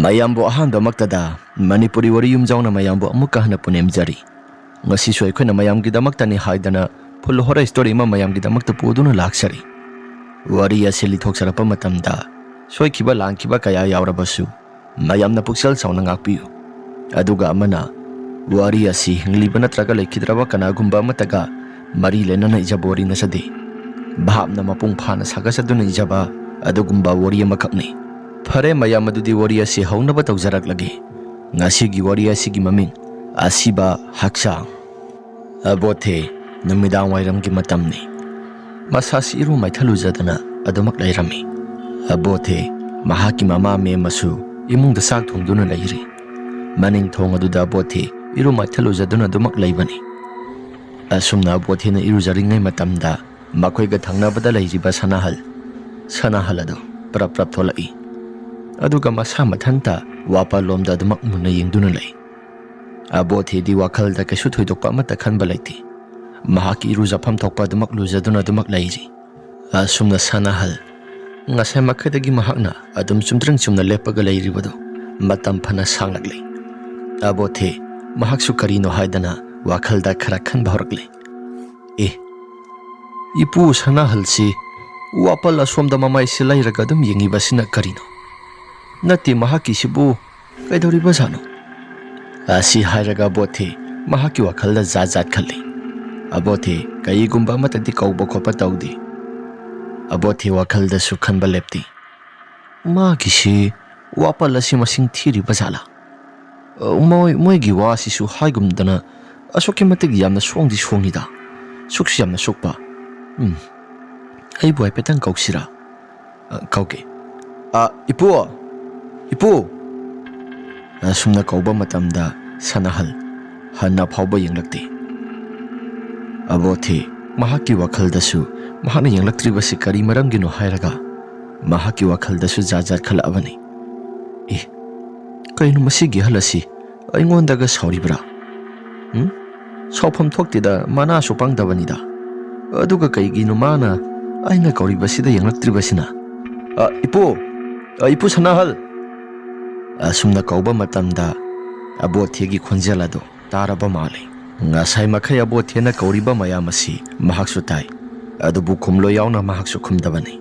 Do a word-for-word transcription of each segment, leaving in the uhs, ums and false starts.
ꯃꯌꯥꯝꯕꯨ ꯑꯍꯥꯟꯕꯃꯛꯇꯗ ꯃꯅꯤꯄꯨꯔꯤ ꯋꯥꯔꯤ ꯌꯨꯝꯖꯥꯎꯅ ꯃꯌꯥꯝꯕꯨ ꯑꯃꯨꯛꯀ ꯍꯟꯅ ꯄꯨꯅꯦꯝꯖꯔꯤ꯫ ꯉꯁꯤꯁꯨ ꯑꯩꯈꯣꯏꯅ ꯃꯌꯥꯝꯒꯤꯗꯃꯛꯇꯅꯤ ꯍꯥꯏꯗꯅ full horror story ꯑꯃ ꯃꯌꯥꯝꯒꯤꯗꯃꯛꯇ ꯄꯨꯗꯨꯅ ꯂꯥꯛꯆꯔꯤ꯫ ꯋꯥꯔꯤ ꯑꯁꯤ ꯂꯤꯊꯣꯛꯆꯔꯛꯄ ꯃꯇꯝꯗ ꯁꯣꯏꯈꯤꯕ ꯂꯥꯟꯈꯤꯕ ꯀꯌꯥ ꯌꯥꯎꯔꯕꯁꯨ ꯃꯌꯥꯝꯅ ꯄꯨꯛꯆꯦꯜ ꯆꯥꯎꯅ ꯉꯥꯛꯄꯤꯌꯨ꯫ ꯑꯗꯨꯒ ꯑꯃꯅ, ꯋꯥꯔꯤ ꯑꯁꯤ ꯍꯤꯡꯂꯤꯕ ꯅꯠꯇ꯭ꯔꯒ ꯂꯩꯈꯤꯗ꯭ꯔꯕ ꯀꯅꯥꯒꯨꯝꯕ ꯑꯃꯠꯇꯒ ꯃꯔꯤ ꯂꯩꯅꯅ ꯏꯖꯕ ꯋꯥꯔꯤ ꯅꯠꯆꯗꯦ꯫ ꯚꯥꯞꯅ ꯃꯄꯨꯡ ꯐꯥꯅ ꯁꯥꯒꯠꯆꯗꯨꯅ ꯏꯖꯕ ꯑꯗꯨꯒꯨꯝꯕ ꯋꯥꯔꯤ ꯑꯃꯈꯛꯅꯤ꯫ ꯐꯔꯦ, ꯃꯌꯥꯝ ꯑꯗꯨꯗꯤ ꯋꯥꯔꯤ ꯑꯁꯤ ꯍꯧꯅꯕ ꯇꯧꯖꯔꯛꯂꯒꯦ꯫ ꯉꯁꯤꯒꯤ ꯋꯥꯔꯤ ꯑꯁꯤꯒꯤ ꯃꯃꯤꯡ ꯑꯁꯤꯕ ꯍꯛꯆꯥꯡ꯫ ꯑꯕꯣꯊꯦ, ꯅꯨꯃꯤꯗꯥꯡ ꯋꯥꯏꯔꯝꯒꯤ ꯃꯇꯝꯅꯤ꯫ ꯃꯁꯥꯁꯤ ꯏꯔꯨ ꯃꯥꯏꯊꯜꯂꯨꯖꯗꯅ ꯑꯗꯨꯃꯛ ꯂꯩꯔꯝꯃꯤ꯫ ꯑꯕꯣꯊꯦ, ꯃꯍꯥꯛꯀꯤ ꯃꯃꯥ ꯃꯦꯝ ꯑꯃꯁꯨ ꯏꯃꯨꯡꯗ ꯆꯥꯛ ꯊꯣꯡꯗꯨꯅ ꯂꯩꯔꯤ꯫ ꯃꯅꯤꯡ ꯊꯣꯡ ꯑꯗꯨꯗ ꯑꯕꯣꯊꯦ ꯏꯔꯨ ꯃꯥꯏꯊꯜꯂꯨꯖꯗꯨꯅ ꯑꯗꯨꯃꯛ ꯂꯩꯕꯅꯤ꯫ ꯑꯁꯨꯝꯅ ꯑꯕꯣꯊꯦꯅ ꯏꯔꯨꯖꯔꯤꯉꯩ ꯃꯇꯝꯗ ꯃꯈꯣꯏꯒ ꯊꯪꯅꯕꯗ ꯂꯩꯔꯤꯕ ꯁꯅꯥꯍꯜ, ꯁꯅꯥꯍꯜ ꯑꯗꯨ ꯄ꯭ꯔꯞ ꯄ꯭ꯔꯞ ꯊꯣꯛꯂꯛꯏ꯫ ꯑꯗꯨꯒ ꯃꯁꯥ ꯃꯊꯟꯇ ꯋꯥꯄꯜꯂꯣꯝꯗ ꯑꯗꯨꯃꯛ ꯃꯨꯟꯅ ꯌꯦꯡꯗꯨꯅ ꯂꯩ꯫ ꯑꯕꯣꯊꯦꯗꯤ ꯋꯥꯈꯜꯗ ꯀꯩꯁꯨ ꯊꯣꯏꯗꯣꯛꯄ ꯑꯃꯠꯇ ꯈꯟꯕ ꯂꯩꯇꯦ꯫ ꯃꯍꯥꯛꯀꯤ ꯏꯔꯨꯖꯐꯝ ꯊꯣꯛꯄ ꯑꯗꯨꯃꯛ ꯂꯨꯖꯗꯨꯅ ꯑꯗꯨꯃꯛ ꯂꯩꯔꯤ꯫ ꯑꯁꯨꯝꯅ ꯁꯅꯥꯍꯜ ꯉꯁꯥꯏ ꯃꯈꯩꯗꯒꯤ ꯃꯍꯥꯛꯅ ꯑꯗꯨꯝ ꯆꯨꯝꯗ꯭ꯔꯤꯡ ꯆꯨꯝꯅ ꯂꯦꯞꯄꯒ ꯂꯩꯔꯤꯕꯗꯨ ꯃꯇꯝ ꯐꯅ ꯁꯥꯡꯂꯛꯂꯦ꯫ ꯑꯕꯣꯊꯦ ꯃꯍꯥꯛꯁꯨ ꯀꯔꯤꯅꯣ ꯍꯥꯏꯗꯅ ꯋꯥꯈꯜꯗ ꯈꯔ ꯈꯟꯕ ꯍꯧꯔꯛꯂꯦ꯫ ꯑꯦ, ꯏꯄꯨ ꯁꯅꯥꯍꯜꯁꯤ ꯋꯥꯄꯜ ꯑꯁꯣꯝꯗ ꯃꯃꯥꯏꯁꯤ ꯂꯩꯔꯒ ꯑꯗꯨꯝ ꯌꯦꯡꯉꯤꯕꯁꯤꯅ ꯀꯔꯤꯅꯣ? ꯅꯠꯇꯦ, ꯃꯍꯥꯛꯀꯤꯁꯤꯕꯨ ꯀꯩꯗꯧꯔꯤꯕꯖꯥꯠꯅꯣ? ꯑꯁꯤ ꯍꯥꯏꯔꯒ ꯑꯕꯣꯊꯦ ꯃꯍꯥꯛꯀꯤ ꯋꯥꯈꯜꯗ ꯖꯥꯠ ꯖꯥꯠ ꯈꯜꯂꯤ꯫ ꯑꯕꯣꯊꯦ ꯀꯩꯒꯨꯝꯕ ꯑꯃꯠꯇꯗꯤ ꯀꯧꯕ ꯈꯣꯠꯄ ꯇꯧꯗꯦ꯫ ꯑꯕꯣꯊꯦ ꯋꯥꯈꯜꯗꯁꯨ ꯈꯟꯕ ꯂꯦꯞꯇꯦ꯫ ꯃꯥꯒꯤꯁꯤ ꯋꯥꯄꯜ ꯑꯁꯤ ꯃꯁꯤꯡ ꯊꯤꯔꯤꯕ ꯖꯥꯠꯂꯥ? ꯑ, ꯃꯣꯏ, ꯃꯣꯏꯒꯤ ꯋꯥꯁꯤꯁꯨ ꯍꯥꯏꯒꯨꯝꯗꯅ ꯑꯁꯨꯛꯀꯤ ꯃꯇꯤꯛ ꯌꯥꯝꯅ ꯁꯣꯡꯗꯤ ꯁꯣꯡꯉꯤꯗ꯫ ꯁꯨꯛꯁꯨ ꯌꯥꯝꯅ ꯁꯨꯛꯄ꯫ ꯎꯝ, ꯑꯩꯕꯨ ꯍꯥꯏꯐꯦꯠꯇꯪ ꯀꯧꯁꯤꯔꯥ? ꯑ, ꯀꯧꯒꯦ꯫ ꯑ, ꯏꯄꯨ! ꯏꯄꯨ! ꯑꯁꯨꯝꯅ ꯀꯧꯕ ꯃꯇꯝꯗ ꯁꯅꯥꯍꯜ ꯍꯟꯅ ꯐꯥꯎꯕ ꯌꯦꯡꯂꯛꯇꯦ꯫ ꯑꯕꯣꯊꯦ ꯃꯍꯥꯛꯀꯤ ꯋꯥꯈꯜꯗꯁꯨ ꯃꯍꯥꯛꯅ ꯌꯦꯡꯂꯛꯇ꯭ꯔꯤꯕꯁꯤ ꯀꯔꯤ ꯃꯔꯝꯒꯤꯅꯣ ꯍꯥꯏꯔꯒ ꯃꯍꯥꯛꯀꯤ ꯋꯥꯈꯜꯗꯁꯨ ꯖꯥꯠ ꯖꯥꯠ ꯈꯜꯂꯛꯑꯕꯅꯤ꯫ ꯑꯦ, ꯀꯩꯅꯣ ꯃꯁꯤꯒꯤ ꯑꯍꯜ ꯑꯁꯤ ꯑꯩꯉꯣꯟꯗꯒ ꯁꯥꯎꯔꯤꯕ꯭ꯔꯥ? ꯎꯝ? ꯁꯥꯎꯐꯝ ꯊꯣꯛꯇꯦꯗ, ꯃꯅꯥꯁꯨ ꯄꯪꯗꯕꯅꯤꯗ꯫ ꯑꯗꯨꯒ ꯀꯩꯒꯤꯅꯣ ꯃꯥꯅ ꯑꯩꯅ ꯀꯧꯔꯤꯕꯁꯤꯗ ꯌꯦꯡꯂꯛꯇ꯭ꯔꯤꯕꯁꯤꯅ? ꯑ, ꯏꯄꯨ! ꯑ, ꯏꯄꯨ ꯁꯅꯥꯍꯜ! ꯑꯁꯨꯝꯅ ꯀꯧꯕ ꯃꯇꯝꯗ ꯑꯕꯣꯊꯦꯒꯤ ꯈꯣꯟꯖꯦꯜ ꯑꯗꯨ ꯇꯥꯔꯕ ꯃꯥꯜꯂꯤ꯫ ꯉꯁꯥꯏ ꯃꯈꯩ ꯑꯕꯣꯊꯦꯅ ꯀꯧꯔꯤꯕ ꯃꯌꯥꯝ ꯑꯁꯤ ꯃꯍꯥꯛꯁꯨ ꯇꯥꯏ, ꯑꯗꯨꯕꯨ ꯈꯨꯝꯂꯣꯏ ꯌꯥꯎꯅ ꯃꯍꯥꯛꯁꯨ ꯈꯨꯝꯗꯕꯅꯤ꯫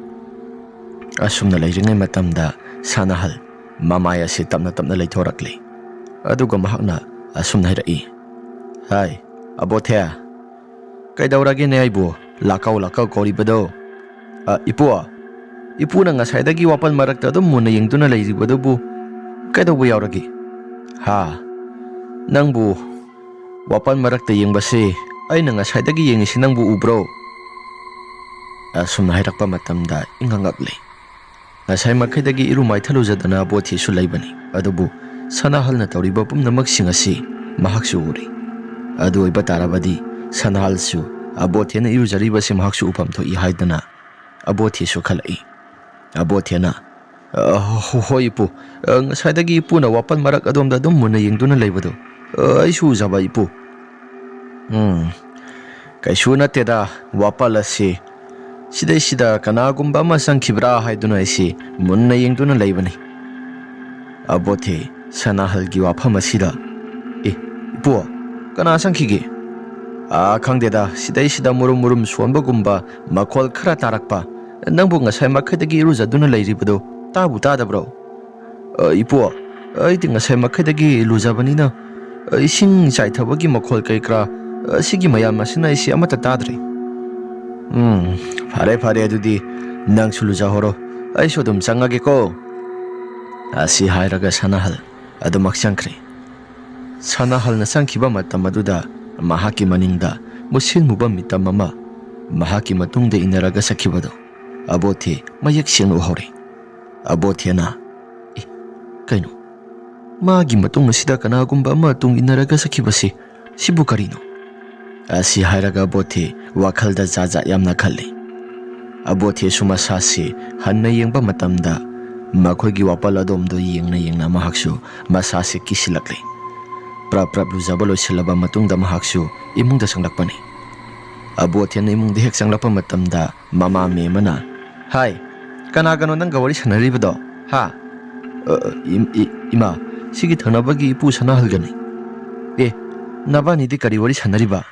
ꯑꯁꯨꯝꯅ ꯂꯩꯔꯤꯉꯩ ꯃꯇꯝꯗ ꯁꯅꯥꯍꯜ ꯃꯃꯥꯏ ꯑꯁꯤ ꯇꯞꯅ ꯇꯞꯅ ꯂꯩꯊꯣꯔꯛꯂꯤ꯫ ꯑꯗꯨꯒ ꯃꯍꯥꯛꯅ ꯑꯁꯨꯝꯅ ꯍꯥꯏꯔꯛꯏ, "ꯍꯥꯏ, ꯑꯕꯣꯊꯦ, ꯀꯩꯗꯧꯔꯒꯦꯅꯦ ꯑꯩꯕꯨ ꯂꯥꯛꯀꯧ ꯂꯥꯛꯀꯧ ꯀꯧꯔꯤꯕꯗꯣ? ꯑ, ꯏꯄꯨ, ꯏꯄꯨꯅ ꯉꯁꯥꯏꯗꯒꯤ ꯋꯥꯄꯜ ꯃꯔꯛꯇ ꯑꯗꯨꯝ ꯃꯨꯟꯅ ꯌꯦꯡꯗꯨꯅ ꯂꯩꯔꯤꯕꯗꯨꯕꯨ ꯀꯩꯗꯧꯕ ꯌꯥꯎꯔꯒꯦ? ꯍꯥ? ꯅꯪꯕꯨ ꯋꯥꯄꯜ ꯃꯔꯛꯇ ꯌꯦꯡꯕꯁꯤ ꯑꯩꯅ ꯉꯁꯥꯏꯗꯒꯤ ꯌꯦꯡꯉꯤꯁꯤ ꯅꯪꯕꯨ ꯎꯕ꯭ꯔꯣ?" ꯑꯁꯨꯝꯅ ꯍꯥꯏꯔꯛꯄ ꯃꯇꯝꯗ ꯏꯪꯉꯛꯂꯦ꯫ ꯉꯁꯥꯏ ꯃꯈꯩꯗꯒꯤ ꯏꯔꯨ ꯃꯥꯏꯊꯜꯂꯨꯖꯗꯅ ꯑꯕꯣꯊꯤꯁꯨ ꯂꯩꯕꯅꯤ, ꯑꯗꯨꯕꯨ ꯁꯅꯥꯍꯜꯅ ꯇꯧꯔꯤꯕ ꯄꯨꯝꯅꯃꯛꯁꯤꯡ ꯑꯁꯤ ꯃꯍꯥꯛꯁꯨ ꯎꯔꯤ꯫ ꯑꯗꯨ ꯑꯣꯏꯕ ꯇꯥꯔꯕꯗꯤ ꯁꯅꯥꯍꯜꯁꯨ ꯑꯕꯣꯊꯦꯅ ꯏꯔꯨꯖꯔꯤꯕꯁꯤ ꯃꯍꯥꯛꯁꯨ ꯎꯐꯝ ꯊꯣꯛꯏ ꯍꯥꯏꯗꯅ ꯑꯕꯣꯊꯤꯁꯨ ꯈꯜꯂꯛꯏ꯫ ꯑꯕꯣꯊꯦꯅ, "ꯑ, ꯍꯣ-, ꯍꯣꯏ ꯏꯄꯨ, ꯑ, ꯉꯁꯥꯏꯗꯒꯤ ꯏꯄꯨꯅ ꯋꯥꯄꯜ ꯃꯔꯛ ꯑꯗꯣꯝꯗ ꯑꯗꯨꯝ ꯃꯨꯟꯅ ꯌꯦꯡꯗꯨꯅ ꯂꯩꯕꯗꯨ, ꯑ, ꯑꯩꯁꯨ ꯎꯖꯕ ꯏꯄꯨ꯫ ꯎꯝ, ꯀꯩꯁꯨ ꯅꯠꯇꯦꯗ, ꯋꯥꯄꯜ ꯑꯁꯤ ꯁꯤꯗꯩꯁꯤꯗ ꯀꯅꯥꯒꯨꯝꯕ ꯑꯃ ꯆꯪꯈꯤꯕ꯭ꯔꯥ ꯍꯥꯏꯗꯨꯅ ꯑꯩꯁꯤ ꯃꯨꯟꯅ ꯌꯦꯡꯗꯨꯅ ꯂꯩꯕꯅꯤ꯫" ꯑꯕꯣꯊꯦ ꯁꯅꯥꯍꯜꯒꯤ ꯋꯥꯐꯝ ꯑꯁꯤꯗ, "ꯑꯦ, ꯏꯄꯨ, ꯀꯅꯥ ꯆꯪꯈꯤꯒꯦ?" "ꯑꯥ, ꯈꯪꯗꯦꯗ, ꯁꯤꯗꯩꯁꯤꯗ ꯃꯨꯔꯨꯝ ꯃꯨꯔꯨꯝ ꯁꯣꯟꯕꯒꯨꯝꯕ ꯃꯈꯣꯜ ꯈꯔ ꯇꯥꯔꯛꯄ꯫ ꯅꯪꯕꯨ ꯉꯁꯥꯏ ꯃꯈꯩꯗꯒꯤ ꯏꯔꯨꯖꯗꯨꯅ ꯂꯩꯔꯤꯕꯗꯣ ꯇꯥꯕꯨ ꯇꯥꯗꯕ꯭ꯔꯣ?" "ꯑ, ꯏꯄꯨ, ꯑꯩꯗꯤ ꯉꯁꯥꯏ ꯃꯈꯩꯗꯒꯤ ꯂꯨꯖꯕꯅꯤꯅ, ꯑ, ꯏꯁꯤꯡ ꯆꯥꯏꯊꯕꯒꯤ ꯃꯈꯣꯜ ꯀꯩ ꯀꯔꯥ, ꯑ, ꯁꯤꯒꯤ ꯃꯌꯥꯝ ꯑꯁꯤꯅ ꯑꯩꯁꯤ ꯑꯃꯠꯇ ꯇꯥꯗ꯭ꯔꯦ꯫" "ꯎꯝ, ꯐꯔꯦ, ꯐꯔꯦ, ꯑꯗꯨꯗꯤ ꯅꯪꯁꯨ ꯂꯨꯖꯍꯧꯔꯣ, ꯑꯩꯁꯨ ꯑꯗꯨꯝ ꯆꯪꯉꯒꯦꯀꯣ꯫" ꯑꯁꯤ ꯍꯥꯏꯔꯒ ꯁꯅꯥꯍꯜ ꯑꯗꯨꯃꯛ ꯆꯪꯈ꯭ꯔꯦ꯫ ꯁꯅꯥꯍꯜꯅ ꯆꯪꯈꯤꯕ ꯃꯇꯝ ꯑꯗꯨꯗ ꯃꯍꯥꯛꯀꯤ ꯃꯅꯤꯡꯗ ꯃꯨꯁꯤꯟ ꯃꯨꯕ ꯃꯤꯇꯝ ꯑꯃ ꯃꯍꯥꯛꯀꯤ ꯃꯇꯨꯡꯗ ꯏꯟꯅꯔꯒ ꯆꯠꯈꯤꯕꯗꯨ ꯑꯕꯣꯊꯦ ꯃꯌꯦꯛ ꯁꯦꯡꯅ ꯎꯍꯧꯔꯦ꯫ ꯑꯕꯣꯊꯦꯅ, "ꯑꯦ, ꯀꯩꯅꯣ? ꯃꯥꯒꯤ ꯃꯇꯨꯡ ꯑꯁꯤꯗ ꯀꯅꯥꯒꯨꯝꯕ ꯑꯃ ꯇꯨꯡ ꯏꯟꯅꯔꯒ ꯆꯠꯈꯤꯕꯁꯤ ꯁꯤꯕꯨ ꯀꯔꯤꯅꯣ?" ꯑꯁꯤ ꯍꯥꯏꯔꯒ ꯑꯕꯣꯊꯦ ꯋꯥꯈꯜꯗ ꯖꯥꯠ ꯖꯥꯠ ꯌꯥꯝꯅ ꯈꯜꯂꯤ꯫ ꯑꯕꯣꯊꯦꯁꯨ ꯃꯁꯥꯁꯤ ꯍꯟꯅ ꯌꯦꯡꯕ ꯃꯇꯝꯗ ꯃꯈꯣꯏꯒꯤ ꯋꯥꯄꯜ ꯑꯗꯣꯝꯗꯣ ꯌꯦꯡꯅ ꯌꯦꯡꯅ ꯃꯍꯥꯛꯁꯨ ꯃꯁꯥꯁꯤ ꯀꯤꯁꯤꯜꯂꯛꯂꯤ꯫ ꯄ꯭ꯔꯞ ꯄ꯭ꯔꯞ ꯂꯨꯖꯕ ꯂꯣꯏꯁꯤꯜꯂꯕ ꯃꯇꯨꯡꯗ ꯃꯍꯥꯛꯁꯨ ꯏꯃꯨꯡꯗ ꯆꯪꯂꯛꯄꯅꯤ꯫ ꯑꯕꯣꯊꯦꯅ ꯏꯃꯨꯡꯗ ꯍꯦꯛ ꯆꯪꯂꯛꯄ ꯃꯇꯝꯗ ꯃꯃꯥ ꯃꯦꯝꯃꯅ, "ꯍꯥꯏ, ꯀꯅꯥꯒꯅꯣ ꯅꯪꯒ ꯋꯥꯔꯤ ꯁꯥꯟꯅꯔꯤꯕꯗꯣ? ꯍꯥ?" "ꯑ, ꯏ-, ꯏ-, ꯏꯃꯥ, ꯁꯤꯒꯤ ꯊꯪꯅꯕꯒꯤ ꯏꯄꯨ ꯁꯅꯥꯍꯜꯒꯅꯤ꯫" "ꯑꯦ, ꯅꯕꯥꯅꯤꯗꯤ ꯀꯔꯤ ꯋꯥꯔꯤ ꯁꯥꯟꯅꯔꯤꯕ?"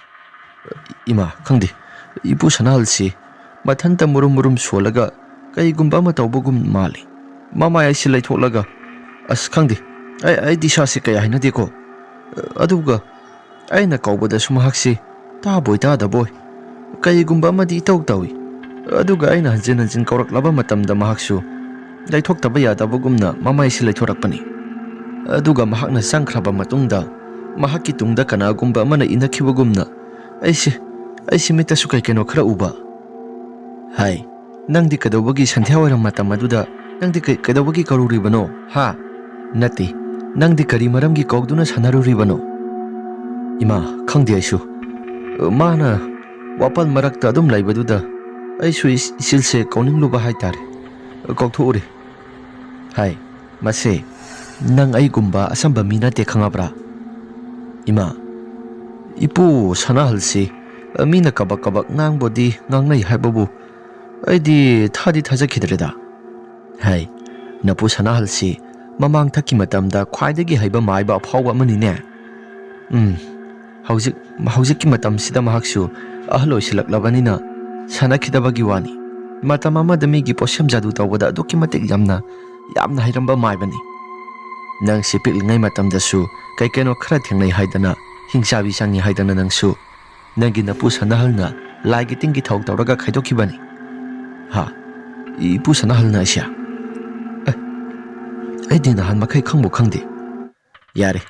"ꯏꯃꯥ, ꯈꯪꯗꯦ, ꯏꯄꯨ ꯁꯅꯥꯍꯜꯁꯤ ꯃꯊꯟꯇ ꯃꯨꯔꯨꯝ ꯃꯨꯔꯨꯝ ꯁꯣꯜꯂꯒ ꯀꯩꯒꯨꯝꯕ ꯑꯃ ꯇꯧꯕꯒꯨꯝ ꯃꯥꯜꯂꯤ꯫ ꯃꯃꯥꯏ ꯑꯁꯤ ꯂꯩꯊꯣꯛꯂꯒ, ꯑꯁ, ꯈꯪꯗꯦ, ꯑꯩ, ꯑꯩꯗꯤ ꯏꯁꯥꯁꯤ ꯀꯌꯥ ꯍꯩꯅꯗꯦꯀꯣ꯫ ꯑꯗꯨꯒ ꯑꯩꯅ ꯀꯧꯕꯗꯁꯨ ꯃꯍꯥꯛꯁꯤ ꯇꯥꯕꯣꯏ ꯇꯥꯗꯕꯣꯏ, ꯀꯩꯒꯨꯝꯕ ꯑꯃꯗꯤ ꯏꯇꯧ ꯇꯧꯏ꯫ ꯑꯗꯨꯒ ꯑꯩꯅ ꯍꯟꯖꯤꯟ ꯍꯟꯖꯤꯟ ꯀꯧꯔꯛꯂꯕ ꯃꯇꯝꯗ ꯃꯍꯥꯛꯁꯨ ꯂꯩꯊꯣꯛꯇꯕ ꯌꯥꯗꯕꯒꯨꯝꯅ ꯃꯃꯥꯏꯁꯤ ꯂꯩꯊꯣꯔꯛꯄꯅꯤ꯫ ꯑꯗꯨꯒ ꯃꯍꯥꯛꯅ ꯆꯪꯈ꯭ꯔꯕ ꯃꯇꯨꯡꯗ ꯃꯍꯥꯛꯀꯤ ꯇꯨꯡꯗ ꯀꯅꯥꯒꯨꯝꯕ ꯑꯃꯅ ꯏꯟꯅꯈꯤꯕꯒꯨꯝꯅ ꯑꯩꯁꯦ, ꯑꯩꯁꯦ ꯃꯤꯠꯇꯁꯨ ꯀꯩ ꯀꯩꯅꯣ ꯈꯔ ꯎꯕ꯫ ꯍꯥꯏ, ꯅꯪꯗꯤ ꯀꯩꯗꯧꯕꯒꯤ ꯁꯟꯙ꯭ꯌꯥ ꯋꯥꯏꯔꯝ ꯃꯇꯝ ꯑꯗꯨꯗ ꯅꯪꯗꯤ ꯀꯩ-, ꯀꯩꯗꯧꯕꯒꯤ ꯀꯧꯔꯨꯔꯤꯕꯅꯣ, ꯍꯥ? ꯅꯠꯇꯦ, ꯅꯪꯗꯤ ꯀꯔꯤ ꯃꯔꯝꯒꯤ ꯀꯧꯗꯨꯅ ꯁꯥꯟꯅꯔꯨꯔꯤꯕꯅꯣ? ꯏꯃꯥ, ꯈꯪꯗꯦ ꯑꯩꯁꯨ꯫ ꯃꯥꯅ ꯋꯥꯄꯜ ꯃꯔꯛꯇ ꯑꯗꯨꯝ ꯂꯩꯕꯗꯨꯗ ꯑꯩꯁꯨ ꯏꯁ-, ꯏꯆꯤꯜꯁꯦ ꯀꯧꯅꯤꯡꯂꯨꯕ ꯍꯥꯏꯇꯥꯔꯦ꯫ ꯀꯧꯊꯣꯛꯎꯔꯦ꯫ ꯍꯥꯏ, ꯃꯁꯦ, ꯅꯪ ꯑꯩꯒꯨꯝꯕ ꯑꯆꯝꯕ ꯃꯤ ꯅꯠꯇꯦ, ꯈꯪꯉꯕ꯭ꯔꯥ? ꯏꯃꯥ, ꯏꯄꯨ ꯁꯅꯥꯍꯜꯁꯤ ꯃꯤꯅ ꯀꯕꯛ ꯀꯕꯛ ꯉꯥꯡꯕꯗꯤ ꯉꯥꯡꯅꯩ ꯍꯥꯏꯕꯕꯨ ꯑꯩꯗꯤ ꯊꯥꯗꯤ ꯊꯥꯖꯈꯤꯗ꯭ꯔꯦꯗ꯫ ꯍꯥꯏ, ꯅꯄꯨ ꯁꯅꯥꯍꯜꯁꯤ ꯃꯃꯥꯡꯊꯛꯀꯤ ꯃꯇꯝꯗ ꯈ꯭ꯋꯥꯏꯗꯒꯤ ꯍꯩꯕ ꯃꯥꯏꯕ ꯑꯐꯥꯎꯕ ꯑꯃꯅꯤꯅꯦ꯫ ꯎꯝ, ꯍꯧꯖꯤꯛ, ꯍꯧꯖꯤꯛꯀꯤ ꯃꯇꯝꯁꯤꯗ ꯃꯍꯥꯛꯁꯨ ꯑꯍꯜ ꯑꯣꯏꯁꯤꯜꯂꯛꯂꯕꯅꯤꯅ ꯁꯥꯟꯅꯈꯤꯗꯕꯒꯤ ꯋꯥꯅꯤ꯫ ꯃꯇꯝ ꯑꯃꯗ ꯃꯤꯒꯤ ꯄꯣꯠꯁꯦꯝ ꯖꯥꯗꯨ ꯇꯧꯕꯗ ꯑꯗꯨꯛꯀꯤ ꯃꯇꯤꯛ ꯌꯥꯝꯅ, ꯌꯥꯝꯅ ꯍꯩꯔꯝꯕ ꯃꯥꯏꯕꯅꯤ꯫ ꯅꯪꯁꯤ ꯄꯤꯛꯂꯤꯉꯩ ꯃꯇꯝꯗꯁꯨ ꯀꯩ ꯀꯩꯅꯣ ꯈꯔ ꯊꯦꯡꯅꯩ ꯍꯥꯏꯗꯅ, ꯍꯤꯡꯆꯥꯕꯤ ꯆꯪꯉꯤ ꯍꯥꯏꯗꯅ ꯅꯪꯁꯨ ꯅꯪꯒꯤ ꯅꯄꯨ ꯁꯅꯥꯍꯜꯅ ꯂꯥꯏꯒꯤ ꯇꯤꯟꯒꯤ ꯊꯧ ꯇꯧꯔꯒ ꯈꯥꯏꯗꯣꯛꯈꯤꯕꯅꯤ꯫ ꯍꯥ? ꯏꯄꯨ ꯁꯅꯥꯍꯜꯅ ꯑꯩꯁꯦ? ꯑꯦ, ꯑꯩꯗꯤ ꯅꯍꯥꯟ ꯃꯈꯩ ꯈꯪꯕꯨ ꯈꯪꯗꯦ꯫ ꯌꯥꯔꯦ,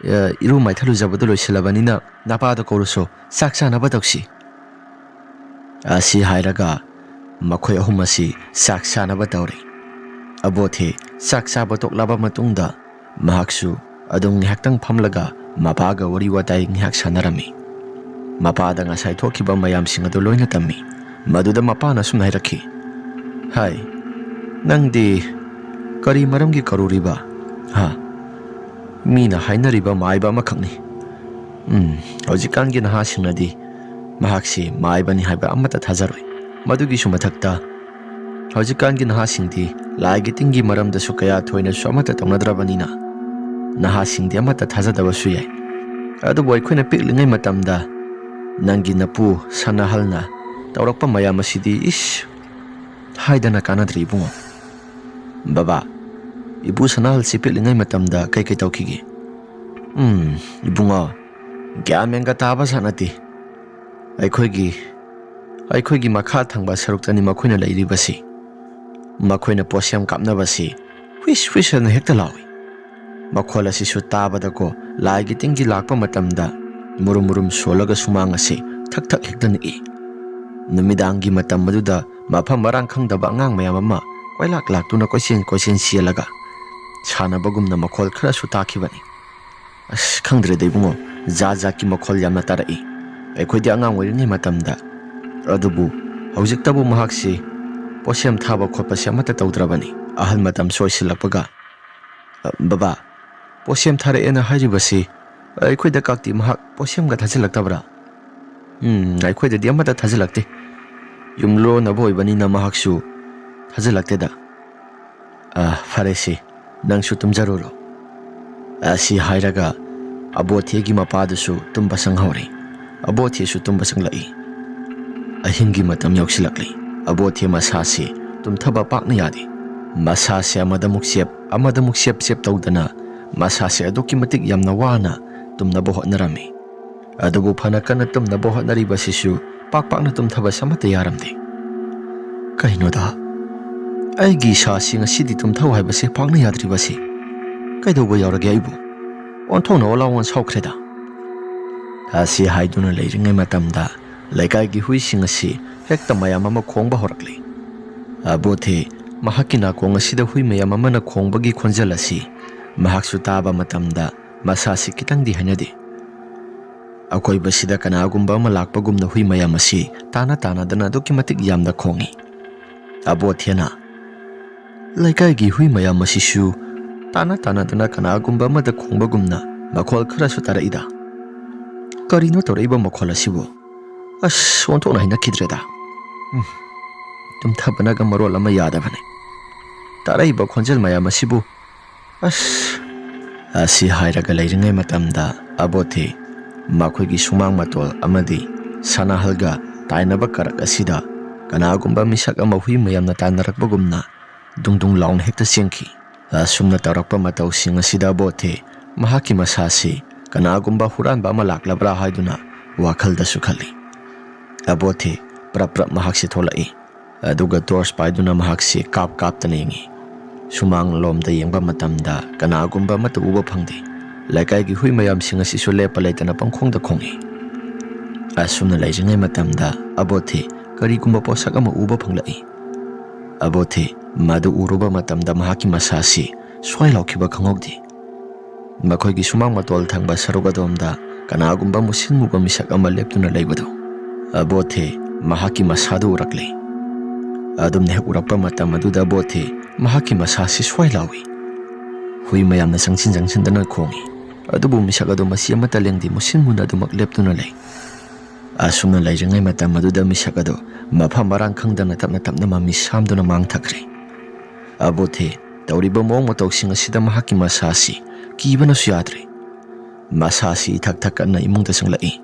ꯑ, ꯏꯔꯨ ꯃꯥꯏꯊ ꯂꯨꯖꯕꯗꯨ ꯂꯣꯏꯁꯤꯜꯂꯕꯅꯤꯅ ꯅꯄꯥꯗ ꯀꯧꯔꯨꯁꯨ, ꯆꯥꯛ ꯆꯥꯅꯕ ꯇꯧꯁꯤ꯫ ꯑꯁꯤ ꯍꯥꯏꯔꯒ ꯃꯈꯣꯏ ꯑꯍꯨꯝ ꯑꯁꯤ ꯆꯥꯛ ꯆꯥꯅꯕ ꯇꯧꯔꯦ꯫ ꯑꯕꯣꯊꯦ ꯆꯥꯛ ꯆꯥꯕ ꯇꯣꯛꯂꯕ ꯃꯇꯨꯡꯗ ꯃꯍꯥꯛꯁꯨ ꯑꯗꯨꯝ ꯉꯥꯏꯍꯥꯛꯇꯪ ꯐꯝꯂꯒ ꯃꯄꯥꯒ ꯋꯥꯔꯤ ꯋꯥꯇꯥꯏ ꯉꯥꯏꯍꯥꯛ ꯁꯥꯟꯅꯔꯝꯃꯤ꯫ ꯃꯄꯥꯗ ꯉꯁꯥꯏ ꯊꯣꯛꯈꯤꯕ ꯃꯌꯥꯝꯁꯤꯡ ꯑꯗꯨ ꯂꯣꯏꯅ ꯇꯝꯃꯤ꯫ ꯃꯗꯨꯗ ꯃꯄꯥꯅ ꯑꯁꯨꯝꯅ ꯍꯥꯏꯔꯛꯈꯤ, "ꯍꯥꯏ, ꯅꯪꯗꯤ ꯀꯔꯤ ꯃꯔꯝꯒꯤ ꯀꯧꯔꯨꯔꯤꯕ? ꯍꯥ? ꯃꯤꯅ ꯍꯥꯏꯅꯔꯤꯕ ꯃꯥꯏꯕ ꯑꯃꯈꯛꯅꯤ꯫ ꯎꯝ, ꯍꯧꯖꯤꯛꯀꯥꯟꯒꯤ ꯅꯍꯥꯁꯤꯡꯅꯗꯤ ꯃꯍꯥꯛꯁꯤ ꯃꯥꯏꯕꯅꯤ ꯍꯥꯏꯕ ꯑꯃꯠꯇ ꯊꯥꯖꯔꯣꯏ꯫ ꯃꯗꯨꯒꯤꯁꯨ ꯃꯊꯛꯇ ꯍꯧꯖꯤꯛꯀꯥꯟꯒꯤ ꯅꯍꯥꯁꯤꯡꯗꯤ ꯂꯥꯏꯒꯤ ꯇꯤꯟꯒꯤ ꯃꯔꯝꯗꯁꯨ ꯀꯌꯥ ꯊꯣꯏꯅꯁꯨ ꯑꯃꯠꯇ ꯇꯧꯅꯗ꯭ꯔꯕꯅꯤꯅ ꯅꯍꯥꯁꯤꯡꯗꯤ ꯑꯃꯠꯇ ꯊꯥꯖꯗꯕꯁꯨ ꯌꯥꯏ꯫ ꯑꯗꯨꯕꯨ ꯑꯩꯈꯣꯏꯅ ꯄꯤꯛꯂꯤꯉꯩ ꯃꯇꯝꯗ ꯅꯪꯒꯤ ꯅꯄꯨ ꯁꯅꯥꯍꯜꯅ ꯇꯧꯔꯛꯄ ꯃꯌꯥꯝ ꯑꯁꯤꯗꯤ, ꯏꯁ, ꯍꯥꯏꯗꯅ ꯀꯥꯟꯅꯗ꯭ꯔꯦ ꯏꯕꯨꯡꯉꯣ꯫ ꯕꯕꯥ, ꯏꯄꯨ ꯁꯅꯥꯍꯜꯁꯤ ꯄꯤꯛꯂꯤꯉꯩ ꯃꯇꯝꯗ ꯀꯩ ꯀꯩ ꯇꯧꯈꯤꯒꯦ? ꯎꯝ, ꯏꯕꯨꯡꯉꯣ, ꯒ꯭ꯌꯥꯟ ꯃꯦꯟꯒ ꯇꯥꯕ ꯖꯥꯠ ꯅꯠꯇꯦ꯫ ꯑꯩꯈꯣꯏꯒꯤ, ꯑꯩꯈꯣꯏꯒꯤ ꯃꯈꯥ ꯊꯪꯕ ꯁꯔꯨꯛꯇꯅꯤ ꯃꯈꯣꯏꯅ ꯂꯩꯔꯤꯕꯁꯤ꯫ ꯃꯈꯣꯏꯅ ꯄꯣꯠꯁꯦꯝ ꯀꯥꯞꯅꯕꯁꯤ ꯍꯨꯏꯁ ꯍꯨꯏꯁ ꯍꯥꯏꯅ ꯍꯦꯛꯇ ꯂꯥꯎꯏ꯫ ꯃꯈꯣꯜ ꯑꯁꯤꯁꯨ ꯇꯥꯕꯗꯀꯣ, ꯂꯥꯏꯒꯤ ꯇꯤꯟꯒꯤ ꯂꯥꯛꯄ ꯃꯇꯝꯗ ꯃꯨꯔꯨꯝ ꯃꯨꯔꯨꯝ ꯁꯣꯜꯂꯒ ꯁꯨꯃꯥꯡ ꯑꯁꯤ ꯊꯛ ꯊꯛ ꯍꯦꯛꯇ ꯅꯤꯛꯏ꯫ ꯅꯨꯃꯤꯗꯥꯡꯒꯤ ꯃꯇꯝ ꯑꯗꯨꯗ ꯃꯐꯝ ꯃꯔꯥꯡ ꯈꯪꯗꯕ ꯑꯉꯥꯡ ꯃꯌꯥꯝ ꯑꯃ ꯀꯣꯏꯂꯥꯛ ꯂꯥꯛꯇꯨꯅ ꯀꯣꯏꯆꯦꯟ ꯀꯣꯏꯆꯦꯟ ꯆꯦꯜꯂꯒ ꯁꯥꯟꯅꯕꯒꯨꯝꯅ ꯃꯈꯣꯜ ꯈꯔꯁꯨ ꯇꯥꯈꯤꯕꯅꯤ꯫ ꯑꯁ, ꯈꯪꯗ꯭ꯔꯦꯗ ꯏꯕꯨꯡꯉꯣ, ꯖꯥꯠ ꯖꯥꯠꯀꯤ ꯃꯈꯣꯜ ꯌꯥꯝꯅ ꯇꯥꯔꯛꯏ꯫ ꯑꯩꯈꯣꯏꯗꯤ ꯑꯉꯥꯡ ꯑꯣꯏꯔꯤꯉꯩ ꯃꯇꯝꯗ꯫ ꯑꯗꯨꯕꯨ ꯍꯧꯖꯤꯛꯇꯕꯨ ꯃꯍꯥꯛꯁꯤ ꯄꯣꯠꯁꯦꯝ ꯊꯥꯕ ꯈꯣꯠꯄꯁꯦ ꯑꯃꯠꯇ ꯇꯧꯗ꯭ꯔꯕꯅꯤ, ꯑꯍꯜ ꯃꯇꯝꯁꯨ ꯑꯣꯏꯁꯤꯜꯂꯛꯄꯒ꯫ "ꯑ, ꯕꯕꯥ, ꯄꯣꯠꯁꯦꯝ ꯊꯥꯔꯛꯑꯦꯅ ꯍꯥꯏꯔꯤꯕꯁꯤ ꯑꯩꯈꯣꯏꯗ ꯀꯥꯛꯇꯤ ꯃꯍꯥꯛ ꯄꯣꯠꯁꯦꯝꯒ ꯊꯥꯖꯤꯜꯂꯛꯇꯕ꯭ꯔꯥ?" "ꯎꯝ, ꯑꯩꯈꯣꯏꯗꯗꯤ ꯑꯃꯠꯇ ꯊꯥꯖꯤꯜꯂꯛꯇꯦ꯫ ꯌꯨꯝꯂꯣꯟꯅꯕ ꯑꯣꯏꯕꯅꯤꯅ ꯃꯍꯥꯛꯁꯨ ꯊꯥꯖꯤꯜꯂꯛꯇꯦꯗ꯫ ꯑ, ꯐꯔꯦꯁꯦ, ꯅꯪꯁꯨ ꯇꯨꯝꯖꯔꯨꯔꯣ"꯫ ꯑꯁꯤ ꯍꯥꯏꯔꯒ ꯑꯕꯣꯊꯦꯒꯤ ꯃꯄꯥꯗꯨꯁꯨ ꯇꯨꯝꯕ ꯆꯪꯍꯧꯔꯦ꯫ ꯑꯕꯣꯊꯦꯁꯨ ꯇꯨꯝꯕ ꯆꯪꯂꯛꯏ꯫ ꯑꯍꯤꯡꯒꯤ ꯃꯇꯝ ꯌꯧꯁꯤꯜꯂꯛꯂꯤ꯫ ꯑꯕꯣꯊꯦ ꯃꯁꯥꯁꯤ ꯇꯨꯝꯊꯕ ꯄꯥꯛꯅ ꯌꯥꯗꯦ꯫ ꯃꯁꯥꯁꯦ ꯑꯃꯗ ꯑꯃꯨꯛ ꯆꯦꯞ, ꯑꯃꯗ ꯑꯃꯨꯛ ꯆꯦꯞ ꯆꯦꯞ ꯇꯧꯗꯅ ꯃꯁꯥꯁꯦ ꯑꯗꯨꯛꯀꯤ ꯃꯇꯤꯛ ꯌꯥꯝꯅ ꯋꯥꯅ ꯇꯨꯝꯅꯕ ꯍꯣꯠꯅꯔꯝꯃꯤ꯫ ꯑꯗꯨꯕꯨ ꯐꯅ ꯀꯟꯅ ꯇꯨꯝꯅꯕ ꯍꯣꯠꯅꯔꯤꯕꯁꯤꯁꯨ ꯄꯥꯛ ꯄꯥꯛꯅ ꯇꯨꯝꯊꯕꯁꯤ ꯑꯃꯠꯇ ꯌꯥꯔꯝꯗꯦ꯫ "ꯀꯩꯅꯣꯗ, ꯑꯩꯒꯤ ꯏꯁꯥꯁꯤ ꯉꯁꯤꯗꯤ ꯇꯨꯝꯊꯧ ꯍꯥꯏꯕꯁꯦ ꯄꯥꯛꯅ ꯌꯥꯗ꯭ꯔꯤꯕꯁꯤ ꯀꯩꯗꯧꯕ ꯌꯥꯎꯔꯒꯦ? ꯑꯩꯕꯨ ꯑꯣꯟꯊꯣꯛꯅ ꯑꯣꯂꯥ ꯋꯥꯟ ꯁꯥꯎꯈ꯭ꯔꯦꯗ"꯫ ꯑꯁꯤ ꯍꯥꯏꯗꯨꯅ ꯂꯩꯔꯤꯉꯩ ꯃꯇꯝꯗ ꯂꯩꯀꯥꯏꯒꯤ ꯍꯨꯏꯁꯤꯡ ꯑꯁꯤ ꯍꯦꯛꯇ ꯃꯌꯥꯝ ꯑꯃ ꯈꯣꯡꯕ ꯍꯧꯔꯛꯂꯤ꯫ ꯑꯕꯣꯊꯦ ꯃꯍꯥꯛꯀꯤ ꯅꯥꯀꯣꯡ ꯑꯁꯤꯗ ꯍꯨꯏ ꯃꯌꯥꯝ ꯑꯃꯅ ꯈꯣꯡꯕꯒꯤ ꯈꯣꯟꯖꯦꯜ ꯑꯁꯤ ꯃꯍꯥꯛꯁꯨ ꯇꯥꯕ ꯃꯇꯝꯗ ꯃꯁꯥꯁꯤ ꯈꯤꯇꯪꯗꯤ ꯍꯩꯅꯗꯦ꯫ ꯑꯀꯣꯏꯕꯁꯤꯗ ꯀꯅꯥꯒꯨꯝꯕ ꯑꯃ ꯂꯥꯛꯄꯒꯨꯝꯅ ꯍꯨꯏ ꯃꯌꯥꯝ ꯑꯁꯤ ꯇꯥꯅ ꯇꯥꯅꯗꯅ ꯑꯗꯨꯛꯀꯤ ꯃꯇꯤꯛ ꯌꯥꯝꯅ ꯈꯣꯡꯏ꯫ ꯑꯕꯣꯊꯦꯅ, "ꯂꯩꯀꯥꯏꯒꯤ ꯍꯨꯏ ꯃꯌꯥꯝ ꯑꯁꯤꯁꯨ ꯇꯥꯅ ꯇꯥꯅꯗꯅ ꯀꯅꯥꯒꯨꯝꯕ ꯑꯃꯗ ꯈꯣꯡꯕꯒꯨꯝꯅ ꯃꯈꯣꯜ ꯈꯔꯁꯨ ꯇꯥꯔꯛꯏꯗ꯫ ꯀꯔꯤꯅꯣ ꯇꯧꯔꯛꯏꯕ ꯃꯈꯣꯜ ꯑꯁꯤꯕꯨ? ꯑꯁ, ꯑꯣꯟꯊꯣꯛꯅ ꯍꯩꯅꯈꯤꯗ꯭ꯔꯦꯗ꯫ ꯎꯝ, ꯇꯨꯝꯊꯕꯅꯒ ꯃꯔꯣꯜ ꯑꯃ ꯌꯥꯗꯕꯅꯦ"꯫ ꯇꯥꯔꯛꯏꯕ ꯈꯣꯟꯖꯦꯜ ꯃꯌꯥꯝ ꯑꯁꯤꯕꯨ? ꯑꯁ!" ꯑꯁꯤ ꯍꯥꯏꯔꯒ ꯂꯩꯔꯤꯉꯩ ꯃꯇꯝꯗ ꯑꯕꯣꯊꯦ ꯃꯈꯣꯏꯒꯤ ꯁꯨꯃꯥꯡ ꯃꯇꯣꯜ ꯑꯃꯗꯤ ꯁꯅꯥꯍꯜꯒ ꯇꯥꯏꯅꯕ ꯀꯔꯛ ꯑꯁꯤꯗ ꯀꯅꯥꯒꯨꯝꯕ ꯃꯤꯁꯛ ꯑꯃ ꯍꯨꯏ ꯃꯌꯥꯝꯅ ꯇꯥꯟꯅꯔꯛꯄꯒꯨꯝꯅ ꯗꯨꯡ ꯗꯨꯡ ꯂꯥꯎꯅ ꯍꯦꯛꯇ ꯆꯦꯟꯈꯤ꯫ ꯑꯁꯨꯝꯅ ꯇꯧꯔꯛꯄ ꯃꯇꯧꯁꯤꯡ ꯑꯁꯤꯗ ꯑꯕꯣꯊꯦ ꯃꯍꯥꯛꯀꯤ ꯃꯁꯥꯁꯤ ꯀꯅꯥꯒꯨꯝꯕ ꯍꯨꯔꯥꯟꯕ ꯑꯃ ꯂꯥꯛꯂꯕ꯭ꯔꯥ ꯍꯥꯏꯗꯨꯅ ꯋꯥꯈꯜꯗꯁꯨ ꯈꯜꯂꯤ꯫ ꯑꯕꯣꯊꯦ ꯄ꯭ꯔꯞ ꯄ꯭ꯔꯞ ꯃꯍꯥꯛꯁꯤ ꯊꯣꯛꯂꯛꯏ꯫ ꯑꯗꯨꯒ ꯇꯣꯔꯆ ꯄꯥꯏꯗꯨꯅ ꯃꯍꯥꯛꯁꯤ ꯀꯥꯞ ꯀꯥꯞꯇꯅ ꯌꯦꯡꯉꯤ꯫ ꯁꯨꯃꯥꯡꯂꯣꯝꯗ ꯌꯦꯡꯕ ꯃꯇꯝꯗ ꯀꯅꯥꯒꯨꯝꯕ ꯑꯃꯠꯇ ꯎꯕ ꯐꯪꯗꯦ꯫ ꯂꯩꯀꯥꯏꯒꯤ ꯍꯨꯏ ꯃꯌꯥꯝꯁꯤꯡ ꯑꯁꯤꯁꯨ ꯂꯦꯞꯄ ꯂꯩꯇꯅ ꯄꯪꯈꯣꯡꯗ ꯈꯣꯡꯏ꯫ ꯑꯁꯨꯝꯅ ꯂꯩꯔꯤꯉꯩ ꯃꯇꯝꯗ ꯑꯕꯣꯊꯦ ꯀꯔꯤꯒꯨꯝꯕ ꯄꯣꯠꯁꯛ ꯑꯃ ꯎꯕ ꯐꯪꯂꯛꯏ꯫ ꯑꯕꯣꯊꯦ ꯃꯗꯨ ꯎꯔꯨꯕ ꯃꯇꯝꯗ ꯃꯍꯥꯛꯀꯤ ꯃꯁꯥꯁꯤ ꯁ꯭ꯋꯥꯏ ꯂꯥꯎꯈꯤꯕ ꯈꯪꯍꯧꯗꯦ꯫ ꯃꯈꯣꯏꯒꯤ ꯁꯨꯃꯥꯡ ꯃꯇꯣꯜ ꯊꯪꯕ ꯁꯔꯨꯛ ꯑꯗꯣꯝꯗ ꯀꯅꯥꯒꯨꯝꯕ ꯃꯨꯁꯤꯟ ꯃꯨꯕ ꯃꯤꯁꯛ ꯑꯃ ꯂꯦꯞꯇꯨꯅ ꯂꯩꯕꯗꯨ ꯑꯕꯣꯊꯦ ꯃꯍꯥꯛꯀꯤ ꯃꯁꯥꯗꯨ ꯎꯔꯛꯂꯦ꯫ ꯑꯗꯨꯝꯅ ꯍꯦꯛ ꯎꯔꯛꯄ ꯃꯇꯝ ꯑꯗꯨꯗ ꯑꯕꯣꯊꯦ ꯃꯍꯥꯛꯀꯤ ꯃꯁꯥꯁꯤ ꯁ꯭ꯋꯥꯏ ꯂꯥꯎꯏ꯫ ꯍꯨꯏ ꯃꯌꯥꯝꯅ ꯆꯪꯁꯤꯟ ꯆꯪꯁꯤꯟꯗꯅ ꯈꯣꯡꯏ꯫ ꯑꯗꯨꯕꯨ ꯃꯤꯁꯛ ꯑꯗꯨ ꯃꯁꯤ ꯑꯃꯠꯇ ꯂꯦꯡꯗꯦ, ꯃꯨꯁꯤꯟ ꯃꯨꯅ ꯑꯗꯨꯃꯛ ꯂꯦꯞꯇꯨꯅ ꯂꯩ꯫ ꯑꯁꯨꯝꯅ ꯂꯩꯔꯤꯉꯩ ꯃꯇꯝ ꯑꯗꯨꯗ ꯃꯤꯁꯛ ꯑꯗꯨ ꯃꯐꯝ ꯃꯔꯥꯡ ꯈꯪꯗꯅ ꯇꯞꯅ ꯇꯞꯅ ꯃꯃꯤ ꯁꯥꯝꯗꯨꯅ ꯃꯥꯡ ꯊꯛꯈ꯭ꯔꯦ꯫ ꯑꯕꯣꯊꯦ ꯇꯧꯔꯤꯕ ꯃꯑꯣꯡ ꯃꯇꯧꯁꯤꯡ ꯑꯁꯤꯗ ꯃꯍꯥꯛꯀꯤ ꯃꯁꯥ ꯑꯁꯤ ꯀꯤꯕꯅꯁꯨ ꯌꯥꯗ꯭ꯔꯦ꯫ ꯃꯁꯥ ꯑꯁꯤ ꯏꯊꯛ ꯊꯛꯀꯠꯅ ꯏꯃꯨꯡꯗ ꯆꯪꯂꯛꯏ꯫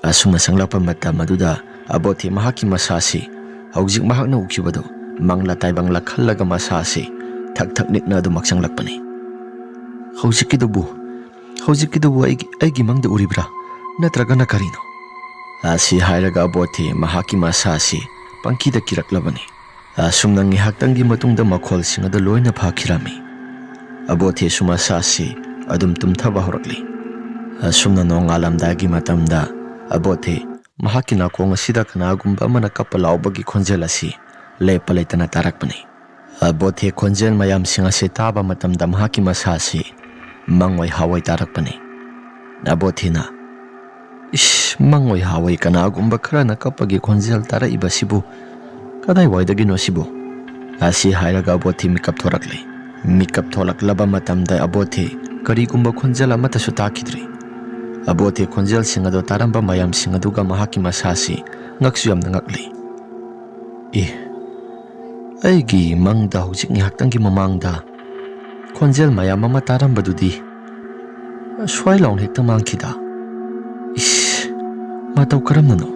ꯑꯁꯨꯝꯅ ꯆꯪꯂꯛꯄ ꯃꯇꯝ ꯑꯗꯨꯗ ꯑꯕꯣꯊꯦ ꯃꯍꯥꯛꯀꯤ ꯃꯁꯥ ꯑꯁꯤ ꯍꯧꯖꯤꯛ ꯃꯍꯥꯛꯅ ꯎꯈꯤꯕꯗꯨ ꯃꯪꯂꯥ ꯇꯥꯏꯕꯪꯂꯥ ꯈꯜꯂꯒ ꯃꯁꯥ ꯑꯁꯤ ꯊꯛ ꯊꯛ ꯅꯤꯛꯅ ꯑꯗꯨꯃꯛ ꯆꯪꯂꯛꯄꯅꯤ꯫ "ꯍꯧꯖꯤꯛꯀꯤꯗꯨꯕꯨ, ꯍꯧꯖꯤꯛꯀꯤꯗꯨꯕꯨ ꯑꯩꯒꯤ, ꯑꯩꯒꯤ ꯃꯪꯗ ꯎꯔꯤꯕ꯭ꯔꯥ? ꯅꯠꯇ꯭ꯔꯒꯅ ꯀꯔꯤꯅꯣ?" ꯑꯁꯤ ꯍꯥꯏꯔꯒ ꯑꯕꯣꯊꯦ ꯃꯍꯥꯛꯀꯤ ꯃꯁꯥ ꯑꯁꯤ ꯄꯪꯀꯤꯗ ꯀꯤꯔꯛꯂꯕꯅꯤ꯫ ꯑꯁꯨꯝꯅ ꯉꯥꯏꯍꯥꯛꯇꯪꯒꯤ ꯃꯇꯨꯡꯗ ꯃꯈꯣꯜꯁꯤꯡ ꯑꯗꯨ ꯂꯣꯏꯅ ꯐꯈꯤꯔꯝꯃꯤ꯫ ꯑꯕꯣꯊꯦꯁꯨ ꯃꯁꯥꯁꯤ ꯑꯗꯨꯝ ꯇꯨꯝꯊꯕ ꯍꯧꯔꯛꯂꯤ꯫ ꯑꯁꯨꯝꯅ ꯅꯣꯡꯉꯥꯜꯂꯝꯗꯥꯏꯒꯤ ꯃꯇꯝꯗ ꯑꯕꯣꯊꯦ ꯃꯍꯥꯛꯀꯤ ꯅꯥꯀꯣꯡ ꯑꯁꯤꯗ ꯀꯅꯥꯒꯨꯝꯕ ꯑꯃꯅ ꯀꯞꯄ ꯂꯥꯎꯕꯒꯤ ꯈꯣꯟꯖꯦꯜ ꯑꯁꯤ ꯂꯦꯞꯄ ꯂꯩꯇꯅ ꯇꯥꯔꯛꯄꯅꯤ꯫ ꯑꯕꯣꯊꯦ ꯈꯣꯟꯖꯦꯜ ꯃꯌꯥꯝꯁꯤꯡ ꯑꯁꯤ ꯇꯥꯕ ꯃꯇꯝꯗ ꯃꯍꯥꯛꯀꯤ ꯃꯁꯥ ꯑꯁꯤ ꯃꯪꯑꯣꯏ ꯍꯥꯑꯣꯏ ꯇꯥꯔꯛꯄꯅꯤ꯫ ꯑꯕꯣꯊꯦꯅ, "ꯏꯁ, ꯃꯪꯑꯣꯏ ꯍꯥꯑꯣꯏ ꯀꯅꯥꯒꯨꯝꯕ ꯈꯔꯅ ꯀꯞꯄꯒꯤ ꯈꯣꯟꯖꯦꯜ ꯇꯥꯔꯛꯏꯕꯁꯤꯕꯨ ꯀꯗꯥꯏꯋꯥꯏꯗꯒꯤꯅꯣ ꯁꯤꯕꯨ?" ꯑꯁꯤ ꯍꯥꯏꯔꯒ ꯑꯕꯣꯊꯦ ꯃꯤꯀꯞ ꯊꯣꯔꯛꯂꯦ꯫ ꯃꯤꯀꯞ ꯊꯣꯛꯂꯛꯂꯕ ꯃꯇꯝꯗ ꯑꯕꯣꯊꯦ ꯀꯔꯤꯒꯨꯝꯕ ꯈꯣꯟꯖꯦꯜ ꯑꯃꯠꯇꯁꯨ ꯇꯥꯈꯤꯗ꯭ꯔꯦ꯫ ꯑꯕꯣꯊꯦ ꯈꯣꯟꯖꯦꯜꯁꯤꯡ ꯑꯗꯨ ꯇꯥꯔꯝꯕ ꯃꯌꯥꯝꯁꯤꯡ ꯑꯗꯨꯒ ꯃꯍꯥꯛꯀꯤ ꯃꯁꯥꯁꯤ ꯉꯛꯁꯨ ꯌꯥꯝꯅ ꯉꯛꯂꯦ꯫ "ꯑꯦ, ꯑꯩꯒꯤ ꯃꯪꯗ ꯍꯧꯖꯤꯛ ꯉꯥꯏꯍꯥꯛꯇꯪꯒꯤ ꯃꯃꯥꯡꯗ ꯈꯣꯟꯖꯦꯜ ꯃꯌꯥꯝ ꯑꯃ ꯇꯥꯔꯝꯕꯗꯨꯗꯤ ꯁ꯭ꯋꯥꯏ ꯂꯥꯎꯅ ꯍꯦꯛꯇ ꯃꯥꯡꯈꯤꯗ꯫ ꯏꯁ, ꯃꯇꯧ ꯀꯔꯝꯅꯅꯣ?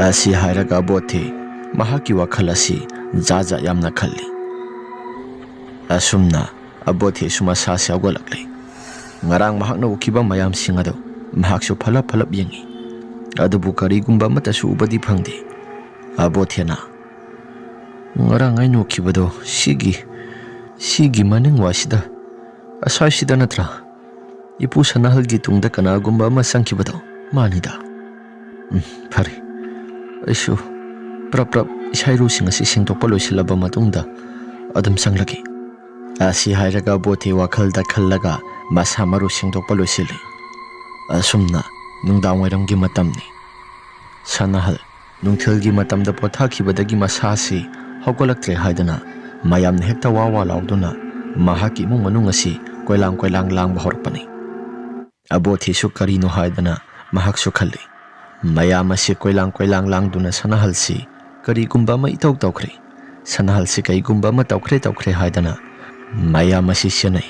ꯑꯁꯤ ꯍꯥꯏꯔꯒ ꯑꯕꯣꯊꯦ ꯃꯍꯥꯛꯀꯤ ꯋꯥꯈꯜ ꯑꯁꯤ ꯖꯥꯠ ꯖꯥꯠ ꯌꯥꯝꯅ ꯈꯜꯂꯤ꯫ ꯑꯁꯨꯝꯅ ꯑꯕꯣꯊꯦꯁꯨ ꯃꯁꯥꯁꯤ ꯍꯧꯒꯠꯂꯛꯂꯦ꯫ ꯉꯔꯥꯡ ꯃꯍꯥꯛꯅ ꯎꯈꯤꯕ ꯃꯌꯥꯝꯁꯤꯡ ꯑꯗꯨ ꯃꯍꯥꯛꯁꯨ ꯐꯂꯞ ꯐꯂꯞ ꯌꯦꯡꯉꯤ꯫ ꯑꯗꯨꯕꯨ ꯀꯔꯤꯒꯨꯝꯕ ꯑꯃꯠꯇꯁꯨ ꯎꯕꯗꯤ ꯐꯪꯗꯦ꯫ ꯑꯕꯣꯊꯦꯅ, "ꯉꯔꯥꯡ ꯑꯩꯅ ꯎꯈꯤꯕꯗꯣ ꯁꯤꯒꯤ, ꯁꯤꯒꯤ ꯃꯅꯤꯡ ꯋꯥꯏꯁꯤꯗ, ꯑꯁ꯭ꯋꯥꯏꯁꯤꯗ ꯅꯠꯇ꯭ꯔꯥ? ꯏꯄꯨ ꯁꯅꯥꯍꯜꯒꯤ ꯇꯨꯡꯗ ꯀꯅꯥꯒꯨꯝꯕ ꯑꯃ ꯆꯪꯈꯤꯕꯗꯣ ꯃꯥꯅꯤꯗ꯫ ꯎꯝ, ꯐꯔꯦ꯫ ꯑꯩꯁꯨ ꯄ꯭ꯔꯞ ꯄ꯭ꯔꯞ ꯏꯁꯥ ꯏꯔꯨꯁꯤꯡ ꯑꯁꯤ ꯁꯦꯡꯗꯣꯛꯄ ꯂꯣꯏꯁꯤꯜꯂꯕ ꯃꯇꯨꯡꯗ ꯑꯗꯨꯝ ꯆꯪꯂꯒꯦ"꯫ ꯑꯁꯤ ꯍꯥꯏꯔꯒ ꯑꯕꯣꯊꯦ ꯋꯥꯈꯜꯗ ꯈꯜꯂꯒ ꯃꯁꯥ ꯃꯔꯨ ꯁꯦꯡꯗꯣꯛꯄ ꯂꯣꯏꯁꯤꯜꯂꯤ꯫ ꯑꯁꯨꯝꯅ ꯅꯨꯡꯗꯥꯡꯋꯥꯏꯔꯝꯒꯤ ꯃꯇꯝꯅꯤ꯫ ꯁꯅꯥꯍꯜ ꯅꯨꯡꯊꯤꯜꯒꯤ ꯃꯇꯝꯗ ꯄꯣꯊꯥꯈꯤꯕꯗꯒꯤ ꯃꯁꯥꯁꯤ ꯍꯧꯒꯠꯂꯛꯇ꯭ꯔꯦ ꯍꯥꯏꯗꯨꯅ ꯃꯌꯥꯝꯅ ꯍꯦꯛꯇ ꯋꯥ ꯋꯥ ꯂꯥꯎꯗꯨꯅ ꯃꯍꯥꯛꯀꯤ ꯏꯃꯨꯡ ꯃꯅꯨꯡ ꯑꯁꯤ ꯀꯣꯏꯂꯥꯡ ꯀꯣꯏꯂꯥꯡ ꯂꯥꯡꯕ ꯍꯧꯔꯛꯄꯅꯤ꯫ ꯑꯕꯣꯊꯤꯁꯨ ꯀꯔꯤꯅꯣ ꯍꯥꯏꯗꯅ ꯃꯍꯥꯛꯁꯨ ꯈꯜꯂꯤ꯫ ꯃꯌꯥꯝ ꯑꯁꯤ ꯀꯣꯏꯂꯥꯡ ꯀꯣꯏꯂꯥꯡ ꯂꯥꯡꯗꯨꯅ ꯁꯅꯥꯍꯜꯁꯤ ꯀꯔꯤꯒꯨꯝꯕ ꯑꯃ ꯏꯇꯧ ꯇꯧꯈ꯭ꯔꯦ꯫ ꯁꯅꯥꯍꯜꯁꯤ ꯀꯔꯤꯒꯨꯝꯕ ꯑꯃ ꯇꯧꯈ꯭ꯔꯦ ꯇꯧꯈ꯭ꯔꯦ ꯍꯥꯏꯗꯅ ꯃꯌꯥꯝ ꯑꯁꯤ ꯁꯦꯟꯅꯩ꯫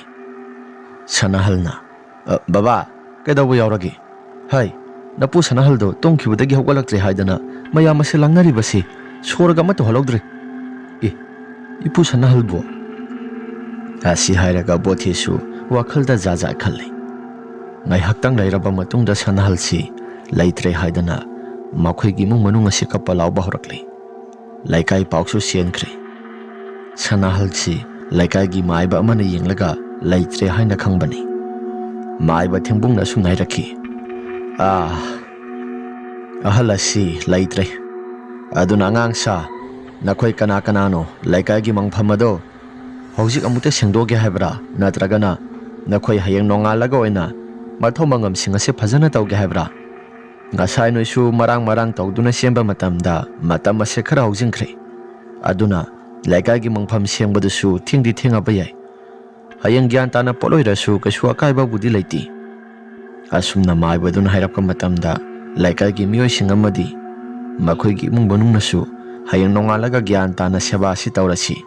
ꯁꯅꯥꯍꯜꯅ, "ꯑ, ꯕꯕꯥ, ꯀꯩꯗꯧꯕ ꯌꯥꯎꯔꯒꯦ? ꯍꯥꯏ, ꯅꯄꯨ ꯁꯅꯥꯍꯜꯗꯣ ꯇꯨꯝꯈꯤꯕꯗꯒꯤ ꯍꯧꯒꯠꯂꯛꯇ꯭ꯔꯦ ꯍꯥꯏꯗꯅ ꯃꯌꯥꯝ ꯑꯁꯤ ꯂꯥꯡꯅꯔꯤꯕꯁꯤ ꯁꯣꯔꯒ ꯑꯃꯠꯇ ꯍꯣꯜꯍꯧꯗ꯭ꯔꯦ꯫ ꯑꯦ, ꯏꯄꯨ ꯁꯅꯥꯍꯜꯕꯨ?" ꯑꯁꯤ ꯍꯥꯏꯔꯒ ꯕꯣꯊꯤꯁꯨ ꯋꯥꯈꯜꯗ ꯖꯥꯠ ꯖꯥꯠ ꯈꯜꯂꯤ꯫ ꯉꯥꯏꯍꯥꯛꯇꯪ ꯂꯩꯔꯕ ꯃꯇꯨꯡꯗ ꯁꯅꯥꯍꯜꯁꯤ ꯂꯩꯇ꯭ꯔꯦ ꯍꯥꯏꯗꯅ ꯃꯈꯣꯏꯒꯤ ꯏꯃꯨꯡ ꯃꯅꯨꯡ ꯑꯁꯤ ꯀꯞꯄ ꯂꯥꯎꯕ ꯍꯧꯔꯛꯂꯤ꯫ ꯂꯩꯀꯥꯏ ꯄꯥꯎꯁꯨ ꯆꯦꯟꯈ꯭ꯔꯦ꯫ ꯁꯅꯥꯍꯜꯁꯤ ꯂꯩꯀꯥꯏꯒꯤ ꯃꯥꯏꯕ ꯑꯃꯅ ꯌꯦꯡꯂꯒ ꯂꯩꯇ꯭ꯔꯦ ꯍꯥꯏꯅ ꯈꯪꯕꯅꯤ꯫ ꯃꯥꯏꯕ ꯊꯦꯡꯕꯨꯡꯅ ꯑꯁꯨꯝꯅ ꯍꯥꯏꯔꯛꯈꯤ, "ꯑꯥ, ꯑꯍꯜ ꯑꯁꯤ ꯂꯩꯇ꯭ꯔꯦ꯫ ꯑꯗꯨꯅ ꯑꯉꯥꯡꯁꯥ, ꯅꯈꯣꯏ ꯀꯅꯥ ꯀꯅꯥꯅꯣ ꯂꯩꯀꯥꯏꯒꯤ ꯃꯪꯐꯝ ꯑꯗꯣ ꯍꯧꯖꯤꯛ ꯑꯃꯨꯛꯇ ꯁꯦꯡꯗꯣꯛꯒꯦ ꯍꯥꯏꯕ꯭ꯔꯥ? ꯅꯠꯇ꯭ꯔꯒꯅ ꯅꯈꯣꯏ ꯍꯌꯦꯡ ꯅꯣꯡꯉꯥꯜꯂꯒ ꯑꯣꯏꯅ ꯃꯊꯧ ꯃꯉꯝꯁꯤꯡ ꯑꯁꯤ ꯐꯖꯅ ꯇꯧꯒꯦ ꯍꯥꯏꯕ꯭ꯔꯥ? ꯉꯁꯥꯏ ꯅꯣꯏꯁꯨ ꯃꯔꯥꯡ ꯃꯔꯥꯡ ꯇꯧꯗꯨꯅ ꯆꯦꯟꯕ ꯃꯇꯝꯗ ꯃꯇꯝ ꯑꯁꯦ ꯈꯔ ꯍꯧꯖꯤꯟꯈ꯭ꯔꯦ꯫ ꯑꯗꯨꯅ ꯂꯩꯀꯥꯏꯒꯤ ꯃꯪꯐꯝ ꯁꯦꯡꯕꯗꯨꯁꯨ ꯊꯦꯡꯗꯤ ꯊꯦꯡꯉꯕ ꯌꯥꯏ꯫ ꯍꯌꯦꯡ ꯒ꯭ꯌꯥꯟ ꯇꯥꯅ ꯄꯣꯠ ꯑꯣꯏꯔꯁꯨ ꯀꯩꯁꯨ ꯑꯀꯥꯏꯕꯕꯨꯗꯤ ꯂꯩꯇꯦ"꯫ ꯑꯁꯨꯝꯅ ꯃꯥꯏꯕꯗꯨꯅ ꯍꯥꯏꯔꯛꯄ ꯃꯇꯝꯗ ꯂꯩꯀꯥꯏꯒꯤ ꯃꯤꯑꯣꯏꯁꯤꯡ ꯑꯃꯗꯤ ꯃꯈꯣꯏꯒꯤ ꯏꯃꯨꯡ ꯃꯅꯨꯡꯅꯁꯨ "ꯍꯌꯦꯡ ꯅꯣꯡꯉꯥꯜꯂꯒ ꯒ꯭ꯌꯥꯟ ꯇꯥꯅ ꯁꯦꯕꯥ ꯑꯁꯤ ꯇꯧꯔꯁꯤ꯫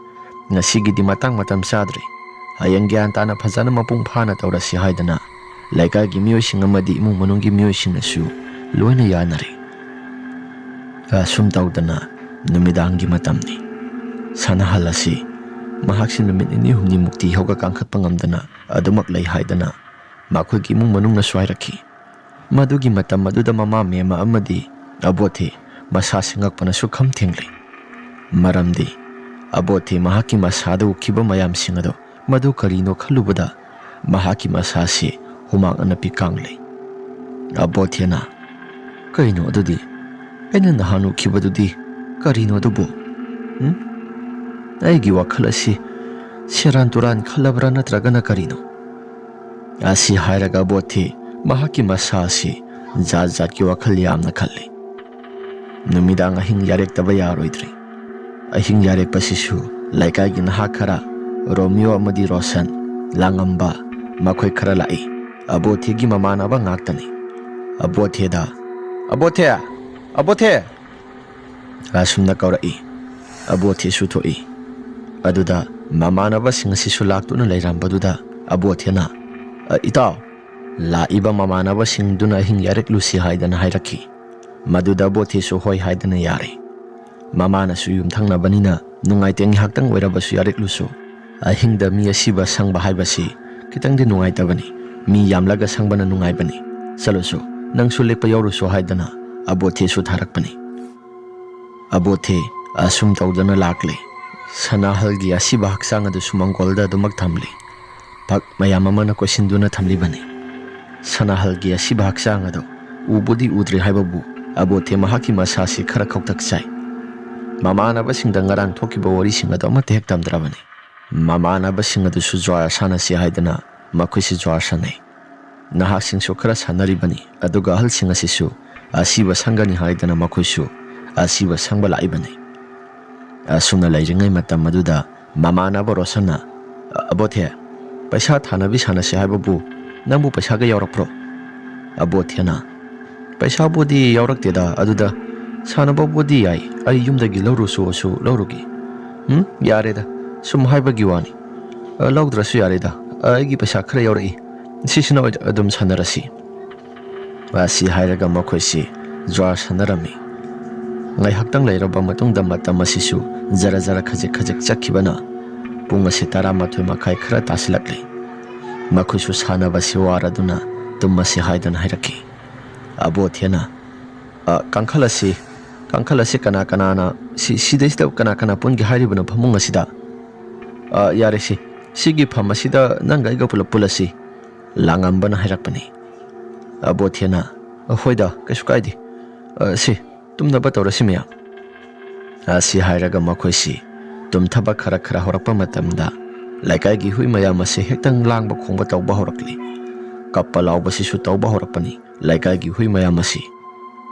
ꯉꯁꯤꯒꯤꯗꯤ ꯃꯇꯥꯡ ꯃꯇꯝ ꯆꯥꯗ꯭ꯔꯤ꯫ ꯍꯌꯦꯡ ꯒ꯭ꯌꯥꯟ ꯇꯥꯅ ꯐꯖꯅ ꯃꯄꯨꯡ ꯐꯥꯅ ꯇꯧꯔꯁꯤ" ꯍꯥꯏꯗꯅ ꯂꯩꯀꯥꯏꯒꯤ ꯃꯤꯑꯣꯏꯁꯤꯡ ꯑꯃꯗꯤ ꯏꯃꯨꯡ ꯃꯅꯨꯡꯒꯤ ꯃꯤꯑꯣꯏꯁꯤꯡꯅꯁꯨ ꯂꯣꯏꯅ ꯌꯥꯅꯔꯦ꯫ ꯑꯁꯨꯝ ꯇꯧꯗꯅ ꯅꯨꯃꯤꯗꯥꯡꯒꯤ ꯃꯇꯝꯅꯤ꯫ ꯁꯅꯥꯍꯜ ꯑꯁꯤ ꯃꯍꯥꯛꯁꯤ ꯅꯨꯃꯤꯠ ꯅꯤꯅꯤ ꯍꯨꯝꯅꯤꯃꯨꯛꯇꯤ ꯍꯧꯒꯠ ꯀꯥꯡꯈꯠꯄ ꯉꯝꯗꯅ ꯑꯗꯨꯃꯛ ꯂꯩ ꯍꯥꯏꯗꯅ ꯃꯈꯣꯏꯒꯤ ꯏꯃꯨꯡ ꯃꯅꯨꯡꯅꯁꯨ ꯍꯥꯏꯔꯛꯈꯤ꯫ ꯃꯗꯨꯒꯤ ꯃꯇꯝ ꯑꯗꯨꯗ ꯃꯃꯥ ꯃꯦꯝꯃ ꯑꯃꯗꯤ ꯑꯕꯣꯊꯦ ꯃꯁꯥ ꯁꯦꯡꯉꯛꯄꯅꯁꯨ ꯈꯝ ꯊꯦꯡꯂꯤ꯫ ꯃꯔꯝꯗꯤ ꯑꯕꯣꯊꯦ ꯃꯍꯥꯛꯀꯤ ꯃꯁꯥꯗ ꯎꯈꯤꯕ ꯃꯌꯥꯝꯁꯤꯡ ꯑꯗꯨ ꯃꯗꯨ ꯀꯔꯤꯅꯣ ꯈꯜꯂꯨꯕꯗ ꯃꯍꯥꯛꯀꯤ ꯃꯁꯥꯁꯤ ꯍꯨꯃꯥꯡ ꯑꯅꯞꯄꯤ ꯀꯥꯡꯂꯤ꯫ ꯑꯕꯣꯊꯦꯅ, "ꯀꯩꯅꯣ ꯑꯗꯨꯗꯤ? ꯑꯩꯅ ꯅꯍꯥꯟ ꯎꯈꯤꯕꯗꯨꯗꯤ ꯀꯔꯤꯅꯣ ꯑꯗꯨꯕꯨ? ꯎꯝ? ꯑꯩꯒꯤ ꯋꯥꯈꯜ ꯑꯁꯤ ꯁꯦꯔꯥꯟ ꯇꯨꯔꯥꯟ ꯈꯜꯂꯕ꯭ꯔꯥ ꯅꯠꯇ꯭ꯔꯒꯅ ꯀꯔꯤꯅꯣ?" ꯑꯁꯤ ꯍꯥꯏꯔꯒ ꯑꯕꯣꯊꯦ ꯃꯍꯥꯛꯀꯤ ꯃꯁꯥ ꯑꯁꯤ ꯖꯥꯠ ꯖꯥꯠꯀꯤ ꯋꯥꯈꯜ ꯌꯥꯝꯅ ꯈꯜꯂꯤ꯫ ꯅꯨꯃꯤꯗꯥꯡ ꯑꯍꯤꯡ ꯌꯥꯔꯦꯛꯇꯕ ꯌꯥꯔꯣꯏꯗ꯭ꯔꯦ꯫ ꯑꯍꯤꯡ ꯌꯥꯔꯦꯛꯄꯁꯤꯁꯨ ꯂꯩꯀꯥꯏꯒꯤ ꯅꯍꯥ ꯈꯔ, ꯔꯣꯃꯤꯌꯣ ꯑꯃꯗꯤ ꯔꯣꯁꯟ, ꯂꯥꯡꯉꯝꯕ, ꯃꯈꯣꯏ ꯈꯔ ꯂꯥꯛꯏ꯫ ꯑꯕꯣꯊꯦꯒꯤ ꯃꯃꯥꯟꯅꯕ ꯉꯥꯛꯇꯅꯤ꯫ ꯑꯕꯣꯊꯦꯗ, "ꯑꯕꯣꯊꯦ! ꯑꯕꯣꯊꯦ!" ꯑꯁꯨꯝꯅ ꯀꯧꯔꯛꯏ꯫ ꯑꯕꯣꯊꯦꯁꯨ ꯊꯣꯛꯏ꯫ ꯑꯗꯨꯗ ꯃꯃꯥꯟꯅꯕꯁꯤꯡ ꯑꯁꯤꯁꯨ ꯂꯥꯛꯇꯨꯅ ꯂꯩꯔꯝꯕꯗꯨꯗ ꯑꯕꯣꯊꯦꯅ, "ꯑ, ꯏꯇꯥꯎ, ꯂꯥꯛꯏꯕ ꯃꯃꯥꯟꯅꯕꯁꯤꯡꯗꯨꯅ ꯑꯍꯤꯡ ꯌꯥꯔꯦꯛꯂꯨꯁꯤ ꯍꯥꯏꯗꯅ ꯍꯥꯏꯔꯛꯈꯤ꯫ ꯃꯗꯨꯗ ꯑꯕꯣꯊꯦꯁꯨ ꯍꯣꯏ ꯍꯥꯏꯗꯅ ꯌꯥꯔꯦ꯫ ꯃꯃꯥꯅꯁꯨ ꯌꯨꯝꯊꯪꯅꯕꯅꯤꯅ ꯅꯨꯡꯉꯥꯏꯇꯦ, ꯉꯥꯏꯍꯥꯛꯇꯪ ꯑꯣꯏꯔꯕꯁꯨ ꯌꯥꯔꯦꯛꯂꯨꯁꯨ꯫ ꯑꯍꯤꯡꯗ ꯃꯤ ꯑꯁꯤꯕ ꯁꯪꯕ ꯍꯥꯏꯕꯁꯤ ꯈꯤꯇꯪꯗꯤ ꯅꯨꯡꯉꯥꯏꯇꯕꯅꯤ꯫ ꯃꯤ ꯌꯥꯝꯂꯒ ꯁꯪꯕꯅ ꯅꯨꯡꯉꯥꯏꯕꯅꯤ꯫ ꯆꯠꯂꯨꯁꯨ, ꯅꯪꯁꯨ ꯂꯦꯛꯄ ꯌꯥꯎꯔꯨꯁꯨ" ꯍꯥꯏꯗꯅ ꯑꯕꯣꯊꯦꯁꯨ ꯊꯥꯔꯛꯄꯅꯤ꯫ ꯑꯕꯣꯊꯦ ꯑꯁꯨꯝ ꯇꯧꯗꯨꯅ ꯂꯥꯛꯂꯦ꯫ ꯁꯅꯥꯍꯜꯒꯤ ꯑꯁꯤꯕ ꯍꯛꯆꯥꯡ ꯑꯗꯨꯁꯨ ꯃꯪꯒꯣꯜꯗ ꯑꯗꯨꯃꯛ ꯊꯝꯂꯤ꯫ ꯚꯛ ꯃꯌꯥꯝ ꯑꯃꯅ ꯀꯣꯏꯁꯤꯟꯗꯨꯅ ꯊꯝꯂꯤꯕꯅꯤ꯫ ꯁꯅꯥꯍꯜꯒꯤ ꯑꯁꯤꯕ ꯍꯛꯆꯥꯡ ꯑꯗꯨ ꯎꯕꯨꯗꯤ ꯎꯗ꯭ꯔꯤ ꯍꯥꯏꯕꯕꯨ ꯑꯕꯣꯊꯦ ꯃꯍꯥꯛꯀꯤ ꯃꯁꯥꯁꯤ ꯈꯔ ꯈꯧꯇꯛ ꯆꯥꯏ꯫ ꯃꯃꯥꯟꯅꯕꯁꯤꯡꯗ ꯉꯔꯥꯡ ꯊꯣꯛꯈꯤꯕ ꯋꯥꯔꯤꯁꯤꯡ ꯑꯗꯨ ꯑꯃꯠꯇ ꯍꯦꯛ ꯇꯝꯗ꯭ꯔꯕꯅꯤ꯫ ꯃꯃꯥꯟꯅꯕꯁꯤꯡ ꯑꯗꯨꯁꯨ ꯖ꯭ꯋꯥꯔ ꯁꯥꯟꯅꯁꯤ ꯍꯥꯏꯗꯅ ꯃꯈꯣꯏꯁꯨ ꯖ꯭ꯋꯥꯔ ꯁꯥꯟꯅꯩ꯫ ꯅꯍꯥꯁꯤꯡꯁꯨ ꯈꯔ ꯁꯥꯟꯅꯔꯤꯕꯅꯤ, ꯑꯗꯨꯒ ꯑꯍꯜꯁꯤꯡ ꯑꯁꯤꯁꯨ ꯑꯁꯤꯕ ꯁꯪꯒꯅꯤ ꯍꯥꯏꯗꯅ ꯃꯈꯣꯏꯁꯨ ꯑꯁꯤꯕ ꯁꯪꯕ ꯂꯥꯛꯏꯕꯅꯤ꯫ ꯑꯁꯨꯝꯅ ꯂꯩꯔꯤꯉꯩ ꯃꯇꯝ ꯑꯗꯨꯗ ꯃꯃꯥꯟꯅꯕ ꯔꯣꯁꯟꯅ, "ꯑꯕꯣꯊꯦ, ꯄꯩꯁꯥ ꯊꯥꯅꯕꯤ ꯁꯥꯟꯅꯁꯤ ꯍꯥꯏꯕꯕꯨ ꯅꯪꯕꯨ ꯄꯩꯁꯥꯒ ꯌꯥꯎꯔꯛꯄ꯭ꯔꯣ?" ꯑꯕꯣꯊꯦꯅ, "ꯄꯩꯁꯥꯕꯨꯗꯤ ꯌꯥꯎꯔꯛꯇꯦꯗ, ꯑꯗꯨꯗ "ꯁꯥꯟꯅꯕꯕꯨꯗꯤ ꯌꯥꯏ, ꯑꯩ ꯌꯨꯝꯗꯒꯤ ꯂꯧꯔꯨꯁꯨ ꯂꯧꯔꯨꯒꯦ?" "ꯎꯝ, ꯌꯥꯔꯦꯗ, ꯁꯨꯝ ꯍꯥꯏꯕꯒꯤ ꯋꯥꯅꯤ꯫ ꯑ, ꯂꯧꯗ꯭ꯔꯁꯨ ꯌꯥꯔꯦꯗ꯫ ꯑ, ꯑꯩꯒꯤ ꯄꯩꯁꯥ ꯈꯔ ꯌꯥꯎꯔꯛꯏ, ꯁꯤꯁꯤꯅ ꯑꯣꯏꯅ ꯑꯗꯨꯝ ꯁꯥꯟꯅꯔꯁꯤ" ꯑꯁꯤ ꯍꯥꯏꯔꯒ ꯃꯈꯣꯏꯁꯤ ꯖ꯭ꯋꯥꯔ ꯁꯥꯟꯅꯔꯝꯃꯤ꯫ ꯉꯥꯏꯍꯥꯛꯇꯪ ꯂꯩꯔꯕ ꯃꯇꯨꯡꯗ ꯃꯇꯝ ꯑꯁꯤꯁꯨ ꯖꯔ ꯖꯔ ꯈꯖꯤꯛ ꯈꯖꯤꯛ ꯆꯠꯈꯤꯕꯅ ꯄꯨꯡ ꯑꯁꯤ ꯇꯔꯥꯃꯥꯊꯣꯏ ꯃꯈꯥꯏ ꯈꯔ ꯇꯥꯁꯤꯜꯂꯛꯂꯤ꯫ ꯃꯈꯣꯏꯁꯨ ꯁꯥꯟꯅꯕꯁꯤ ꯋꯥꯔꯗꯨꯅ ꯇꯨꯝꯃꯁꯤ ꯍꯥꯏꯗꯨꯅ ꯍꯥꯏꯔꯛꯈꯤ꯫ ꯑꯕꯣꯊꯦꯅ, "ꯑ, ꯀꯥꯡꯈꯜ ꯑꯁꯤ, ꯀꯥꯡꯈꯜ ꯑꯁꯤ ꯀꯅꯥ ꯀꯅꯥꯅ, ꯁꯤ, ꯁꯤꯗꯩꯁꯤꯗ ꯀꯅꯥ ꯀꯅꯥ ꯄꯨꯟꯒꯦ ꯍꯥꯏꯔꯤꯕꯅꯣ ꯐꯃꯨꯡ ꯑꯁꯤꯗ?" "ꯑ, ꯌꯥꯔꯦꯁꯤ, ꯁꯤꯒꯤ ꯐꯝ ꯑꯁꯤꯗ ꯅꯪꯒ ꯑꯩꯒ ꯄꯨꯂꯞ ꯄꯨꯜꯂꯁꯤ", ꯂꯥꯡꯉꯝꯕꯅ ꯍꯥꯏꯔꯛꯄꯅꯤ꯫ ꯑꯕꯣꯊꯦꯅ, "ꯍꯣꯏꯗ, ꯀꯩꯁꯨ ꯀꯥꯏꯗꯦ꯫ ꯑ, ꯁꯤ, ꯇꯨꯝꯅꯕ ꯇꯧꯔꯁꯤ ꯃꯌꯥꯝ" ꯑꯁꯤ ꯍꯥꯏꯔꯒ ꯃꯈꯣꯏꯁꯤ ꯇꯨꯝꯊꯕ ꯈꯔ ꯈꯔ ꯍꯧꯔꯛꯄ ꯃꯇꯝꯗ ꯂꯩꯀꯥꯏꯒꯤ ꯍꯨꯏ ꯃꯌꯥꯝ ꯑꯁꯤ ꯍꯦꯛꯇ ꯂꯥꯡꯕ ꯈꯣꯡꯕ ꯇꯧꯕ ꯍꯧꯔꯛꯂꯤ꯫ ꯀꯞꯄ ꯂꯥꯎꯕꯁꯤꯁꯨ ꯇꯧꯕ ꯍꯧꯔꯛꯄꯅꯤ ꯂꯩꯀꯥꯏꯒꯤ ꯍꯨꯏ ꯃꯌꯥꯝ ꯑꯁꯤ꯫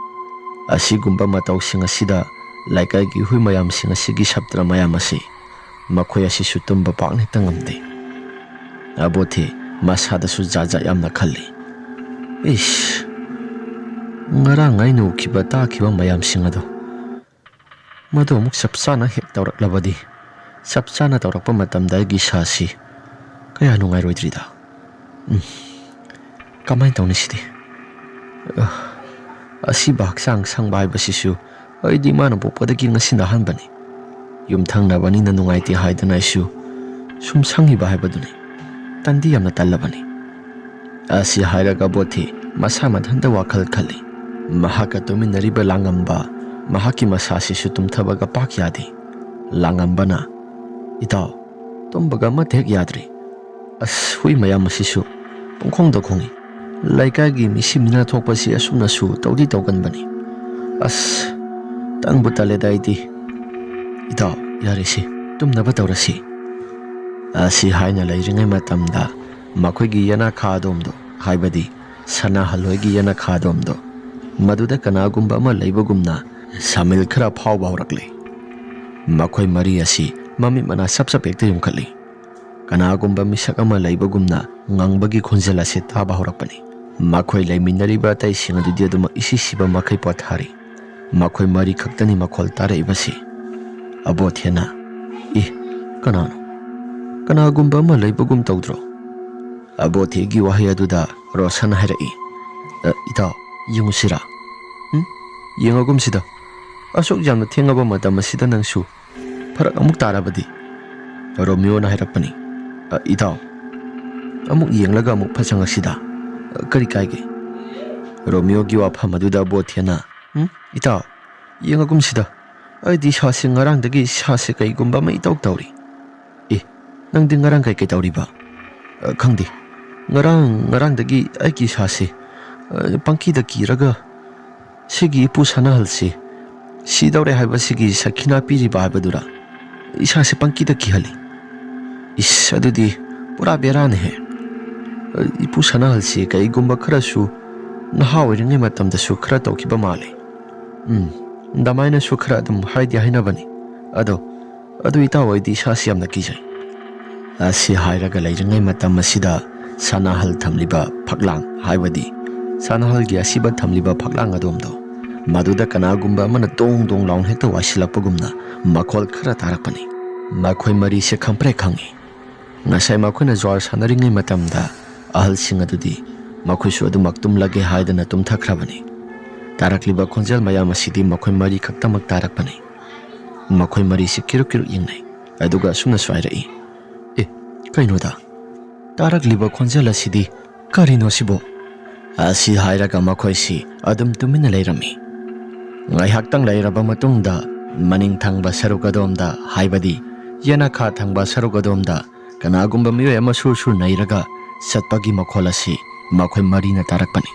ꯑꯁꯤꯒꯨꯝꯕ ꯃꯇꯧꯁꯤꯡ ꯑꯁꯤꯗ ꯂꯩꯀꯥꯏꯒꯤ ꯍꯨꯏ ꯃꯌꯥꯝꯁꯤꯡ ꯑꯁꯤꯒꯤ ꯁꯥꯇ꯭ꯔ ꯃꯌꯥꯝ ꯑꯁꯤ, ꯃꯈꯣꯏ ꯑꯁꯤꯁꯨ ꯇꯨꯝꯕ ꯄꯥꯛꯅ ꯍꯦꯛꯇ ꯉꯝꯗꯦ꯫ ꯑꯕꯣꯊꯦ ꯃꯁꯥꯗꯁꯨ ꯖꯥꯠ ꯖꯥꯠ ꯌꯥꯝꯅ ꯈꯜꯂꯤ꯫ "ꯏꯁ, ꯉꯔꯥꯡ ꯑꯩꯅ ꯎꯈꯤꯕ ꯇꯥꯈꯤꯕ ꯃꯌꯥꯝꯁꯤꯡ ꯑꯗꯣ, ꯃꯗꯨ ꯑꯃꯨꯛ ꯆꯞ ꯆꯥꯅ ꯍꯦꯛ ꯇꯧꯔꯛꯂꯕꯗꯤ, ꯆꯞ ꯆꯥꯅ ꯇꯧꯔꯛꯄ ꯃꯇꯝꯗ ꯑꯩꯒꯤ ꯏꯁꯥꯁꯤ ꯀꯌꯥ ꯅꯨꯡꯉꯥꯏꯔꯣꯏꯗ꯭ꯔꯤꯗ꯫ ꯎꯝ, ꯀꯃꯥꯏꯅ ꯇꯧꯅꯤ ꯁꯤꯗꯤ? ꯑ, ꯑꯁꯤꯕ ꯍꯛꯆꯥꯡ ꯁꯪꯕ ꯍꯥꯏꯕꯁꯤꯁꯨ ꯑꯩꯗꯤ ꯏꯃꯥꯅ ꯄꯣꯛꯄꯗꯒꯤ ꯉꯁꯤꯅ ꯑꯍꯥꯟꯕꯅꯤ꯫ ꯌꯨꯝꯊꯪꯅꯕꯅꯤꯅ ꯅꯨꯡꯉꯥꯏꯇꯦ ꯍꯥꯏꯗꯨꯅ ꯑꯩꯁꯨ ꯁꯨꯝ ꯁꯪꯉꯤꯕ ꯍꯥꯏꯕꯗꯨꯅꯤ꯫ ꯇꯟꯗꯤ ꯌꯥꯝꯅ ꯇꯜꯂꯕꯅꯤ" ꯑꯁꯤ ꯍꯥꯏꯔꯒ ꯕꯣꯊꯤ ꯃꯁꯥ ꯃꯊꯟꯇ ꯋꯥꯈꯜ ꯈꯜꯂꯤ꯫ ꯃꯍꯥꯛꯀ ꯇꯨꯃꯤꯟꯅꯔꯤꯕ ꯂꯥꯡꯉꯝꯕ, ꯃꯍꯥꯛꯀꯤ ꯃꯁꯥꯁꯤꯁꯨ ꯇꯨꯝꯊꯕꯒ ꯄꯥꯛ ꯌꯥꯗꯦ꯫ ꯂꯥꯡꯉꯝꯕꯅ, "ꯏꯇꯥꯎ, ꯇꯨꯝꯕꯒ ꯑꯃꯠꯇ ꯍꯦꯛ ꯌꯥꯗ꯭ꯔꯤ꯫ ꯑꯁ, ꯍꯨꯏ ꯃꯌꯥꯝ ꯑꯁꯤꯁꯨ ꯄꯨꯡꯈꯣꯡꯗ ꯈꯣꯡꯏ꯫ ꯂꯩꯀꯥꯏꯒꯤ ꯃꯤꯁꯤ ꯃꯤꯅ ꯊꯣꯛꯄꯁꯤ ꯑꯁꯨꯝꯅꯁꯨ ꯇꯧꯗꯤ ꯇꯧꯒꯟꯕꯅꯤ꯫ ꯑꯁ, ꯇꯟꯕꯨ ꯇꯜꯂꯦꯗ ꯑꯩꯗꯤ꯫ ꯏꯇꯥꯎ, ꯌꯥꯔꯦꯁꯤ, ꯇꯨꯝꯅꯕ ꯇꯧꯔꯁꯤ" ꯑꯁꯤ ꯍꯥꯏꯅ ꯂꯩꯔꯤꯉꯩ ꯃꯇꯝꯗ ꯃꯈꯣꯏꯒꯤ ꯌꯦꯅꯈꯥ ꯑꯗꯣꯝꯗꯣ, ꯍꯥꯏꯕꯗꯤ ꯁꯅꯥꯍꯜꯍꯣꯏꯒꯤ ꯌꯦꯅꯈꯥ ꯑꯗꯣꯝꯗꯣ, ꯃꯗꯨꯗ ꯀꯅꯥꯒꯨꯝꯕ ꯑꯃ ꯂꯩꯕꯒꯨꯝꯅ ꯁꯃꯤꯜ ꯈꯔ ꯐꯥꯎꯕ ꯍꯧꯔꯛꯂꯦ꯫ ꯃꯈꯣꯏ ꯃꯔꯤ ꯑꯁꯤ ꯃꯃꯤꯠ ꯃꯅꯥ ꯁꯞ ꯁꯞ ꯍꯦꯛꯇ ꯌꯨꯝꯈꯠꯂꯤ꯫ ꯀꯅꯥꯒꯨꯝꯕ ꯃꯤꯁꯛ ꯑꯃ ꯂꯩꯕꯒꯨꯝꯅ ꯉꯪꯕꯒꯤ ꯈꯣꯟꯖꯦꯜ ꯑꯁꯤ ꯇꯥꯕ ꯍꯧꯔꯛꯄꯅꯤ꯫ ꯃꯈꯣꯏ ꯂꯩꯃꯤꯟꯅꯔꯤꯕ ꯑꯇꯩꯁꯤꯡ ꯑꯗꯨꯗꯤ ꯑꯗꯨꯃꯛ ꯏꯁꯤ ꯁꯤꯕ ꯃꯈꯩ ꯄꯣꯊꯥꯔꯤ꯫ ꯃꯈꯣꯏ ꯃꯔꯤ ꯈꯛꯇꯅꯤ ꯃꯈꯣꯜ ꯇꯥꯔꯛꯏꯕꯁꯤ꯫ ꯑꯕꯣꯊꯦꯅ, "ꯏ, ꯀꯅꯥꯅꯣ? ꯀꯅꯥꯒꯨꯝꯕ ꯑꯃ ꯂꯩꯕꯒꯨꯝ ꯇꯧꯗ꯭ꯔꯣ?" ꯑꯕꯣꯊꯦꯒꯤ ꯋꯥꯍꯩ ꯑꯗꯨꯗ ꯔꯣꯁꯟ ꯍꯥꯏꯔꯛꯏ, "ꯑ, ꯏꯇꯥꯎ, ꯌꯦꯡꯉꯨꯁꯤꯔꯥ?" "ꯎꯝ? ꯌꯦꯡꯉꯒꯨꯝꯁꯤꯗ꯫ ꯑꯁꯨꯛ ꯌꯥꯝꯅ ꯊꯦꯡꯉꯕ ꯃꯇꯝ ꯑꯁꯤꯗ ꯅꯪꯁꯨ ꯐꯔꯛ ꯑꯃꯨꯛ ꯇꯥꯔꯕꯗꯤ?" ꯔꯣꯃꯤꯌꯣꯅ ꯍꯥꯏꯔꯛꯄꯅꯤ, "ꯑ, ꯏꯇꯥꯎ, ꯑꯃꯨꯛ ꯌꯦꯡꯂꯒ ꯑꯃꯨꯛ ꯐꯠ ꯆꯪꯉꯛꯁꯤꯗ꯫ ꯑ, ꯀꯔꯤ ꯀꯥꯏꯒꯦ?" ꯔꯣꯃꯤꯌꯣꯒꯤ ꯋꯥꯐꯝ ꯑꯗꯨꯗ ꯑꯕꯣꯊꯦꯅ, "ꯎꯝ, ꯏꯇꯥꯎ, ꯌꯦꯡꯉꯒꯨꯝꯁꯤꯗ꯫ ꯑꯩꯗꯤ ꯏꯁꯥꯁꯦ ꯉꯔꯥꯡꯗꯒꯤ ꯏꯁꯥꯁꯦ ꯀꯩꯒꯨꯝꯕ ꯑꯃ ꯏꯇꯧ ꯇꯧꯔꯤ꯫" "ꯑꯦ, ꯅꯪꯗꯤ ꯉꯔꯥꯡ ꯀꯩꯀꯩ ꯇꯧꯔꯤꯕ?" "ꯑ, ꯈꯪꯗꯦ꯫ ꯉꯔꯥꯡ, ꯉꯔꯥꯡꯗꯒꯤ ꯑꯩꯒꯤ ꯏꯁꯥꯁꯦ, ꯑ, ꯄꯪꯀꯤꯗ ꯀꯤꯔꯒ ꯁꯤꯒꯤ ꯏꯄꯨ ꯁꯅꯥꯍꯜꯁꯤ ꯁꯤꯗꯧꯔꯦ ꯍꯥꯏꯕꯁꯤꯒꯤ ꯁꯈꯤꯅꯥ ꯄꯤꯔꯤꯕ ꯍꯥꯏꯕꯗꯨꯔꯥ? ꯏꯁꯥꯁꯦ ꯄꯪꯀꯤꯗ ꯀꯤꯍꯜꯂꯤ꯫" "ꯏꯁ, ꯑꯗꯨꯗꯤ ꯄꯨꯔꯥ ꯕꯦꯔꯥꯅꯤꯍꯦ꯫ ꯏꯄꯨ ꯁꯅꯥꯍꯜꯁꯤ ꯀꯩꯒꯨꯝꯕ ꯈꯔꯁꯨ ꯅꯍꯥ ꯑꯣꯏꯔꯤꯉꯩ ꯃꯇꯝꯗꯁꯨ ꯈꯔ ꯇꯧꯈꯤꯕ ꯃꯥꯜꯂꯦ꯫ ꯎꯝ, ꯑꯗꯨꯃꯥꯏꯅꯁꯨ ꯈꯔ ꯑꯗꯨꯝ ꯍꯥꯏꯗꯤ ꯍꯥꯏꯅꯕꯅꯤ꯫ ꯑꯗꯣ, ꯑꯗꯨ ꯏꯇꯥꯎ, ꯑꯩꯗꯤ ꯏꯁꯥꯁꯤ ꯌꯥꯝꯅ ꯀꯤꯖꯩ꯫" ꯑꯁꯤ ꯍꯥꯏꯔꯒ ꯂꯩꯔꯤꯉꯩ ꯃꯇꯝ ꯑꯁꯤꯗ ꯁꯅꯥꯍꯜ ꯊꯝꯂꯤꯕ ꯐꯛꯂꯥꯡ, ꯍꯥꯏꯕꯗꯤ ꯁꯅꯥꯍꯜꯒꯤ ꯑꯁꯤꯕ ꯊꯝꯂꯤꯕ ꯐꯛꯂꯥꯡ ꯑꯗꯣꯝꯗꯣ, ꯃꯗꯨꯗ ꯀꯅꯥꯒꯨꯝꯕ ꯑꯃꯅ ꯗꯣꯡ ꯗꯣꯡ ꯂꯥꯎꯅ ꯍꯦꯛꯇ ꯋꯥꯏꯁꯤꯜꯂꯛꯄꯒꯨꯝꯅ ꯃꯈꯣꯜ ꯈꯔ ꯇꯥꯔꯛꯄꯅꯤ꯫ ꯃꯈꯣꯏ ꯃꯔꯤꯁꯦ ꯈꯪꯄ꯭ꯔꯦꯛ ꯈꯪꯉꯤ꯫ ꯉꯁꯥꯏ ꯃꯈꯣꯏꯅ ꯖ꯭ꯋꯥꯔ ꯁꯥꯟꯅꯔꯤꯉꯩ ꯃꯇꯝꯗ ꯑꯍꯜꯁꯤꯡ ꯑꯗꯨꯗꯤ ꯃꯈꯣꯏꯁꯨ ꯑꯗꯨꯃꯛ ꯇꯨꯝꯂꯒꯦ ꯍꯥꯏꯗꯅ ꯇꯨꯝꯊꯈ꯭ꯔꯕꯅꯤ꯫ ꯇꯥꯔꯛꯂꯤꯕ ꯈꯣꯟꯖꯦꯜ ꯃꯌꯥꯝ ꯑꯁꯤꯗꯤ ꯃꯈꯣꯏ ꯃꯔꯤ ꯈꯛꯇꯃꯛ ꯇꯥꯔꯛꯄꯅꯤ꯫ ꯃꯈꯣꯏ ꯃꯔꯤꯁꯤ ꯀꯤꯔꯨꯛ ꯀꯤꯔꯨꯛ ꯌꯦꯡꯅꯩ, ꯑꯗꯨꯒ ꯑꯁꯨꯝꯅꯁꯨ ꯍꯥꯏꯔꯛꯏ, "ꯑꯦ, ꯀꯩꯅꯣꯗ? ꯇꯥꯔꯛꯂꯤꯕ ꯈꯣꯟꯖꯦꯜ ꯑꯁꯤꯗꯤ ꯀꯔꯤꯅꯣ ꯁꯤꯕꯣ?" ꯑꯁꯤ ꯍꯥꯏꯔꯒ ꯃꯈꯣꯏꯁꯤ ꯑꯗꯨꯝ ꯇꯨꯃꯤꯟꯅ ꯂꯩꯔꯝꯃꯤ꯫ ꯉꯥꯏꯍꯥꯛꯇꯪ ꯂꯩꯔꯕ ꯃꯇꯨꯡꯗ ꯃꯅꯤꯡ ꯊꯪꯕ ꯁꯔꯨꯛ ꯑꯗꯣꯝꯗ, ꯍꯥꯏꯕꯗꯤ ꯌꯦꯅꯈꯥ ꯊꯪꯕ ꯁꯔꯨꯛ ꯑꯗꯣꯝꯗ ꯀꯅꯥꯒꯨꯝꯕ ꯃꯤꯑꯣꯏ ꯑꯃ ꯁꯨꯔ ꯁꯨꯔ ꯅꯩꯔꯒ ꯆꯠꯄꯒꯤ ꯃꯈꯣꯜ ꯑꯁꯤ ꯃꯈꯣꯏ ꯃꯔꯤꯅ ꯇꯥꯔꯛꯄꯅꯤ꯫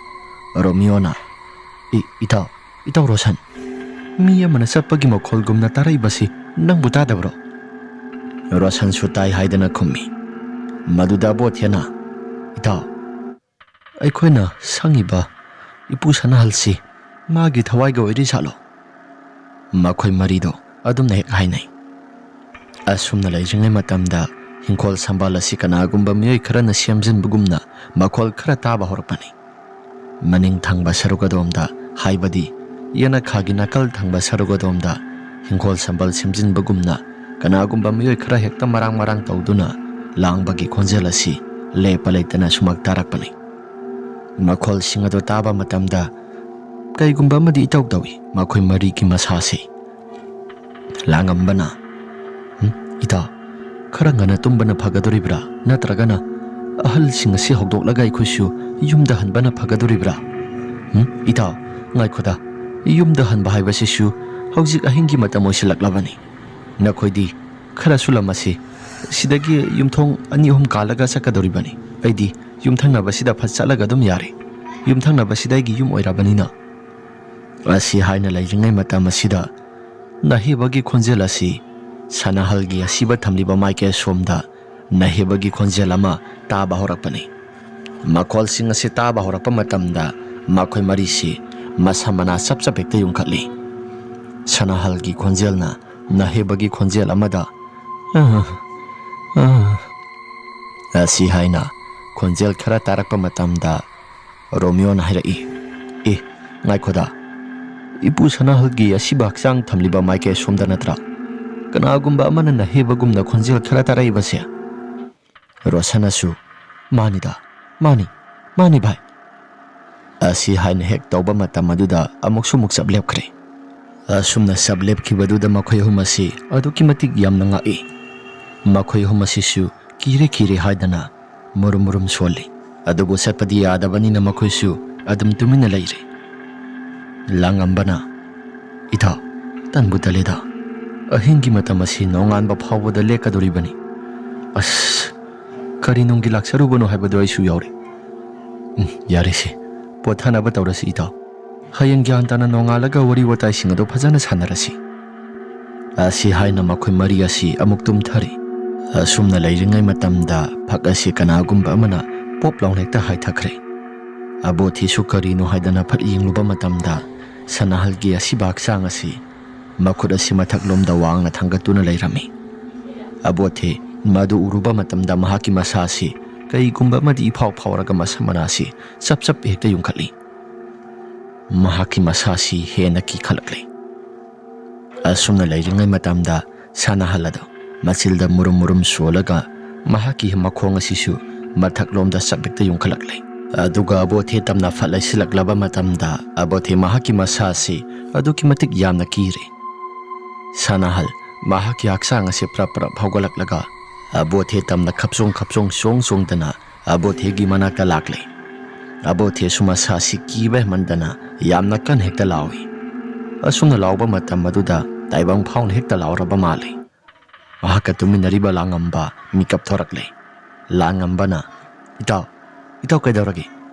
ꯔꯣꯃꯤꯌꯣꯅ, "ꯏ-, ꯏꯇꯥꯎ, ꯏꯇꯥꯎ ꯔꯣꯁꯟ, ꯃꯤ ꯑꯃꯅ ꯆꯠꯄꯒꯤ ꯃꯈꯣꯜꯒꯨꯝꯅ ꯇꯥꯔꯛꯏꯕꯁꯤ ꯅꯪꯕꯨ ꯇꯥꯗꯕ꯭ꯔꯣ?" ꯔꯣꯁꯟꯁꯨ ꯇꯥꯏ ꯍꯥꯏꯗꯅ ꯈꯨꯝꯃꯤ꯫ ꯃꯗꯨꯗ ꯑꯕꯣꯊꯦꯅ, "ꯏꯇꯥꯎ, ꯑꯩꯈꯣꯏꯅ ꯁꯪꯉꯤꯕ ꯏꯄꯨ ꯁꯅꯥꯍꯜꯁꯤ ꯃꯥꯒꯤ ꯊꯋꯥꯏꯒ ꯑꯣꯏꯔꯤ ꯖꯥꯠꯂꯣ?" ꯃꯈꯣꯏ ꯃꯔꯤꯗꯣ ꯑꯗꯨꯝꯅ ꯍꯦꯛ ꯍꯥꯏꯅꯩ꯫ ꯑꯁꯨꯝꯅ ꯂꯩꯔꯤꯉꯩ ꯃꯇꯝꯗ ꯍꯤꯡꯈꯣꯜ ꯁꯝꯕꯥꯜ ꯑꯁꯤ ꯀꯅꯥꯒꯨꯝꯕ ꯃꯤꯑꯣꯏ ꯈꯔꯅ ꯁꯦꯝꯖꯤꯟꯕꯒꯨꯝꯅ ꯃꯈꯣꯜ ꯈꯔ ꯇꯥꯕ ꯍꯧꯔꯛꯄꯅꯤ꯫ ꯃꯅꯤꯡ ꯊꯪꯕ ꯁꯔꯨꯛ ꯑꯗꯣꯝꯗ, ꯍꯥꯏꯕꯗꯤ ꯌꯦꯅꯈꯥꯒꯤ ꯅꯥꯀꯜ ꯊꯪꯕ ꯁꯔꯨꯛ ꯑꯗꯣꯝꯗ ꯍꯤꯡꯈꯣꯜ ꯁꯝꯕꯜ ꯁꯦꯝꯖꯤꯟꯕꯒꯨꯝꯅ ꯀꯅꯥꯒꯨꯝꯕ ꯃꯤꯑꯣꯏ ꯈꯔ ꯍꯦꯛꯇ ꯃꯔꯥꯡ ꯃꯔꯥꯡ ꯇꯧꯗꯨꯅ ꯂꯥꯡꯕꯒꯤ ꯈꯣꯟꯖꯦꯜ ꯑꯁꯤ ꯂꯦꯞꯄ ꯂꯩꯇꯅ ꯁꯨꯃꯥꯡ ꯇꯥꯔꯛꯄꯅꯤ꯫ ꯃꯈꯣꯜꯁꯤꯡ ꯑꯗꯨ ꯇꯥꯕ ꯃꯇꯝꯗ ꯀꯩꯒꯨꯝꯕ ꯑꯃꯗꯤ ꯏꯇꯧ ꯇꯧꯏ꯫ ꯃꯈꯣꯏ ꯃꯔꯤꯒꯤ ꯃꯁꯥꯁꯤ ꯂꯥꯡꯉꯝꯕꯅ, "ꯍꯨꯝ, ꯏꯇꯥꯎ, ꯈꯔ ꯉꯟꯅ ꯇꯨꯝꯕꯅ ꯐꯒꯗꯣꯔꯤꯕ꯭ꯔꯥ? ꯅꯠꯇ꯭ꯔꯒꯅ ꯑꯍꯜꯁꯤꯡ ꯑꯁꯤ ꯍꯧꯗꯣꯛꯂꯒ ꯑꯩꯈꯣꯏꯁꯨ ꯌꯨꯝꯗ ꯍꯟꯕꯅ ꯐꯒꯗꯣꯔꯤꯕ꯭ꯔꯥ? ꯍꯨꯝ, ꯏꯇꯥꯎ, ꯉꯥꯏꯈꯣꯗ, ꯌꯨꯝꯗ ꯍꯟꯕ ꯍꯥꯏꯕꯁꯤꯁꯨ ꯍꯧꯖꯤꯛ ꯑꯍꯤꯡꯒꯤ ꯃꯇꯝ ꯑꯣꯏꯁꯤꯜꯂꯛꯂꯕꯅꯤ꯫ ꯅꯈꯣꯏꯗꯤ ꯈꯔꯁꯨ ꯂꯝ ꯑꯁꯤ ꯁꯤꯗꯒꯤ ꯌꯨꯝꯊꯣꯡ ꯑꯅꯤ ꯑꯍꯨꯝ ꯀꯥꯜꯂꯒ ꯆꯠꯀꯗꯧꯔꯤꯕꯅꯤ꯫ ꯑꯩꯗꯤ ꯌꯨꯝꯊꯪꯅꯕꯁꯤꯗ ꯐꯠ ꯆꯠꯂꯒ ꯑꯗꯨꯝ ꯌꯥꯔꯦ꯫ ꯌꯨꯝꯊꯪꯅꯕꯁꯤꯗ ꯑꯩꯒꯤ ꯌꯨꯝ ꯑꯣꯏꯔꯕꯅꯤꯅ"꯫ ꯑꯁꯤ ꯍꯥꯏꯅ ꯂꯩꯔꯤꯉꯩ ꯃꯇꯝ ꯑꯁꯤꯗ ꯅꯍꯦꯕꯒꯤ ꯈꯣꯟꯖꯦꯜ ꯑꯁꯤ ꯁꯅꯥꯍꯜꯒꯤ ꯑꯁꯤꯕ ꯊꯝꯂꯤꯕ ꯃꯥꯏꯀꯩ ꯑꯁꯣꯝꯗ ꯅꯍꯦꯕꯒꯤ ꯈꯣꯟꯖꯦꯜ ꯑꯃ ꯇꯥꯕ ꯍꯧꯔꯛꯄꯅꯤ꯫ ꯃꯈꯣꯜꯁꯤꯡ ꯑꯁꯤ ꯇꯥꯕ ꯍꯧꯔꯛꯄ ꯃꯇꯝꯗ ꯃꯈꯣꯏ ꯃꯔꯤꯁꯤ ꯃꯁꯝ ꯃꯅꯥ ꯆꯞ ꯆꯞ ꯍꯦꯛꯇ ꯌꯨꯡꯈꯠꯂꯤ꯫ ꯁꯅꯥꯍꯜꯒꯤ ꯈꯣꯟꯖꯦꯜꯅ ꯅꯍꯦꯕꯒꯤ ꯈꯣꯟꯖꯦꯜ ꯑꯃꯗ "ꯑꯥ, ꯑꯥ" ꯑꯁꯤ ꯍꯥꯏꯅ ꯈꯣꯟꯖꯦꯜ ꯈꯔ ꯇꯥꯔꯛꯄ ꯃꯇꯝꯗ ꯔꯣꯃꯤꯌꯣꯅ ꯍꯥꯏꯔꯛꯏ, "ꯑꯦ, ꯉꯥꯏꯈꯣꯗ, ꯏꯄꯨ ꯁꯅꯥꯍꯜꯒꯤ ꯑꯁꯤꯕ ꯍꯛꯆꯥꯡ ꯊꯝꯂꯤꯕ ꯃꯥꯏꯀꯩ ꯑꯁꯣꯝꯗ ꯅꯠꯇ꯭ꯔꯥ? ꯀꯅꯥꯒꯨꯝꯕ ꯑꯃꯅ ꯅꯍꯦꯕꯒꯨꯝꯅ ꯈꯣꯟꯖꯦꯜ ꯈꯔ ꯇꯥꯔꯛꯏꯕꯁꯦ?" ꯔꯣꯁꯅꯁꯨ, "ꯃꯥꯅꯤꯗ, ꯃꯥꯅꯤ, ꯃꯥꯅꯤ ꯚꯥꯏ" ꯑꯁꯤ ꯍꯥꯏꯅ ꯍꯦꯛ ꯇꯧꯕ ꯃꯇꯝ ꯑꯗꯨꯗ ꯑꯃꯨꯛꯁꯨ ꯑꯃꯨꯛ ꯆꯞ ꯂꯦꯞꯈ꯭ꯔꯦ꯫ ꯑꯁꯨꯝꯅ ꯆꯞ ꯂꯦꯞꯈꯤꯕꯗꯨꯗ ꯃꯈꯣꯏ ꯑꯍꯨꯝ ꯑꯁꯤ ꯑꯗꯨꯛꯀꯤ ꯃꯇꯤꯛ ꯌꯥꯝꯅ ꯉꯛꯏ꯫ ꯃꯈꯣꯏ ꯑꯍꯨꯝ ꯑꯁꯤꯁꯨ ꯀꯤꯔꯦ ꯀꯤꯔꯦ ꯍꯥꯏꯗꯅ ꯃꯨꯔꯨꯝ ꯃꯨꯔꯨꯝ ꯁꯣꯜꯂꯤ꯫ ꯑꯗꯨꯕꯨ ꯆꯠꯄꯗꯤ ꯌꯥꯗꯕꯅꯤꯅ ꯃꯈꯣꯏꯁꯨ ꯑꯗꯨꯝ ꯇꯨꯃꯤꯟꯅ ꯂꯩꯔꯦ꯫ ꯂꯥꯡꯉꯝꯕꯅ, "ꯏꯇꯥꯎ, ꯇꯟꯕꯨ ꯇꯜꯂꯦꯗ꯫ ꯑꯍꯤꯡꯒꯤ ꯃꯇꯝ ꯑꯁꯤ ꯅꯣꯡꯉꯥꯟꯕ ꯐꯥꯎꯕꯗ ꯂꯦꯛꯀꯗꯧꯔꯤꯕꯅꯤ꯫ ꯑꯁ, ꯀꯔꯤ ꯅꯨꯡꯒꯤ ꯂꯥꯛꯆꯔꯨꯕꯅꯣ ꯍꯥꯏꯕꯗꯨ ꯑꯩꯁꯨ ꯌꯥꯎꯔꯦ꯫ ꯎꯝ, ꯌꯥꯔꯦꯁꯦ, ꯄꯣꯊꯥꯅꯕ ꯇꯧꯔꯁꯤ ꯏꯇꯥꯎ꯫ ꯍꯌꯦꯡ ꯒ꯭ꯌꯥꯟ ꯇꯥꯅ ꯅꯣꯡꯉꯥꯜꯂꯒ ꯋꯥꯔꯤ ꯋꯥꯇꯥꯏꯁꯤꯡ ꯑꯗꯨ ꯐꯖꯅ ꯁꯥꯟꯅꯔꯁꯤ" ꯑꯁꯤ ꯍꯥꯏꯅ ꯃꯈꯣꯏ ꯃꯔꯤ ꯑꯁꯤ ꯑꯃꯨꯛ ꯇꯨꯝꯊꯔꯤ꯫ ꯑꯁꯨꯝꯅ ꯂꯩꯔꯤꯉꯩ ꯃꯇꯝꯗ ꯐꯛ ꯑꯁꯤ ꯀꯅꯥꯒꯨꯝꯕ ꯑꯃꯅ ꯄꯣꯞ ꯂꯥꯎꯅ ꯍꯦꯛꯇ ꯍꯥꯏꯊꯈ꯭ꯔꯦ꯫ ꯑꯕꯣꯊꯤꯁꯨ ꯀꯔꯤꯅꯣ ꯍꯥꯏꯗꯅ ꯐꯠ ꯌꯦꯡꯂꯨꯕ ꯃꯇꯝꯗ ꯁꯅꯥꯍꯜꯒꯤ ꯑꯁꯤꯕ ꯍꯛꯆꯥꯡ ꯑꯁꯤ ꯃꯈꯨꯠ ꯑꯁꯤ ꯃꯊꯛꯂꯣꯝꯗ ꯋꯥꯡꯅ ꯊꯥꯡꯒꯠꯇꯨꯅ ꯂꯩꯔꯝꯃꯤ꯫ ꯑꯕꯣꯊꯤ ꯃꯗꯨ ꯎꯔꯨꯕ ꯃꯇꯝꯗ ꯃꯍꯥꯛꯀꯤ ꯃꯁꯥ ꯑꯁꯤ ꯀꯩꯒꯨꯝꯕ ꯑꯃꯗꯤ ꯏꯐꯥꯎ ꯐꯥꯎꯔꯒ ꯃꯁꯝ ꯃꯅꯥ ꯑꯁꯤ ꯆꯞ ꯆꯞ ꯍꯦꯛꯇ ꯌꯨꯡꯈꯠꯂꯤ꯫ ꯃꯍꯥꯛꯀꯤ ꯃꯁꯥꯁꯤ ꯍꯦꯟꯅ ꯀꯤꯈꯠꯂꯛꯂꯦ꯫ ꯑꯁꯨꯝꯅ ꯂꯩꯔꯤꯉꯩ ꯃꯇꯝꯗ ꯁꯅꯥꯍꯜ ꯑꯗꯨ ꯃꯆꯤꯜꯗ ꯃꯨꯔꯨꯝ ꯃꯨꯔꯨꯝ ꯁꯣꯜꯂꯒ ꯃꯍꯥꯛꯀꯤ ꯃꯈꯣꯡ ꯑꯁꯤꯁꯨ ꯃꯊꯛꯂꯣꯝꯗ ꯆꯞ ꯍꯦꯛꯇ ꯌꯨꯡꯈꯠꯂꯛꯂꯦ꯫ ꯑꯗꯨꯒ ꯑꯕꯣꯊꯦ ꯇꯝꯅ ꯐꯠ ꯂꯩꯁꯤꯜꯂꯛꯂꯕ ꯃꯇꯝꯗ ꯑꯕꯣꯊꯦ ꯃꯍꯥꯛꯀꯤ ꯃꯁꯥ ꯑꯁꯤ ꯑꯗꯨꯛꯀꯤ ꯃꯇꯤꯛ ꯌꯥꯝꯅ ꯀꯤꯔꯦ꯫ ꯁꯅꯥꯍꯜ ꯃꯍꯥꯛꯀꯤ ꯍꯛꯆꯥꯡ ꯑꯁꯤ ꯄ꯭ꯔꯞ ꯄ꯭ꯔꯞ ꯍꯧꯒꯠꯂꯛꯂꯒ ꯑꯕꯣꯊꯦ ꯇꯝꯅ ꯈꯞꯆꯣꯡ ꯈꯞꯆꯣꯡ ꯆꯣꯡ ꯆꯣꯡꯗꯅ ꯑꯕꯣꯊꯦꯒꯤ ꯃꯅꯥꯛꯇ ꯂꯥꯛꯂꯦ꯫ ꯑꯕꯣꯊꯦꯁꯨ ꯃꯁꯥ ꯑꯁꯤ ꯀꯤꯕ ꯍꯦꯟꯃꯟꯗꯅ ꯌꯥꯝꯅ ꯀꯟꯅ ꯍꯦꯛꯇ ꯂꯥꯎꯏ꯫ ꯑꯁꯨꯝꯅ ꯂꯥꯎꯕ ꯃꯇꯝ ꯑꯗꯨꯗ ꯇꯥꯏꯕꯪ ꯐꯥꯎꯅ ꯍꯦꯛꯇ ꯂꯥꯎꯔꯕ ꯃꯥꯜꯂꯤ꯫ ꯃꯍꯥꯛꯀ ꯇꯨꯃꯤꯟꯅꯔꯤꯕ ꯂꯥꯡꯉꯝꯕ ꯃꯤꯀꯞ ꯊꯣꯔꯛꯂꯦ꯫ ꯂꯥꯡꯉꯝꯕꯅ, "ꯏꯇꯥꯎ, ꯏꯇꯥꯎ ꯀꯩꯗꯧꯔꯒꯦ?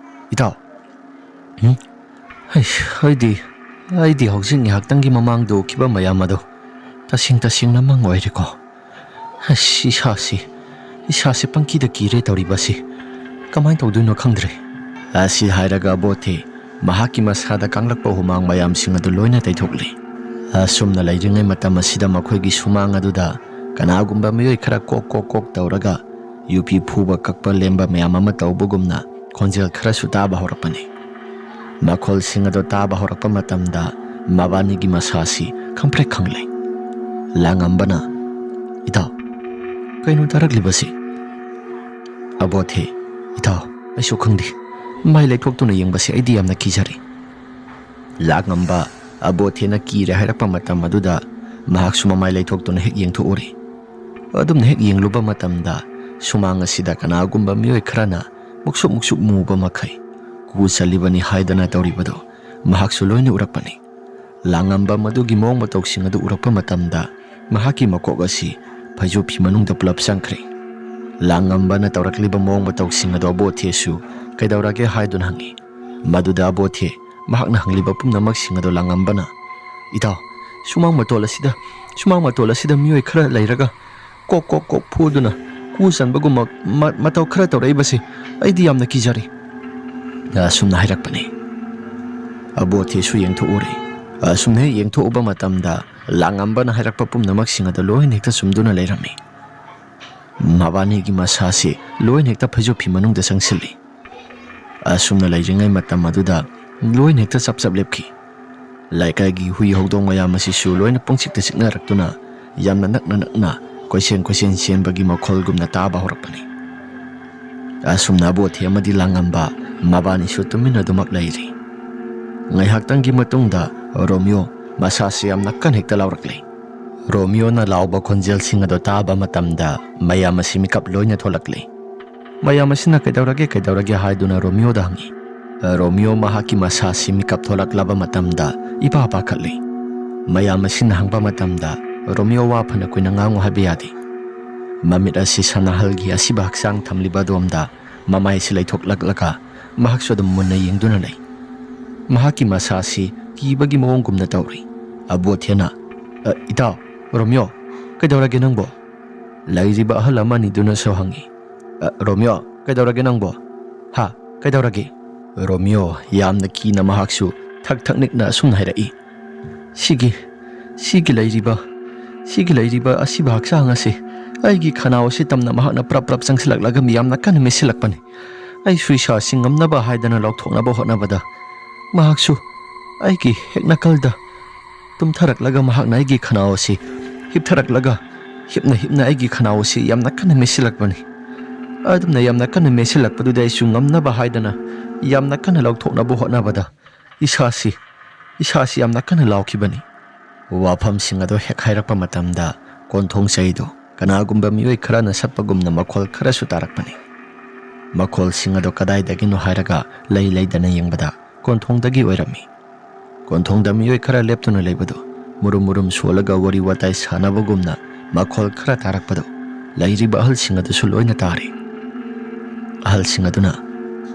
ꯏꯇꯥꯎ?" "ꯎꯝ? ꯑꯩ, ꯑꯩꯗꯤ, ꯑꯩꯗꯤ ꯍꯧꯖꯤꯛ ꯉꯥꯏꯍꯥꯛꯇꯪꯒꯤ ꯃꯃꯥꯡꯗ ꯎꯈꯤꯕ ꯃꯌꯥꯝ ꯑꯗꯣ ꯇꯁꯦꯡ ꯇꯁꯦꯡꯅ ꯃꯪ ꯑꯣꯏꯔꯦꯀꯣ꯫ ꯑꯁ, ꯏꯁꯥꯁꯤ, ꯏꯁꯥꯁꯤ ꯄꯪꯀꯤꯗ ꯀꯤꯔꯦ ꯇꯧꯔꯤꯕꯁꯤ꯫ ꯀꯃꯥꯏꯅ ꯇꯧꯗꯣꯏꯅꯣ ꯈꯪꯗ꯭ꯔꯦ꯫" ꯑꯁꯤ ꯍꯥꯏꯔꯒ ꯑꯕꯣꯊꯦ ꯃꯍꯥꯛꯀꯤ ꯃꯁꯥꯗ ꯀꯪꯂꯛꯄ ꯍꯨꯃꯥꯡ ꯃꯌꯥꯝꯁꯤꯡ ꯑꯗꯨ ꯂꯣꯏꯅ ꯇꯩꯊꯣꯛꯂꯦ꯫ ꯑꯁꯨꯝꯅ ꯂꯩꯔꯤꯉꯩ ꯃꯇꯝ ꯑꯁꯤꯗ ꯃꯈꯣꯏꯒꯤ ꯁꯨꯃꯥꯡ ꯑꯗꯨꯗ ꯀꯅꯥꯒꯨꯝꯕ ꯃꯤꯑꯣꯏ ꯈꯔ ꯀꯣꯛ ꯀꯣꯛ ꯀꯣꯛ ꯇꯧꯔꯒ ꯌꯨꯄꯤ ꯐꯨꯕ ꯀꯛꯄ ꯂꯦꯝꯕ ꯃꯌꯥꯝ ꯑꯃ ꯇꯧꯕꯒꯨꯝꯅ ꯈꯣꯟꯖꯦꯜ ꯈꯔꯁꯨ ꯇꯥꯕ ꯍꯧꯔꯛꯄꯅꯤ꯫ ꯃꯈꯣꯜꯁꯤꯡ ꯑꯗꯨ ꯇꯥꯕ ꯍꯧꯔꯛꯄ ꯃꯇꯝꯗ ꯃꯕꯥꯅꯤꯒꯤ ꯃꯁꯥꯁꯤ ꯈꯪꯄ꯭ꯔꯦꯛ ꯈꯪꯂꯦ꯫ ꯂꯥꯡꯉꯝꯕꯅ, "ꯏꯇꯥꯎ, ꯀꯩꯅꯣ ꯇꯥꯔꯛꯂꯤꯕꯁꯤ?" ꯑꯕꯣꯊꯦ, "ꯏꯇꯥꯎ, ꯑꯩꯁꯨ ꯈꯪꯗꯦ꯫ ꯃꯥꯏ ꯂꯩꯊꯣꯛꯇꯨꯅ ꯌꯦꯡꯕꯁꯤ ꯑꯩꯗꯤ ꯌꯥꯝꯅ ꯀꯤꯖꯔꯦ꯫" ꯂꯥꯡꯉꯝꯕ ꯑꯕꯣꯊꯦꯅ ꯀꯤꯔꯦ ꯍꯥꯏꯔꯛꯄ ꯃꯇꯝ ꯑꯗꯨꯗ ꯃꯍꯥꯛꯁꯨ ꯃꯃꯥꯏ ꯂꯩꯊꯣꯛꯇꯨꯅ ꯍꯦꯛ ꯌꯦꯡꯊꯣꯛꯎꯔꯦ꯫ ꯑꯗꯨꯝꯅ ꯍꯦꯛ ꯌꯦꯡꯂꯨꯕ ꯃꯇꯝꯗ ꯁꯨꯃꯥꯡ ꯑꯁꯤꯗ ꯀꯅꯥꯒꯨꯝꯕ ꯃꯤꯑꯣꯏ ꯈꯔꯅ ꯃꯨꯛꯁꯨꯛ ꯃꯨꯛꯁꯨꯛ ꯃꯨꯕ ꯃꯈꯩ ꯀꯨ ꯆꯜꯂꯤꯕꯅꯤ ꯍꯥꯏꯗꯅ ꯇꯧꯔꯤꯕꯗꯨ ꯃꯍꯥꯛꯁꯨ ꯂꯣꯏꯅ ꯎꯔꯛꯄꯅꯤ꯫ ꯂꯥꯡꯉꯝꯕ ꯃꯗꯨꯒꯤ ꯃꯑꯣꯡ ꯃꯇꯧꯁꯤꯡ ꯑꯗꯨ ꯎꯔꯛꯄ ꯃꯇꯝꯗ ꯃꯍꯥꯛꯀꯤ ꯃꯀꯣꯛ ꯑꯁꯤ ꯐꯩꯖꯨꯞ ꯐꯤ ꯃꯅꯨꯡꯗ ꯄꯨꯂꯞ ꯆꯪꯈ꯭ꯔꯦ꯫ ꯂꯥꯡꯉꯝꯕꯅ ꯇꯧꯔꯛꯂꯤꯕ ꯃꯑꯣꯡ ꯃꯇꯧꯁꯤꯡ ꯑꯗꯨ ꯑꯕꯣꯊꯦꯁꯨ ꯀꯩꯗꯧꯔꯒꯦ ꯍꯥꯏꯗꯨꯅ ꯍꯪꯉꯤ꯫ ꯃꯗꯨꯗ ꯑꯕꯣꯊꯦ ꯃꯍꯥꯛꯅ ꯍꯪꯂꯤꯕ ꯄꯨꯝꯅꯃꯛꯁꯤꯡ ꯑꯗꯨ ꯂꯥꯡꯉꯝꯕꯅ, "ꯏꯇꯥꯎ, ꯁꯨꯃꯥꯡ ꯃꯇꯣꯜ ꯑꯁꯤꯗ, ꯁꯨꯃꯥꯡ ꯃꯇꯣꯜ ꯑꯁꯤꯗ ꯃꯤꯑꯣꯏ ꯈꯔ ꯂꯩꯔꯒ ꯀꯣꯛ ꯀꯣꯛ ꯀꯣꯛ ꯐꯨꯗꯨꯅ ꯀꯨ ꯆꯟꯕꯒꯨꯝꯕ ꯃ-, ꯃꯇꯧ ꯈꯔ ꯇꯧꯔꯛꯏꯕꯁꯦ ꯑꯩꯗꯤ ꯌꯥꯝꯅ ꯀꯤꯖꯔꯦ꯫" ꯑꯁꯨꯝꯅ ꯍꯥꯏꯔꯛꯄꯅꯤ꯫ ꯑꯕꯣꯊꯦꯁꯨ ꯌꯦꯡꯊꯣꯛꯎꯔꯦ꯫ ꯑꯁꯨꯝꯅ ꯍꯦꯛ ꯌꯦꯡꯊꯣꯛꯎꯕ ꯃꯇꯝꯗ ꯂꯥꯡꯉꯝꯕꯅ ꯍꯥꯏꯔꯛꯄ ꯄꯨꯝꯅꯃꯛꯁꯤꯡ ꯑꯗꯨ ꯂꯣꯏꯅ ꯍꯦꯛꯇ ꯆꯨꯝꯗꯨꯅ ꯂꯩꯔꯝꯃꯤ꯫ ꯃꯕꯥꯅꯤꯒꯤ ꯃꯁꯥꯁꯤ ꯂꯣꯏꯅ ꯍꯦꯛꯇ ꯐꯩꯖꯨꯞ ꯐꯤ ꯃꯅꯨꯡꯗ ꯆꯪꯁꯤꯜꯂꯤ꯫ ꯑꯁꯨꯝꯅ ꯂꯩꯔꯤꯉꯩ ꯃꯇꯝ ꯑꯗꯨꯗ ꯂꯣꯏꯅ ꯍꯦꯛꯇ ꯆꯞ ꯆꯞ ꯂꯦꯞꯈꯤ꯫ ꯂꯩꯀꯥꯏꯒꯤ ꯍꯨꯏ ꯍꯧꯗꯣꯡ ꯃꯌꯥꯝ ꯑꯁꯤꯁꯨ ꯂꯣꯏꯅ ꯄꯨꯡꯆꯤꯛꯇ ꯆꯤꯛꯅꯔꯛꯇꯨꯅ ꯌꯥꯝꯅ ꯅꯛꯅ ꯅꯛꯅ ꯀꯣꯏꯆꯦꯟ ꯀꯣꯏꯆꯦꯟ ꯆꯦꯟꯕꯒꯤ ꯃꯈꯣꯜꯒꯨꯝꯅ ꯇꯥꯕ ꯍꯧꯔꯛꯄꯅꯤ꯫ ꯑꯁꯨꯝꯅ ꯑꯕꯣꯊꯤ ꯑꯃꯗꯤ ꯂꯥꯡꯉꯝꯕ ꯃꯕꯥꯅꯤꯁꯨ ꯇꯨꯃꯤꯟꯅ ꯑꯗꯨꯃꯛ ꯂꯩꯔꯤ꯫ ꯉꯥꯏꯍꯥꯛꯇꯪꯒꯤ ꯃꯇꯨꯡꯗ ꯔꯣꯃꯤꯌꯣ ꯃꯁꯥꯁꯤ ꯌꯥꯝꯅ ꯀꯟꯅ ꯍꯦꯛꯇ ꯂꯥꯎꯔꯛꯂꯦ꯫ ꯔꯣꯃꯤꯌꯣꯅ ꯂꯥꯎꯕ ꯈꯣꯟꯖꯦꯜꯁꯤꯡ ꯑꯗꯨ ꯇꯥꯕ ꯃꯇꯝꯗ ꯃꯌꯥꯝ ꯑꯁꯤ ꯃꯤꯀꯞ ꯂꯣꯏꯅ ꯊꯣꯛꯂꯛꯂꯦ꯫ ꯃꯌꯥꯝ ꯑꯁꯤꯅ "ꯀꯩꯗꯧꯔꯒꯦ, ꯀꯩꯗꯧꯔꯒꯦ?" ꯍꯥꯏꯗꯨꯅ ꯔꯣꯃꯤꯌꯣꯗ ꯍꯪꯉꯤ꯫ ꯔꯣꯃꯤꯌꯣ ꯃꯍꯥꯛꯀꯤ ꯃꯁꯥꯁꯤ ꯃꯤꯀꯞ ꯊꯣꯛꯂꯛꯂꯕ ꯃꯇꯝꯗ ꯏꯄꯥ ꯄꯥꯈꯠꯂꯤ꯫ ꯃꯌꯥꯝ ꯑꯁꯤꯅ ꯍꯪꯕ ꯃꯇꯝꯗ ꯔꯣꯃꯤꯌꯣ ꯋꯥ ꯐꯅ ꯀꯨꯏꯅ ꯉꯥꯡꯉꯨ ꯍꯥꯏꯕ ꯌꯥꯗꯦ꯫ ꯃꯃꯤꯠ ꯑꯁꯤ ꯁꯅꯥꯍꯜꯒꯤ ꯑꯁꯤꯕ ꯍꯛꯆꯥꯡ ꯊꯝꯂꯤꯕ ꯑꯗꯣꯝꯗ ꯃꯃꯥꯏꯁꯤ ꯂꯩꯊꯣꯛꯂꯛꯂꯒ ꯃꯍꯥꯛꯁꯨ ꯑꯗꯨꯝ ꯃꯨꯟꯅ ꯌꯦꯡꯗꯨꯅ ꯂꯩ꯫ ꯃꯍꯥꯛꯀꯤ ꯃꯁꯥꯁꯤ ꯀꯤꯕꯒꯤ ꯃꯑꯣꯡꯒꯨꯝꯅ ꯇꯧꯔꯤ꯫ ꯑꯕꯣꯊꯦꯅ, "ꯑ, ꯏꯇꯥꯎ, ꯔꯣꯃꯤꯌꯣ, ꯀꯩꯗꯧꯔꯒꯦ ꯅꯪꯕꯣ?" ꯂꯩꯔꯤꯕ ꯑꯍꯜ ꯑꯃꯅꯤꯗꯨꯅꯁꯨ ꯍꯪꯉꯤ꯫ "ꯑ, ꯔꯣꯃꯤꯌꯣ, ꯀꯩꯗꯧꯔꯒꯦ ꯅꯪꯕꯣ? ꯍꯥ, ꯀꯩꯗꯧꯔꯒꯦ?" ꯔꯣꯃꯤꯌꯣ ꯌꯥꯝꯅ ꯀꯤꯅ ꯃꯍꯥꯛꯁꯨ ꯊꯛ ꯊꯛ ꯅꯤꯛꯅ ꯑꯁꯨꯝꯅ ꯍꯥꯏꯔꯛꯏ꯫ "ꯁꯤꯒꯤ, ꯁꯤꯒꯤ ꯂꯩꯔꯤꯕ, ꯁꯤꯒꯤ ꯂꯩꯔꯤꯕ ꯑꯁꯤꯕ ꯍꯛꯆꯥꯡ ꯑꯁꯤ ꯑꯩꯒꯤ ꯈꯅꯥꯎ ꯑꯁꯤ ꯇꯝꯅ ꯃꯍꯥꯛꯅ ꯄ꯭ꯔꯞ ꯄ꯭ꯔꯞ ꯆꯪꯁꯤꯜꯂꯛꯂꯒ ꯃꯤꯌꯥꯝꯅ ꯀꯟꯅ ꯃꯦꯠꯁꯤꯜꯂꯛꯄꯅꯤ꯫ ꯑꯩꯁꯨ ꯏꯁꯥꯁꯤ ꯉꯝꯅꯕ ꯍꯥꯏꯗꯅ ꯂꯧꯊꯣꯛꯅꯕ ꯍꯣꯠꯅꯕꯗ ꯃꯍꯥꯛꯁꯨ ꯑꯩꯒꯤ ꯍꯦꯛ ꯅꯥꯀꯜꯗ ꯇꯨꯝꯊꯔꯛꯂꯒ ꯃꯍꯥꯛꯅ ꯑꯩꯒꯤ ꯈꯅꯥꯎ ꯑꯁꯤ ꯍꯤꯞꯊꯔꯛꯂꯒ ꯍꯤꯞꯅ ꯍꯤꯞꯅ ꯑꯩꯒꯤ ꯈꯅꯥꯎ ꯑꯁꯤ ꯌꯥꯝꯅ ꯀꯟꯅ ꯃꯦꯠꯁꯤꯜꯂꯛꯄꯅꯤ꯫ ꯑꯗꯨꯝꯅ ꯌꯥꯝꯅ ꯀꯟꯅ ꯃꯦꯠꯁꯤꯜꯂꯛꯄꯗꯨꯗ ꯑꯩꯁꯨ ꯉꯝꯅꯕ ꯍꯥꯏꯗꯅ ꯌꯥꯝꯅ ꯀꯟꯅ ꯂꯧꯊꯣꯛꯅꯕ ꯍꯣꯠꯅꯕꯗ ꯏꯁꯥꯁꯤ, ꯏꯁꯥꯁꯤ ꯌꯥꯝꯅ ꯀꯟꯅ ꯂꯥꯎꯈꯤꯕꯅꯤ꯫" ꯋꯥꯐꯝꯁꯤꯡ ꯑꯗꯨ ꯍꯦꯛ ꯍꯥꯏꯔꯛꯄ ꯃꯇꯝꯗ ꯀꯣꯟꯊꯣꯡ ꯆꯩꯗꯨ ꯀꯅꯥꯒꯨꯝꯕ ꯃꯤꯑꯣꯏ ꯈꯔꯅ ꯁꯠꯄꯒꯨꯝꯅ ꯃꯈꯣꯜ ꯈꯔꯁꯨ ꯇꯥꯔꯛꯄꯅꯤ꯫ ꯃꯈꯣꯜꯁꯤꯡ ꯑꯗꯨ ꯀꯗꯥꯏꯗꯒꯤꯅꯣ ꯍꯥꯏꯔꯒ ꯂꯩ ꯂꯩꯗꯅ ꯌꯦꯡꯕꯗ ꯀꯣꯟꯊꯣꯡꯗꯒꯤ ꯑꯣꯏꯔꯝꯃꯤ꯫ ꯀꯣꯟꯊꯣꯡꯗ ꯃꯤꯑꯣꯏ ꯈꯔ ꯂꯦꯞꯇꯨꯅ ꯂꯩꯕꯗꯨ ꯃꯨꯔꯨꯝ ꯃꯨꯔꯨꯝ ꯁꯣꯜꯂꯒ ꯋꯥꯔꯤ ꯋꯥꯇꯥꯏ ꯁꯥꯟꯅꯕꯒꯨꯝꯅ ꯃꯈꯣꯜ ꯈꯔ ꯇꯥꯔꯛꯄꯗꯨ ꯂꯩꯔꯤꯕ ꯑꯍꯜꯁꯤꯡ ꯑꯗꯨꯁꯨ ꯂꯣꯏꯅ ꯇꯥꯔꯤ꯫ ꯑꯍꯜꯁꯤꯡ ꯑꯗꯨꯅ,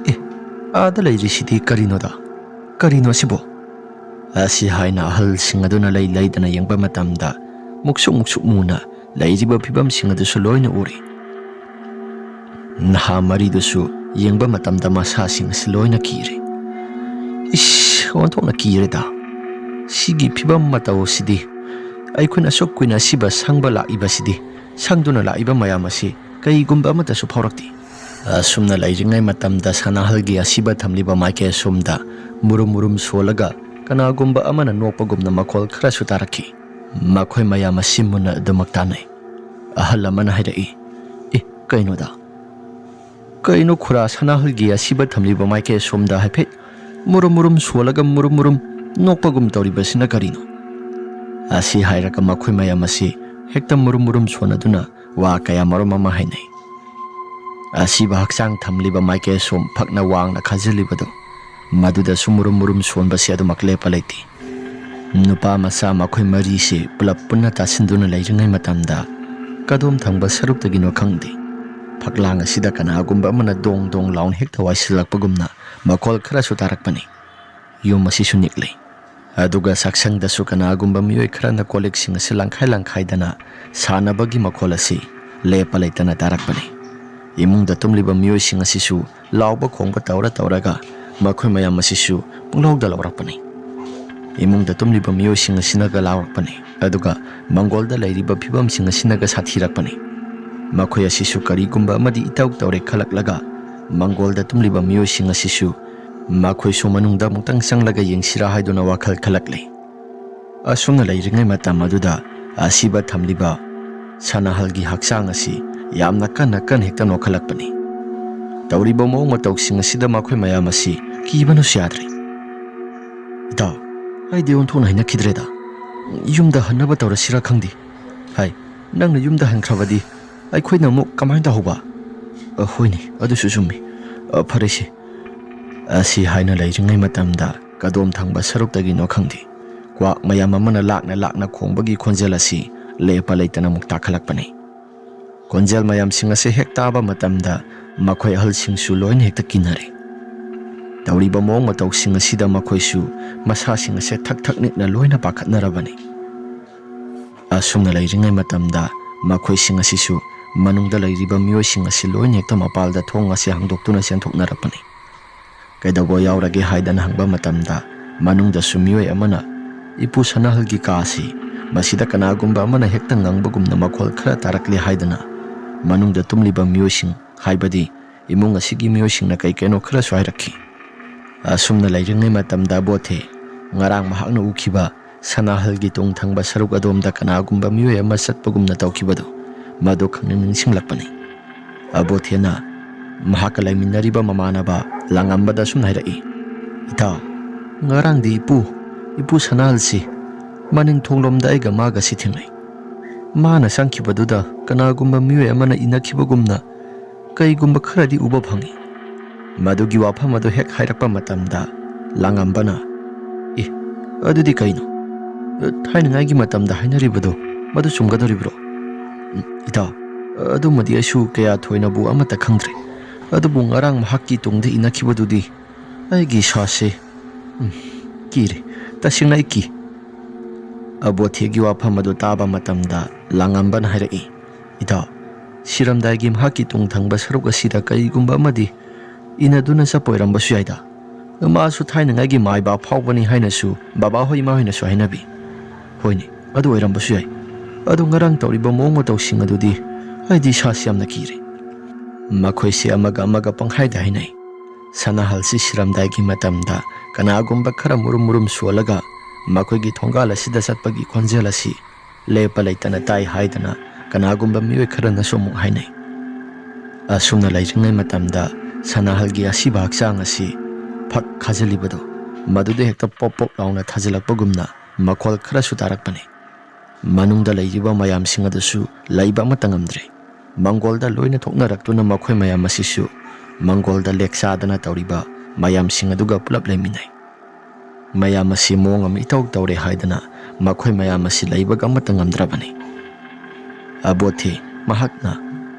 "ꯑꯦ, ꯑꯥꯗ ꯂꯩꯔꯤꯁꯤꯗꯤ ꯀꯔꯤꯅꯣꯗ? ꯀꯔꯤꯅꯣ ꯁꯤꯕꯣ?" ꯑꯁꯤ ꯍꯥꯏꯅ ꯑꯍꯜꯁꯤꯡ ꯑꯗꯨꯅ ꯂꯩ ꯂꯩꯗꯅ ꯌꯦꯡꯕ ꯃꯇꯝꯗ ꯃꯨꯛꯁꯨꯛ ꯃꯨꯛꯁꯨꯛ ꯃꯨꯅ ꯂꯩꯔꯤꯕ ꯐꯤꯕꯝꯁꯤꯡ ꯑꯗꯨꯁꯨ ꯂꯣꯏꯅ ꯎꯔꯤ꯫ ꯅꯍꯥ ꯃꯔꯤꯗꯨꯁꯨ ꯌꯦꯡꯕ ꯃꯇꯝꯗ ꯃꯁꯥꯁꯤꯡ ꯑꯁꯤ ꯂꯣꯏꯅ ꯀꯤꯔꯦ꯫ "ꯏꯁ, ꯑꯣꯟꯊꯣꯛꯅ ꯀꯤꯔꯦꯗ꯫ ꯁꯤꯒꯤ ꯐꯤꯕꯝ ꯃꯇꯧ ꯑꯁꯤꯗꯤ ꯑꯩꯈꯣꯏꯅ ꯑꯁꯨꯛ ꯀꯨꯏꯅ ꯑꯁꯤꯕ ꯁꯪꯕ ꯂꯥꯛꯏꯕꯁꯤꯗꯤ, ꯁꯪꯗꯨꯅ ꯂꯥꯛꯏꯕ ꯃꯌꯥꯝ ꯑꯁꯤ ꯀꯩꯒꯨꯝꯕ ꯑꯃꯠꯇꯁꯨ ꯐꯥꯎꯔꯛꯇꯦ꯫" ꯑꯁꯨꯝꯅ ꯂꯩꯔꯤꯉꯩ ꯃꯇꯝꯗ ꯁꯅꯥꯍꯜꯒꯤ ꯑꯁꯤꯕ ꯊꯝꯂꯤꯕ ꯃꯥꯏꯀꯩ ꯑꯁꯣꯝꯗ ꯃꯨꯔꯨꯝ ꯃꯨꯔꯨꯝ ꯁꯣꯜꯂꯒ ꯀꯅꯥꯒꯨꯝꯕ ꯑꯃꯅ ꯅꯣꯛꯄꯒꯨꯝꯅ ꯃꯈꯣꯜ ꯈꯔꯁꯨ ꯇꯥꯔꯛꯈꯤ꯫ ꯃꯈꯣꯏ ꯃꯌꯥꯝ ꯑꯁꯤ ꯃꯨꯟꯅ ꯑꯗꯨꯃꯛ ꯇꯥꯟꯅꯩ꯫ ꯑꯍꯜ ꯑꯃꯅ ꯍꯥꯏꯔꯛꯏ, "ꯑꯦ, ꯀꯩꯅꯣꯗ? ꯀꯩꯅꯣ ꯈꯨꯔꯥ ꯁꯅꯥꯍꯜꯒꯤ ꯑꯁꯤꯕ ꯊꯝꯂꯤꯕ ꯃꯥꯏꯀꯩ ꯑꯁꯣꯝꯗ ꯍꯥꯏꯐꯦꯠ ꯃꯨꯔꯨꯝ ꯃꯨꯔꯨꯝ ꯁꯣꯜꯂꯒ ꯃꯨꯔꯨꯝ ꯃꯨꯔꯨꯝ ꯅꯣꯛꯄꯒꯨꯝ ꯇꯧꯔꯤꯕꯁꯤꯅ ꯀꯔꯤꯅꯣ?" ꯑꯁꯤ ꯍꯥꯏꯔꯒ ꯃꯈꯣꯏ ꯃꯌꯥꯝ ꯑꯁꯤ ꯍꯦꯛꯇ ꯃꯨꯔꯨꯝ ꯃꯨꯔꯨꯝ ꯁꯣꯟꯅꯗꯨꯅ ꯋꯥ ꯀꯌꯥ ꯃꯔꯨꯝ ꯑꯃ ꯍꯥꯏꯅꯩ꯫ ꯑꯁꯤꯕ ꯍꯛꯆꯥꯡ ꯊꯝꯂꯤꯕ ꯃꯥꯏꯀꯩ ꯑꯁꯣꯝ ꯐꯛꯅ ꯋꯥꯡꯅ ꯈꯥꯖꯤꯜꯂꯤꯕꯗꯨ, ꯃꯗꯨꯗꯁꯨ ꯃꯨꯔꯨꯝ ꯃꯨꯔꯨꯝ ꯁꯣꯟꯕꯁꯤ ꯑꯗꯨꯃꯛ ꯂꯦꯞꯄ ꯂꯩꯇꯦ꯫ ꯅꯨꯄꯥ ꯃꯆꯥ ꯃꯈꯣꯏ ꯃꯔꯤꯁꯤ ꯄꯨꯂꯞ ꯄꯨꯟꯅ ꯇꯥꯁꯤꯟꯗꯨꯅ ꯂꯩꯔꯤꯉꯩ ꯃꯇꯝꯗ, ꯀꯗꯣꯝ ꯊꯪꯕ ꯁꯔꯨꯛꯇꯒꯤꯅꯣ ꯈꯪꯗꯦ, ꯐꯛꯂꯥꯡ ꯑꯁꯤꯗ ꯀꯅꯥꯒꯨꯝꯕ ꯑꯃꯅ ꯗꯣꯡ ꯗꯣꯡ ꯂꯥꯎꯅ ꯍꯦꯛꯇ ꯋꯥꯏꯁꯤꯜꯂꯛꯄꯒꯨꯝꯅ ꯃꯈꯣꯜ ꯈꯔꯁꯨ ꯇꯥꯔꯛꯄꯅꯤ꯫ ꯌꯨꯝ ꯑꯁꯤꯁꯨ ꯅꯤꯛꯂꯤ꯫ ꯑꯗꯨꯒ ꯆꯥꯛꯁꯪꯗꯁꯨ ꯀꯅꯥꯒꯨꯝꯕ ꯃꯤꯑꯣꯏ ꯈꯔꯅ ꯀꯣꯜꯂꯤꯛꯁꯤꯡ ꯑꯁꯤ ꯂꯪꯈꯥꯏ ꯂꯪꯈꯥꯏꯗꯅ ꯁꯥꯟꯅꯕꯒꯤ ꯃꯈꯣꯜ ꯑꯁꯤ ꯂꯦꯞꯄ ꯂꯩꯇꯅ ꯇꯥꯔꯛꯄꯅꯤ꯫ ꯏꯃꯨꯡꯗ ꯇꯨꯝꯂꯤꯕ ꯃꯤꯑꯣꯏꯁꯤꯡ ꯑꯁꯤꯁꯨ ꯂꯥꯎꯕ ꯈꯣꯡꯕ ꯇꯧꯔ ꯇꯧꯔꯒ ꯃꯈꯣꯏ ꯃꯌꯥꯝ ꯑꯁꯤꯁꯨ ꯄꯨꯡꯂꯥꯎꯗ ꯂꯥꯎꯔꯛꯄꯅꯤ꯫ ꯏꯃꯨꯡꯗ ꯇꯨꯝꯂꯤꯕ ꯃꯤꯑꯣꯏꯁꯤꯡ ꯑꯁꯤꯅꯒ ꯂꯥꯎꯔꯛꯄꯅꯤ, ꯑꯗꯨꯒ ꯃꯪꯒꯣꯜꯗ ꯂꯩꯔꯤꯕ ꯐꯤꯕꯝꯁꯤꯡ ꯑꯁꯤꯅꯒ ꯁꯥꯊꯤꯔꯛꯄꯅꯤ꯫ ꯃꯈꯣꯏ ꯑꯁꯤꯁꯨ ꯀꯔꯤꯒꯨꯝꯕ ꯑꯃꯗꯤ ꯏꯇꯧ ꯇꯧꯔꯦ ꯈꯜꯂꯛꯂꯒ, ꯃꯪꯒꯣꯜꯗ ꯇꯨꯝꯂꯤꯕ ꯃꯤꯑꯣꯏꯁꯤꯡ ꯑꯁꯤꯁꯨ ꯃꯈꯣꯏꯁꯨ ꯃꯅꯨꯡꯗ ꯑꯃꯨꯛꯇꯪ ꯆꯪꯂꯒ ꯌꯦꯡꯁꯤꯔꯥ ꯍꯥꯏꯗꯨꯅ ꯋꯥꯈꯜ ꯈꯜꯂꯛꯂꯤ꯫ ꯑꯁꯨꯝꯅ ꯂꯩꯔꯤꯉꯩ ꯃꯇꯝ ꯑꯗꯨꯗ ꯑꯁꯤꯕ ꯊꯝꯂꯤꯕ ꯁꯅꯥꯍꯜꯒꯤ ꯍꯛꯆꯥꯡ ꯑꯁꯤ ꯌꯥꯝꯅ ꯀꯟꯅ ꯀꯟꯅ ꯍꯦꯛꯇ ꯅꯣꯛꯈꯠꯂꯛꯄꯅꯤ꯫ ꯇꯧꯔꯤꯕ ꯃꯑꯣꯡ ꯃꯇꯧꯁꯤꯡ ꯑꯁꯤꯗ ꯃꯈꯣꯏ ꯃꯌꯥꯝ ꯑꯁꯤ ꯀꯤꯕꯅꯁꯨ ꯌꯥꯗ꯭ꯔꯦ꯫ "ꯏꯇꯥꯎ, ꯑꯩꯗꯤ ꯑꯣꯟꯊꯣꯛꯅ ꯍꯩꯅꯈꯤꯗ꯭ꯔꯦꯗ꯫ ꯌꯨꯝꯗ ꯍꯟꯅꯕ ꯇꯧꯔꯁꯤꯔꯥ ꯈꯪꯗꯦ꯫ ꯍꯥꯏ, ꯅꯪꯅ ꯌꯨꯝꯗ ꯍꯟꯈ꯭ꯔꯕꯗꯤ ꯑꯩꯈꯣꯏꯅ ꯑꯃꯨꯛ ꯀꯃꯥꯏꯅ ꯇꯧꯍꯧꯕ?" "ꯑ, ꯍꯣꯏꯅꯦ, ꯑꯗꯨꯁꯨ ꯆꯨꯝꯃꯤ꯫ ꯑ, ꯐꯔꯦꯁꯦ꯫" ꯑꯁꯤ ꯍꯥꯏꯅ ꯂꯩꯔꯤꯉꯩ ꯃꯇꯝꯗ ꯀꯗꯣꯝ ꯊꯪꯕ ꯁꯔꯨꯛꯇꯒꯤꯅꯣ ꯈꯪꯗꯦ, ꯀ꯭ꯋꯥꯛ ꯃꯌꯥꯝ ꯑꯃꯅ ꯂꯥꯛꯅ ꯂꯥꯛꯅ ꯈꯣꯡꯕꯒꯤ ꯈꯣꯟꯖꯦꯜ ꯑꯁꯤ ꯂꯦꯞꯄ ꯂꯩꯇꯅ ꯑꯃꯨꯛ ꯇꯥꯈꯠꯂꯛꯄꯅꯤ꯫ ꯈꯣꯟꯖꯦꯜ ꯃꯌꯥꯝꯁꯤꯡ ꯑꯁꯤ ꯍꯦꯛ ꯇꯥꯕ ꯃꯇꯝꯗ ꯃꯈꯣꯏ ꯑꯍꯜꯁꯤꯡꯁꯨ ꯂꯣꯏꯅ ꯍꯦꯛꯇ ꯀꯤꯅꯔꯦ꯫ ꯇꯧꯔꯤꯕ ꯃꯑꯣꯡ ꯃꯇꯧꯁꯤꯡ ꯑꯁꯤꯗ ꯃꯈꯣꯏꯁꯨ ꯃꯁꯥꯁꯤꯡ ꯑꯁꯦ ꯊꯛ ꯊꯛ ꯅꯤꯛꯅ ꯂꯣꯏꯅ ꯄꯥꯈꯠꯅꯔꯕꯅꯤ꯫ ꯑꯁꯨꯝꯅ ꯂꯩꯔꯤꯉꯩ ꯃꯇꯝꯗ ꯃꯈꯣꯏꯁꯤꯡ ꯑꯁꯤꯁꯨ ꯃꯅꯨꯡꯗ ꯂꯩꯔꯤꯕ ꯃꯤꯑꯣꯏꯁꯤꯡ ꯑꯁꯤ ꯂꯣꯏꯅ ꯍꯦꯛꯇ ꯃꯄꯥꯜꯗ ꯊꯣꯡ ꯑꯁꯤ ꯍꯥꯡꯗꯣꯛꯇꯨꯅ ꯆꯦꯟꯊꯣꯛꯅꯔꯛꯄꯅꯤ꯫ "ꯀꯩꯗꯧꯕ ꯌꯥꯎꯔꯒꯦ?" ꯍꯥꯏꯗꯅ ꯍꯪꯕ ꯃꯇꯝꯗ, ꯃꯅꯨꯡꯗꯁꯨ ꯃꯤꯑꯣꯏ ꯑꯃꯅ, "ꯏꯄꯨ ꯁꯅꯥꯍꯜꯒꯤ ꯀꯥ ꯑꯁꯤ, ꯃꯁꯤꯗ ꯀꯅꯥꯒꯨꯝꯕ ꯑꯃꯅ ꯍꯦꯛꯇ ꯉꯪꯕꯒꯨꯝꯅ ꯃꯈꯣꯜ ꯈꯔ ꯇꯥꯔꯛꯂꯦ" ꯍꯥꯏꯗꯅ ꯃꯅꯨꯡꯗ ꯇꯨꯝꯂꯤꯕ ꯃꯤꯑꯣꯏꯁꯤꯡ, ꯍꯥꯏꯕꯗꯤ ꯏꯃꯨꯡ ꯑꯁꯤꯒꯤ ꯃꯤꯑꯣꯏꯁꯤꯡꯅ ꯀꯩ ꯀꯩꯅꯣ ꯈꯔꯁꯨ ꯍꯥꯏꯔꯛꯈꯤ꯫ ꯑꯁꯨꯝꯅ ꯂꯩꯔꯤꯉꯩ ꯃꯇꯝꯗ ꯑꯕꯣꯊꯦ ꯉꯔꯥꯡ ꯃꯍꯥꯛꯅ ꯎꯈꯤꯕ ꯁꯅꯥꯍꯜꯒꯤ ꯇꯨꯡ ꯊꯪꯕ ꯁꯔꯨꯛ ꯑꯗꯣꯝꯗ ꯀꯅꯥꯒꯨꯝꯕ ꯃꯤꯑꯣꯏ ꯑꯃ ꯆꯠꯄꯒꯨꯝꯅ ꯇꯧꯈꯤꯕꯗꯨ, ꯃꯗꯨ ꯈꯪꯅꯤꯡ ꯅꯤꯡꯁꯤꯡꯂꯛꯄꯅꯤ꯫ ꯑꯕꯣꯊꯦꯅ ꯃꯍꯥꯛꯀ ꯂꯩꯃꯤꯟꯅꯔꯤꯕ ꯃꯃꯥꯟꯅꯕ ꯂꯥꯡꯉꯝꯕꯗ ꯑꯁꯨꯝꯅ ꯍꯥꯏꯔꯛꯏ, "ꯏꯇꯥꯎ, ꯉꯔꯥꯡꯗꯤ ꯏꯄꯨ, ꯏꯄꯨ ꯁꯅꯥꯍꯜꯁꯤ ꯃꯅꯤꯡ ꯊꯣꯡꯂꯣꯝꯗ ꯑꯩꯒ ꯃꯥꯒ ꯁꯤ ꯊꯦꯡꯅꯩ꯫ ꯃꯥꯅ ꯆꯪꯈꯤꯕꯗꯨꯗ ꯀꯅꯥꯒꯨꯝꯕ ꯃꯤꯑꯣꯏ ꯑꯃꯅ ꯏꯟꯅꯈꯤꯕꯒꯨꯝꯅ ꯀꯩꯒꯨꯝꯕ ꯈꯔꯗꯤ ꯎꯕ ꯐꯪꯏ꯫" ꯃꯗꯨꯒꯤ ꯋꯥꯐꯝ ꯑꯗꯨ ꯍꯦꯛ ꯍꯥꯏꯔꯛꯄ ꯃꯇꯝꯗ ꯂꯥꯡꯉꯝꯕꯅ, "ꯑꯦ, ꯑꯗꯨꯗꯤ ꯀꯩꯅꯣ? ꯊꯥꯏꯅꯉꯥꯏꯒꯤ ꯃꯇꯝꯗ ꯍꯥꯏꯅꯔꯤꯕꯗꯣ ꯃꯗꯨ ꯆꯨꯝꯒꯗꯧꯔꯤꯕ꯭ꯔꯣ?" "ꯎꯝ, ꯏꯇꯥꯎ, ꯑꯗꯨꯃꯗꯤ ꯑꯩꯁꯨ ꯀꯌꯥ ꯊꯣꯏꯅꯕꯨ ꯑꯃꯠꯇ ꯈꯪꯗ꯭ꯔꯦ꯫ ꯑꯗꯨꯕꯨ ꯉꯔꯥꯡ ꯃꯍꯥꯛꯀꯤ ꯇꯨꯡꯗ ꯏꯟꯅꯈꯤꯕꯗꯨꯗꯤ ꯑꯩꯒꯤ ꯏꯁꯥꯁꯦ, ꯎꯝ, ꯀꯤꯔꯦ꯫ ꯇꯁꯦꯡꯅ ꯑꯩ ꯀꯤ꯫" ꯑꯕꯣꯊꯦꯒꯤ ꯋꯥꯐꯝ ꯑꯗꯨ ꯇꯥꯕ ꯃꯇꯝꯗ ꯂꯥꯡꯉꯝꯕꯅ ꯍꯥꯏꯔꯛꯏ, "ꯏꯇꯥꯎ, ꯁꯤꯔꯝꯗꯥꯏꯒꯤ ꯃꯍꯥꯛꯀꯤ ꯇꯨꯡ ꯊꯪꯕ ꯁꯔꯨꯛ ꯑꯁꯤꯗ ꯀꯔꯤꯒꯨꯝꯕ ꯑꯃꯗꯤ ꯏꯟꯅꯗꯨꯅ ꯆꯠꯄ ꯑꯣꯏꯔꯝꯕꯁꯨ ꯌꯥꯏꯗ꯫ ꯃꯥꯁꯨ ꯊꯥꯏꯅꯉꯥꯏꯒꯤ ꯃꯥꯏꯕ ꯑꯐꯥꯎꯕꯅꯤ ꯍꯥꯏꯅꯁꯨ ꯕꯕꯥꯍꯣꯏ ꯏꯃꯥꯍꯣꯏꯅꯁꯨ ꯍꯥꯏꯅꯕꯤ꯫ ꯍꯣꯏꯅꯦ, ꯑꯗꯨ ꯑꯣꯏꯔꯝꯕꯁꯨ ꯌꯥꯏ꯫ ꯑꯗꯨ ꯉꯔꯥꯡ ꯇꯧꯔꯤꯕ ꯃꯑꯣꯡ ꯃꯇꯧꯁꯤꯡ ꯑꯗꯨꯗꯤ ꯑꯩꯗꯤ ꯏꯁꯥꯁꯤ ꯌꯥꯝꯅ ꯀꯤꯔꯦ꯫" ꯃꯈꯣꯏꯁꯦ ꯑꯃꯒ ꯑꯃꯒ ꯄꯪꯍꯥꯏꯗ ꯍꯥꯏꯅꯩ꯫ ꯁꯅꯥꯍꯜꯁꯤ ꯁꯤꯔꯝꯗꯥꯏꯒꯤ ꯃꯇꯝꯗ ꯀꯅꯥꯒꯨꯝꯕ ꯈꯔ ꯃꯨꯔꯨꯝ ꯃꯨꯔꯨꯝ ꯁꯣꯜꯂꯒ ꯃꯈꯣꯏꯒꯤ ꯊꯣꯡꯒꯥꯜ ꯑꯁꯤꯗ ꯆꯠꯄꯒꯤ ꯈꯣꯟꯖꯦꯜ ꯑꯁꯤ ꯂꯦꯞꯄ ꯂꯩꯇꯅ ꯇꯥꯏ ꯍꯥꯏꯗꯅ ꯀꯅꯥꯒꯨꯝꯕ ꯃꯤꯑꯣꯏ ꯈꯔꯅꯁꯨ ꯑꯃꯨꯛ ꯍꯥꯏꯅꯩ꯫ ꯑꯁꯨꯝꯅ ꯂꯩꯔꯤꯉꯩ ꯃꯇꯝꯗ ꯁꯅꯥꯍꯜꯒꯤ ꯑꯁꯤꯕ ꯍꯛꯆꯥꯡ ꯑꯁꯤ ꯐꯛ ꯈꯥꯖꯤꯜꯂꯤꯕꯗꯨ, ꯃꯗꯨꯗ ꯍꯦꯛꯇ ꯄꯣꯞ ꯄꯣꯞ ꯂꯥꯎꯅ ꯊꯥꯖꯤꯜꯂꯛꯄꯒꯨꯝꯅ ꯃꯈꯣꯜ ꯈꯔꯁꯨ ꯇꯥꯔꯛꯄꯅꯤ꯫ ꯃꯅꯨꯡꯗ ꯂꯩꯔꯤꯕ ꯃꯌꯥꯝꯁꯤꯡ ꯑꯗꯨꯁꯨ ꯂꯩꯕ ꯑꯃꯠꯇ ꯉꯝꯗ꯭ꯔꯦ꯫ ꯃꯪꯒꯣꯜꯗ ꯂꯣꯏꯅ ꯊꯣꯛꯅꯔꯛꯇꯨꯅ ꯃꯈꯣꯏ ꯃꯌꯥꯝ ꯑꯁꯤꯁꯨ ꯃꯪꯒꯣꯜꯗ ꯂꯦꯛ ꯆꯥꯗꯅ ꯇꯧꯔꯤꯕ ꯃꯌꯥꯝꯁꯤꯡ ꯑꯗꯨꯒ ꯄꯨꯂꯞ ꯂꯩꯃꯤꯟꯅꯩ꯫ ꯃꯌꯥꯝ ꯑꯁꯤ ꯃꯑꯣꯡ ꯑꯃ ꯏꯇꯧ ꯇꯧꯔꯦ ꯍꯥꯏꯗꯅ ꯃꯈꯣꯏ ꯃꯌꯥꯝ ꯑꯁꯤ ꯂꯩꯕꯒ ꯑꯃꯠꯇ ꯉꯝꯗ꯭ꯔꯕꯅꯤ꯫ ꯑꯕꯣꯊꯦ ꯃꯍꯥꯛꯅ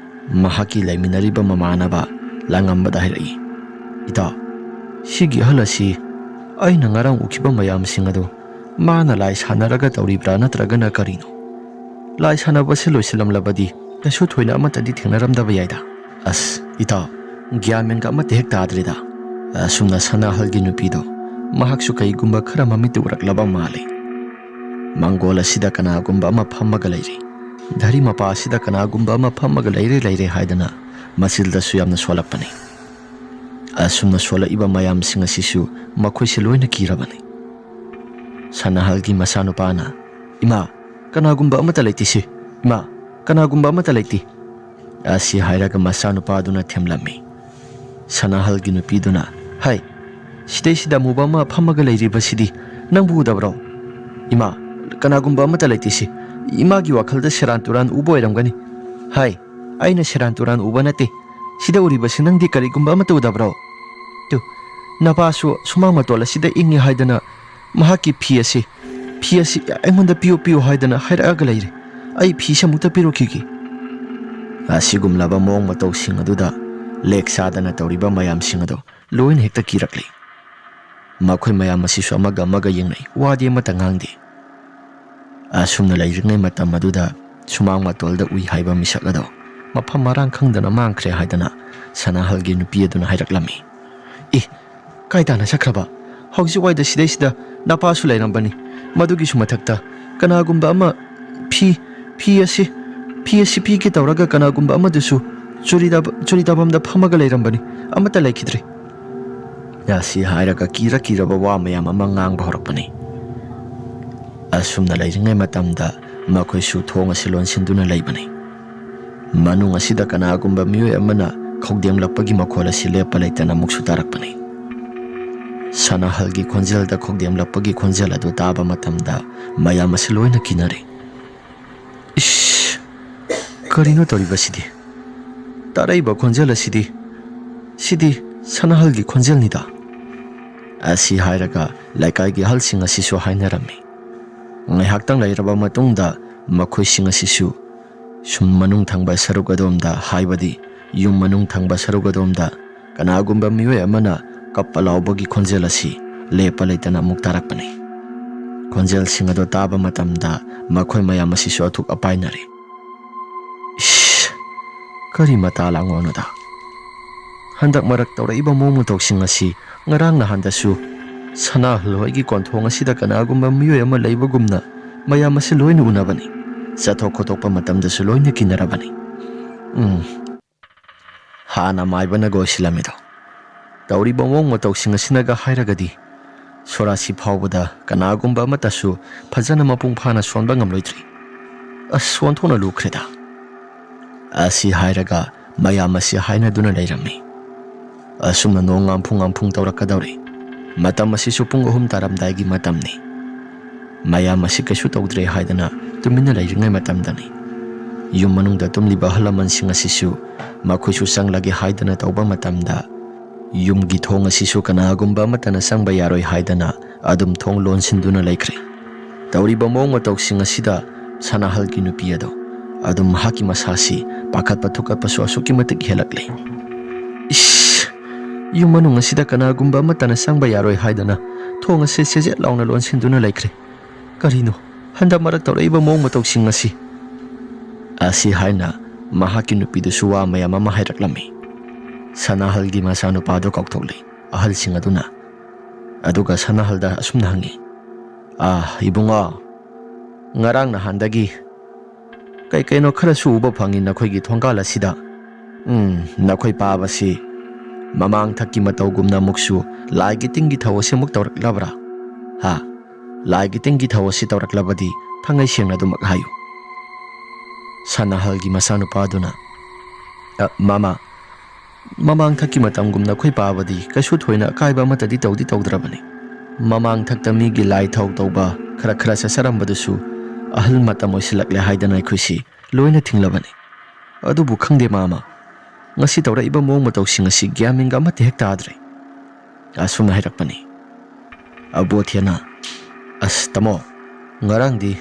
ꯃꯍꯥꯛꯀꯤ ꯂꯩꯃꯤꯟꯅꯔꯤꯕ ꯃꯃꯥꯟꯅꯕ ꯂꯥꯡꯉꯝꯕꯗ ꯍꯥꯏꯔꯛꯏ, "ꯏꯇꯥꯎ, ꯁꯤꯒꯤ ꯑꯍꯜ ꯑꯁꯤ ꯑꯩꯅ ꯉꯔꯥꯡ ꯎꯈꯤꯕ ꯃꯌꯥꯝꯁꯤꯡ ꯑꯗꯨ ꯃꯥꯅ ꯂꯥꯏ ꯁꯥꯟꯅꯔꯒ ꯇꯧꯔꯤꯕ꯭ꯔꯥ ꯅꯠꯇ꯭ꯔꯒꯅ ꯀꯔꯤꯅꯣ? ꯂꯥꯏ ꯁꯥꯟꯅꯕꯁꯦ ꯂꯣꯏꯁꯤꯜꯂꯝꯂꯕꯗꯤ ꯀꯩꯁꯨ ꯊꯣꯏꯅ ꯑꯃꯠꯇꯗꯤ ꯊꯦꯡꯅꯔꯝꯗꯕ ꯌꯥꯏꯗ꯫ ꯑꯁ, ꯏꯇꯥꯎ, ꯒ꯭ꯌꯥꯟ ꯃꯦꯟꯒ ꯑꯃꯠꯇ ꯍꯦꯛ ꯇꯥꯗ꯭ꯔꯦꯗ꯫" ꯑꯁꯨꯝꯅ ꯁꯅꯥꯍꯜꯒꯤ ꯅꯨꯄꯤꯗꯣ ꯃꯍꯥꯛꯁꯨ ꯀꯩꯒꯨꯝꯕ ꯈꯔ ꯃꯃꯤꯠꯇ ꯎꯔꯛꯂꯕ ꯃꯥꯜꯂꯤ꯫ ꯃꯪꯒꯣꯜ ꯑꯁꯤꯗ ꯀꯅꯥꯒꯨꯝꯕ ꯑꯃ ꯐꯝꯃꯒ ꯂꯩꯔꯤ꯫ ꯙꯔꯤ ꯃꯄꯥ ꯑꯁꯤꯗ ꯀꯅꯥꯒꯨꯝꯕ ꯑꯃ ꯐꯝꯃꯒ ꯂꯩꯔꯦ, ꯂꯩꯔꯦ ꯍꯥꯏꯗꯅ ꯃꯆꯤꯜꯗꯁꯨ ꯌꯥꯝꯅ ꯁꯣꯜꯂꯛꯄꯅꯤ꯫ ꯑꯁꯨꯝꯅ ꯁꯣꯜꯂꯛꯏꯕ ꯃꯌꯥꯝꯁꯤꯡ ꯑꯁꯤꯁꯨ ꯃꯈꯣꯏꯁꯦ ꯂꯣꯏꯅ ꯀꯤꯔꯕꯅꯤ꯫ ꯁꯅꯥꯍꯜꯒꯤ ꯃꯆꯥꯅꯨꯄꯥꯅ, "ꯏꯃꯥ, ꯀꯅꯥꯒꯨꯝꯕ ꯑꯃꯠꯇ ꯂꯩꯇꯦ ꯁꯤ꯫ ꯏꯃꯥ, ꯀꯅꯥꯒꯨꯝꯕ ꯑꯃꯠꯇ ꯂꯩꯇꯦ" ꯑꯁꯤ ꯍꯥꯏꯔꯒ ꯃꯆꯥꯅꯨꯄꯥꯗꯨꯅ ꯊꯦꯝꯂꯝꯃꯤ꯫ ꯁꯅꯥꯍꯜꯒꯤ ꯅꯨꯄꯤꯗꯨꯅ, "ꯍꯥꯏ, ꯁꯤꯗꯩꯁꯤꯗ ꯑꯃꯨꯕ ꯑꯃ ꯐꯝꯃꯒ ꯂꯩꯔꯤꯕꯁꯤꯗꯤ ꯅꯪꯕꯨ ꯎꯗꯕ꯭ꯔꯣ? ꯏꯃꯥ, ꯀꯅꯥꯒꯨꯝꯕ ꯑꯃꯠꯇ ꯂꯩꯇꯦ ꯁꯤ꯫ ꯏꯃꯥꯒꯤ ꯋꯥꯈꯜꯗ ꯁꯦꯔꯥꯟ ꯇꯨꯔꯥꯟ ꯎꯕ ꯑꯣꯏꯔꯝꯒꯅꯤ꯫ ꯍꯥꯏ, ꯑꯩꯅ ꯁꯦꯔꯥꯟ ꯇꯨꯔꯥꯟ ꯎꯕ ꯅꯠꯇꯦ꯫ ꯁꯤꯗ ꯎꯔꯤꯕꯁꯤ ꯅꯪꯗꯤ ꯀꯔꯤꯒꯨꯝꯕ ꯑꯃꯠꯇ ꯎꯗꯕ꯭ꯔꯣ? ꯇꯨ, ꯅꯄꯥꯁꯨ ꯁꯨꯃꯥꯡ ꯃꯇꯣꯜ ꯑꯁꯤꯗ ꯏꯪꯉꯤ ꯍꯥꯏꯗꯅ ꯃꯍꯥꯛꯀꯤ ꯐꯤ ꯑꯁꯤ, ꯐꯤ ꯑꯁꯤ ꯑꯩꯉꯣꯟꯗ ꯄꯤꯌꯨ, ꯄꯤꯌꯨ ꯍꯥꯏꯗꯅ ꯍꯥꯏꯔꯛꯑꯒ ꯂꯩꯔꯦ꯫ ꯑꯩ ꯐꯤꯁꯦ ꯑꯃꯨꯛꯇ ꯄꯤꯔꯨꯈꯤꯒꯦ"꯫ ꯑꯁꯤꯒꯨꯝꯂꯕ ꯃꯑꯣꯡ ꯃꯇꯧꯁꯤꯡ ꯑꯗꯨꯗ ꯂꯦꯛ ꯆꯥꯗꯅ ꯇꯧꯔꯤꯕ ꯃꯌꯥꯝꯁꯤꯡ ꯑꯗꯣ ꯂꯣꯏꯅ ꯍꯦꯛꯇ ꯀꯤꯔꯛꯂꯤ꯫ ꯃꯈꯣꯏ ꯃꯌꯥꯝ ꯑꯁꯤꯁꯨ ꯑꯃꯒ ꯑꯃꯒ ꯌꯦꯡꯅꯩ, ꯋꯥꯗꯤ ꯑꯃꯠꯇ ꯉꯥꯡꯗꯦ꯫ ꯑꯁꯨꯝꯅ ꯂꯩꯔꯤꯉꯩ ꯃꯇꯝ ꯑꯗꯨꯗ ꯁꯨꯃꯥꯡ ꯃꯇꯣꯜꯗ ꯎꯏ ꯍꯥꯏꯕ ꯃꯤꯁꯛ ꯑꯗꯣ ꯃꯐꯝ ꯃꯔꯥꯡ ꯈꯪꯗꯅ ꯃꯥꯡꯈ꯭ꯔꯦ ꯍꯥꯏꯗꯅ ꯁꯅꯥꯍꯜꯒꯤ ꯅꯨꯄꯤ ꯑꯗꯨꯅ ꯍꯥꯏꯔꯛꯂꯝꯃꯤ꯫ "ꯏ, ꯀꯥꯏ ꯇꯥꯅ ꯆꯠꯈ꯭ꯔꯕ? ꯍꯧꯖꯤꯛ ꯋꯥꯏꯗ ꯁꯤꯗꯩꯁꯤꯗ ꯅꯄꯥꯁꯨ ꯂꯩꯔꯝꯕꯅꯤ꯫ ꯃꯗꯨꯒꯤꯁꯨ ꯃꯊꯛꯇ ꯀꯅꯥꯒꯨꯝꯕ ꯑꯃ ꯐꯤ, ꯐꯤ ꯑꯁꯤ, ꯐꯤ ꯑꯁꯤ ꯄꯤꯒꯦ ꯇꯧꯔꯒ ꯀꯅꯥꯒꯨꯝꯕ ꯑꯃꯗꯨꯁꯨ ꯆꯨꯔꯤ ꯇꯥꯕ-, ꯆꯨꯔꯤ ꯇꯥꯐꯝꯗ ꯐꯝꯃꯒ ꯂꯩꯔꯝꯕꯅꯤ꯫ ꯑꯃꯠꯇ ꯂꯩꯈꯤꯗ꯭ꯔꯦ"꯫ ꯑꯁꯤ ꯍꯥꯏꯔꯒ ꯀꯤꯔ ꯀꯤꯔꯕ ꯋꯥ ꯃꯌꯥꯝ ꯑꯃ ꯉꯥꯡꯕ ꯍꯧꯔꯛꯄꯅꯤ꯫ ꯑꯁꯨꯝꯅ ꯂꯩꯔꯤꯉꯩ ꯃꯇꯝꯗ ꯃꯈꯣꯏꯁꯨ ꯊꯣꯡ ꯑꯁꯤ ꯂꯣꯟꯁꯤꯟꯗꯨꯅ ꯂꯩꯕꯅꯤ꯫ ꯃꯅꯨꯡ ꯑꯁꯤꯗ ꯀꯅꯥꯒꯨꯝꯕ ꯃꯤꯑꯣꯏ ꯑꯃꯅ ꯈꯧꯗꯦꯝꯂꯛꯄꯒꯤ ꯃꯈꯣꯜ ꯑꯁꯤ ꯂꯦꯞꯄ ꯂꯩꯇꯅ ꯑꯃꯨꯛꯁꯨ ꯇꯥꯔꯛꯄꯅꯤ꯫ ꯁꯅꯥꯍꯜꯒꯤ ꯈꯣꯟꯖꯦꯜꯗ ꯈꯧꯗꯦꯝꯂꯛꯄꯒꯤ ꯈꯣꯟꯖꯦꯜ ꯑꯗꯨ ꯇꯥꯕ ꯃꯇꯝꯗ ꯃꯌꯥꯝ ꯑꯁꯤ ꯂꯣꯏꯅ ꯀꯤꯅꯔꯦ꯫ "ꯏꯁ! ꯀꯔꯤꯅꯣ ꯇꯧꯔꯤꯕꯁꯤꯗꯤ? ꯇꯥꯔꯛꯏꯕ ꯈꯣꯟꯖꯦꯜ ꯑꯁꯤꯗꯤ, ꯁꯤꯗꯤ ꯁꯅꯥꯍꯜꯒꯤ ꯈꯣꯟꯖꯦꯜꯅꯤꯗ" ꯑꯁꯤ ꯍꯥꯏꯔꯒ ꯂꯩꯀꯥꯏꯒꯤ ꯑꯍꯜꯁꯤꯡ ꯑꯁꯤꯁꯨ ꯍꯥꯏꯅꯔꯝꯃꯤ꯫ ꯉꯥꯏꯍꯥꯛꯇꯪ ꯂꯩꯔꯕ ꯃꯇꯨꯡꯗ ꯃꯈꯣꯏꯁꯤꯡ ꯑꯁꯤꯁꯨ ꯁꯨꯝ ꯃꯅꯨꯡ ꯊꯪꯕ ꯁꯔꯨꯛ ꯑꯗꯣꯝꯗ, ꯍꯥꯏꯕꯗꯤ ꯌꯨꯝ ꯃꯅꯨꯡ ꯊꯪꯕ ꯁꯔꯨꯛ ꯑꯗꯣꯝꯗ ꯀꯅꯥꯒꯨꯝꯕ ꯃꯤꯑꯣꯏ ꯑꯃꯅ ꯀꯞꯄ ꯂꯥꯎꯕꯒꯤ ꯈꯣꯟꯖꯦꯜ ꯑꯁꯤ ꯂꯦꯞꯄ ꯂꯩꯇꯅ ꯑꯃꯨꯛ ꯇꯥꯔꯛꯄꯅꯤ꯫ ꯈꯣꯟꯖꯦꯜꯁꯤꯡ ꯑꯗꯨ ꯇꯥꯕ ꯃꯇꯝꯗ ꯃꯈꯣꯏ ꯃꯌꯥꯝ ꯑꯁꯤꯁꯨ ꯑꯊꯨꯛ ꯑꯄꯥꯏꯅꯔꯦ꯫ "ꯏꯁ! ꯀꯔꯤ ꯃꯇꯥ ꯂꯥꯡꯉꯣꯅꯣꯗ? ꯍꯟꯗꯛ ꯃꯔꯛ ꯇꯧꯔꯛꯏꯕ ꯃꯑꯣꯡ ꯃꯇꯧꯁꯤꯡ ꯑꯁꯤ ꯉꯔꯥꯡ ꯅꯍꯥꯟꯗꯁꯨ ꯁꯅꯥꯍꯜ ꯍꯣꯏꯒꯤ ꯀꯣꯟꯊꯣꯡ ꯑꯁꯤꯗ ꯀꯅꯥꯒꯨꯝꯕ ꯃꯤꯑꯣꯏ ꯑꯃ ꯂꯩꯕꯒꯨꯝꯅ ꯃꯌꯥꯝ ꯑꯁꯤ ꯂꯣꯏꯅ ꯎꯅꯕꯅꯤ꯫ ꯆꯠꯊꯣꯛ ꯈꯣꯠꯇꯣꯛꯄ ꯃꯇꯝꯗꯁꯨ ꯂꯣꯏꯅ ꯀꯤꯅꯔꯕꯅꯤ"꯫ ꯎꯝ꯫ ꯍꯥꯟꯅ ꯃꯥꯏꯕꯅ ꯒꯣꯏꯁꯤꯜꯂꯝꯃꯤꯗꯣ꯫ ꯇꯧꯔꯤꯕ ꯃꯑꯣꯡ ꯃꯇꯧꯁꯤꯡ ꯑꯁꯤꯅꯒ ꯍꯥꯏꯔꯒꯗꯤ ꯁꯣꯔꯥꯁꯤ ꯐꯥꯎꯕꯗ ꯀꯅꯥꯒꯨꯝꯕ ꯑꯃꯠꯇꯁꯨ ꯐꯖꯅ ꯃꯄꯨꯡ ꯐꯥꯅ ꯁꯣꯟꯕ ꯉꯝꯂꯣꯏꯗ꯭ꯔꯤ꯫ ꯑꯁ, ꯁꯣꯟꯊꯣꯛꯅ ꯂꯨꯈ꯭ꯔꯦꯗ꯫ ꯑꯁꯤ ꯍꯥꯏꯔꯒ ꯃꯌꯥꯝ ꯑꯁꯤ ꯍꯥꯏꯅꯗꯨꯅ ꯂꯩꯔꯝꯃꯤ꯫ ꯑꯁꯨꯝꯅ ꯅꯣꯡ ꯉꯥꯝꯐꯨ ꯉꯥꯝꯐꯨꯡ ꯇꯧꯔꯛꯀꯗꯧꯔꯤ꯫ ꯃꯇꯝ ꯑꯁꯤꯁꯨ ꯄꯨꯡ ꯑꯍꯨꯝ ꯇꯥꯔꯝꯗꯥꯏꯒꯤ ꯃꯇꯝꯅꯤ꯫ ꯃꯌꯥꯝ ꯑꯁꯤ ꯀꯩꯁꯨ ꯇꯧꯗ꯭ꯔꯦ ꯍꯥꯏꯗꯅ ꯇꯨꯃꯤꯟꯅ ꯂꯩꯔꯤꯉꯩ ꯃꯇꯝꯗꯅꯤ꯫ ꯌꯨꯝ ꯃꯅꯨꯡꯗ ꯇꯨꯝꯂꯤꯕ ꯑꯍꯜ ꯂꯃꯟꯁꯤꯡ ꯑꯁꯤꯁꯨ ꯃꯈꯣꯏꯁꯨ ꯆꯪꯂꯒꯦ ꯍꯥꯏꯗꯅ ꯇꯧꯕ ꯃꯇꯝꯗ, ꯌꯨꯝꯒꯤ ꯊꯣꯡ ꯑꯁꯤꯁꯨ ꯀꯅꯥꯒꯨꯝꯕ ꯑꯃꯠꯇꯅ ꯆꯪꯕ ꯌꯥꯔꯣꯏ ꯍꯥꯏꯗꯅ ꯑꯗꯨꯝ ꯊꯣꯡ ꯂꯣꯟꯁꯤꯟꯗꯨꯅ ꯂꯩꯈ꯭ꯔꯦ꯫ ꯇꯧꯔꯤꯕ ꯃꯑꯣꯡ ꯃꯇꯧꯁꯤꯡ ꯑꯁꯤꯗ ꯁꯅꯥꯍꯜꯒꯤ ꯅꯨꯄꯤ ꯑꯗꯣ ꯑꯗꯨꯝ ꯃꯍꯥꯛꯀꯤ ꯃꯁꯥꯁꯤ ꯄꯥꯈꯠꯄ ꯊꯨꯀꯠꯄꯁꯨ ꯑꯁꯨꯛꯀꯤ ꯃꯇꯤꯛ ꯍꯦꯜꯂꯛꯂꯦ꯫ ꯏꯁ! ꯌꯨꯝ ꯃꯅꯨꯡ ꯑꯁꯤꯗ ꯀꯅꯥꯒꯨꯝꯕ ꯑꯃꯠꯇꯅ ꯆꯪꯕ ꯌꯥꯔꯣꯏ ꯍꯥꯏꯗꯅ ꯊꯣꯡ ꯑꯁꯤ ꯆꯦꯖꯦꯠ ꯂꯥꯎꯅ ꯂꯣꯟꯁꯤꯟꯗꯨꯅ ꯂꯩꯈ꯭ꯔꯦ꯫ ꯀꯔꯤꯅꯣ ꯍꯟꯗꯛ ꯃꯔꯛ ꯇꯧꯔꯛꯏꯕ ꯃꯑꯣꯡ ꯃꯇꯧꯁꯤꯡ ꯑꯁꯤ? ꯑꯁꯤ ꯍꯥꯏꯅ ꯃꯍꯥꯛꯀꯤ ꯅꯨꯄꯤꯗꯨꯁꯨ ꯋꯥ ꯃꯌꯥꯝ ꯑꯃ ꯍꯥꯏꯔꯛꯂꯝꯃꯤ꯫ ꯁꯅꯥꯍꯜꯒꯤ ꯃꯆꯥꯅꯨꯄꯥꯗꯨ ꯀꯧꯊꯣꯛꯂꯤ ꯑꯍꯜꯁꯤꯡ ꯑꯗꯨꯅ꯫ ꯑꯗꯨꯒ ꯁꯅꯥꯍꯜꯗ ꯑꯁꯨꯝꯅ ꯍꯪꯉꯤ, "ꯑꯥ, ꯏꯕꯨꯡꯉꯣ, ꯉꯔꯥꯡ ꯅꯍꯥꯟꯗꯒꯤ ꯀꯩ ꯀꯩꯅꯣ ꯈꯔꯁꯨ ꯎꯕ ꯐꯪꯉꯤ ꯅꯈꯣꯏꯒꯤ ꯊꯣꯡꯒꯥꯜ ꯑꯁꯤꯗ꯫ ꯎꯝ, ꯅꯈꯣꯏ ꯄꯥꯕꯁꯤ ꯃꯃꯥꯡ ꯊꯛꯀꯤ ꯃꯇꯧꯒꯨꯝꯅ ꯑꯃꯨꯛꯁꯨ ꯂꯥꯏꯒꯤ ꯇꯤꯟꯒꯤ ꯊꯧ ꯑꯁꯤ ꯑꯃꯨꯛ ꯇꯧꯔꯛꯂꯕ꯭ꯔꯥ? ꯍꯥ? ꯂꯥꯏꯒꯤ ꯇꯤꯟꯒꯤ ꯊꯧ ꯑꯁꯤ ꯇꯧꯔꯛꯂꯕꯗꯤ ꯊꯥꯡꯉꯩ ꯁꯦꯡꯅ ꯑꯗꯨꯃꯛ ꯍꯥꯏꯌꯨ꯫" ꯁꯅꯥꯍꯜꯒꯤ ꯃꯆꯥꯅꯨꯄꯥꯗꯨꯅ, "ꯑ, ꯃꯃꯥ, ꯃꯃꯥꯡ ꯊꯛꯀꯤ ꯃꯇꯝꯒꯨꯝꯅ ꯑꯩꯈꯣꯏ ꯄꯥꯕꯗꯤ ꯀꯩꯁꯨ ꯊꯣꯏꯅ ꯑꯀꯥꯏꯕ ꯑꯃꯠꯇꯗꯤ ꯇꯧꯗꯤ ꯇꯧꯗ꯭ꯔꯕꯅꯤ꯫ ꯃꯃꯥꯡ ꯊꯛꯇ ꯃꯤꯒꯤ ꯂꯥꯏ ꯊꯧ ꯇꯧꯕ ꯈꯔ ꯈꯔ ꯆꯠꯆꯔꯝꯕꯗꯨꯁꯨ ꯑꯍꯜ ꯃꯇꯝ ꯑꯣꯏꯁꯤꯜꯂꯛꯂꯦ ꯍꯥꯏꯗꯅ ꯑꯩꯈꯣꯏꯁꯤ ꯂꯣꯏꯅ ꯊꯤꯡꯂꯕꯅꯤ꯫ ꯑꯗꯨꯕꯨ ꯈꯪꯗꯦ ꯃꯃꯥ, ꯉꯁꯤ ꯇꯧꯔꯛꯏꯕ ꯃꯑꯣꯡ ꯃꯇꯧꯁꯤꯡ ꯑꯁꯤ ꯒ꯭ꯌꯥꯟ ꯃꯦꯟꯒ ꯑꯃꯠꯇ ꯍꯦꯛ ꯇꯥꯗ꯭ꯔꯦ꯫" ꯑꯁꯨꯝꯅ ꯍꯥꯏꯔꯛꯄꯅꯤ꯫ ꯑꯕꯣꯊꯦꯅ, "ꯑꯁ ꯇꯥꯃꯣ, ꯉꯔꯥꯡꯗꯤ,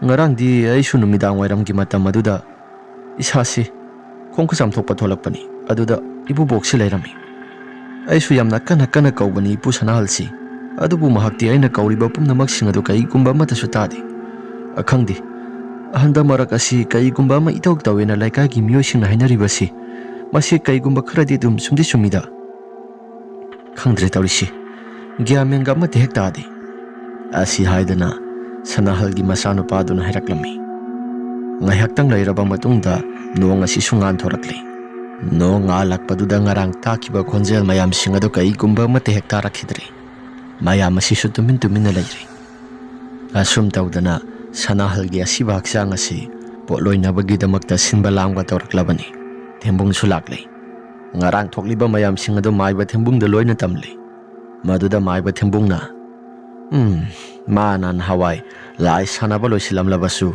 ꯉꯔꯥꯡꯗꯤ ꯑꯩꯁꯨ ꯅꯨꯃꯤꯗꯥꯡ ꯋꯥꯏꯔꯝꯒꯤ ꯃꯇꯝ ꯑꯗꯨꯗ ꯏꯁꯥꯁꯤ ꯈꯣꯡ ꯈꯨꯠ ꯆꯥꯝꯊꯣꯛꯄ ꯊꯣꯛꯂꯛꯄꯅꯤ꯫ ꯑꯗꯨꯗ ꯏꯕꯨꯕꯣꯛꯁꯤ ꯂꯩꯔꯝꯃꯤ꯫ ꯑꯩꯁꯨ ꯌꯥꯝꯅ ꯀꯟꯅ ꯀꯟꯅ ꯀꯧꯕꯅꯤ ꯏꯄꯨ ꯁꯅꯥꯍꯜꯁꯤ꯫ ꯑꯗꯨꯕꯨ ꯃꯍꯥꯛꯇꯤ ꯑꯩꯅ ꯀꯧꯔꯤꯕ ꯄꯨꯝꯅꯃꯛꯁꯤꯡ ꯑꯗꯨ ꯀꯔꯤꯒꯨꯝꯕ ꯑꯃꯠꯇꯁꯨ ꯇꯥꯗꯦ꯫ ꯑꯈꯪꯗꯦ, ꯍꯟꯗꯛ ꯃꯔꯛ ꯑꯁꯤ ꯀꯔꯤꯒꯨꯝꯕ ꯑꯃ ꯏꯇꯧ ꯇꯧꯋꯦꯅ ꯂꯩꯀꯥꯏꯒꯤ ꯃꯤꯑꯣꯏꯁꯤꯡꯅ ꯍꯥꯏꯅꯔꯤꯕꯁꯤ꯫ ꯃꯁꯤ ꯀꯔꯤꯒꯨꯝꯕ ꯈꯔꯗꯤ ꯑꯗꯨꯝ ꯆꯨꯝꯗꯤ ꯆꯨꯝꯃꯤꯗ꯫ ꯈꯪꯗ꯭ꯔꯦ ꯇꯧꯔꯤꯁꯤ, ꯒ꯭ꯌꯥꯟ ꯃꯦꯟꯒ ꯑꯃꯠꯇ ꯍꯦꯛ ꯇꯥꯗꯦ꯫" ꯑꯁꯤ ꯍꯥꯏꯗꯅ ꯁꯅꯥꯍꯜꯒꯤ ꯃꯆꯥꯅꯨꯄꯥꯗꯨꯅ ꯍꯥꯏꯔꯛꯂꯝꯃꯤ꯫ ꯉꯥꯏꯍꯥꯛꯇꯪ ꯂꯩꯔꯕ ꯃꯇꯨꯡꯗ ꯅꯣꯡ ꯑꯁꯤꯁꯨ ꯉꯥꯟꯊꯣꯔꯛꯂꯦ꯫ ꯅꯣꯡꯉꯥꯜꯂꯛꯄꯗꯨꯗ ꯉꯔꯥꯡ ꯇꯥꯈꯤꯕ ꯈꯣꯟꯖꯦꯜ ꯃꯌꯥꯝꯁꯤꯡ ꯑꯗꯨ ꯀꯩꯒꯨꯝꯕ ꯑꯃꯠꯇ ꯍꯦꯛ ꯇꯥꯔꯛꯈꯤꯗ꯭ꯔꯦ꯫ ꯃꯌꯥꯝ ꯑꯁꯤꯁꯨ ꯇꯨꯃꯤꯟ ꯇꯨꯃꯤꯟꯅ ꯂꯩꯔꯦ꯫ ꯑꯁꯨꯝ ꯇꯧꯗꯅ ꯁꯅꯥꯍꯜꯒꯤ ꯑꯁꯤꯕ ꯍꯛꯆꯥꯡ ꯑꯁꯤ ꯄꯣꯠꯂꯣꯏꯅꯕꯒꯤꯗꯃꯛꯇ ꯁꯤꯟꯕ ꯂꯥꯡꯕ ꯇꯧꯔꯛꯂꯕꯅꯤ꯫ ꯊꯦꯝꯕꯨꯡꯁꯨ ꯂꯥꯛꯂꯦ꯫ ꯉꯔꯥꯡ ꯊꯣꯛꯂꯤꯕ ꯃꯌꯥꯝꯁꯤꯡ ꯑꯗꯨ ꯃꯥꯏꯕ ꯊꯦꯝꯕꯨꯡꯗ ꯂꯣꯏꯅ ꯇꯝꯂꯦ꯫ ꯃꯗꯨꯗ ꯃꯥꯏꯕ ꯊꯦꯝꯕꯨꯡꯅ, "ꯎꯝ, ꯃꯥꯅ ꯅꯍꯥꯟꯋꯥꯏ ꯂꯥꯏ ꯁꯥꯟꯅꯕ ꯂꯣꯏꯁꯤꯜꯂꯝꯂꯕꯁꯨ,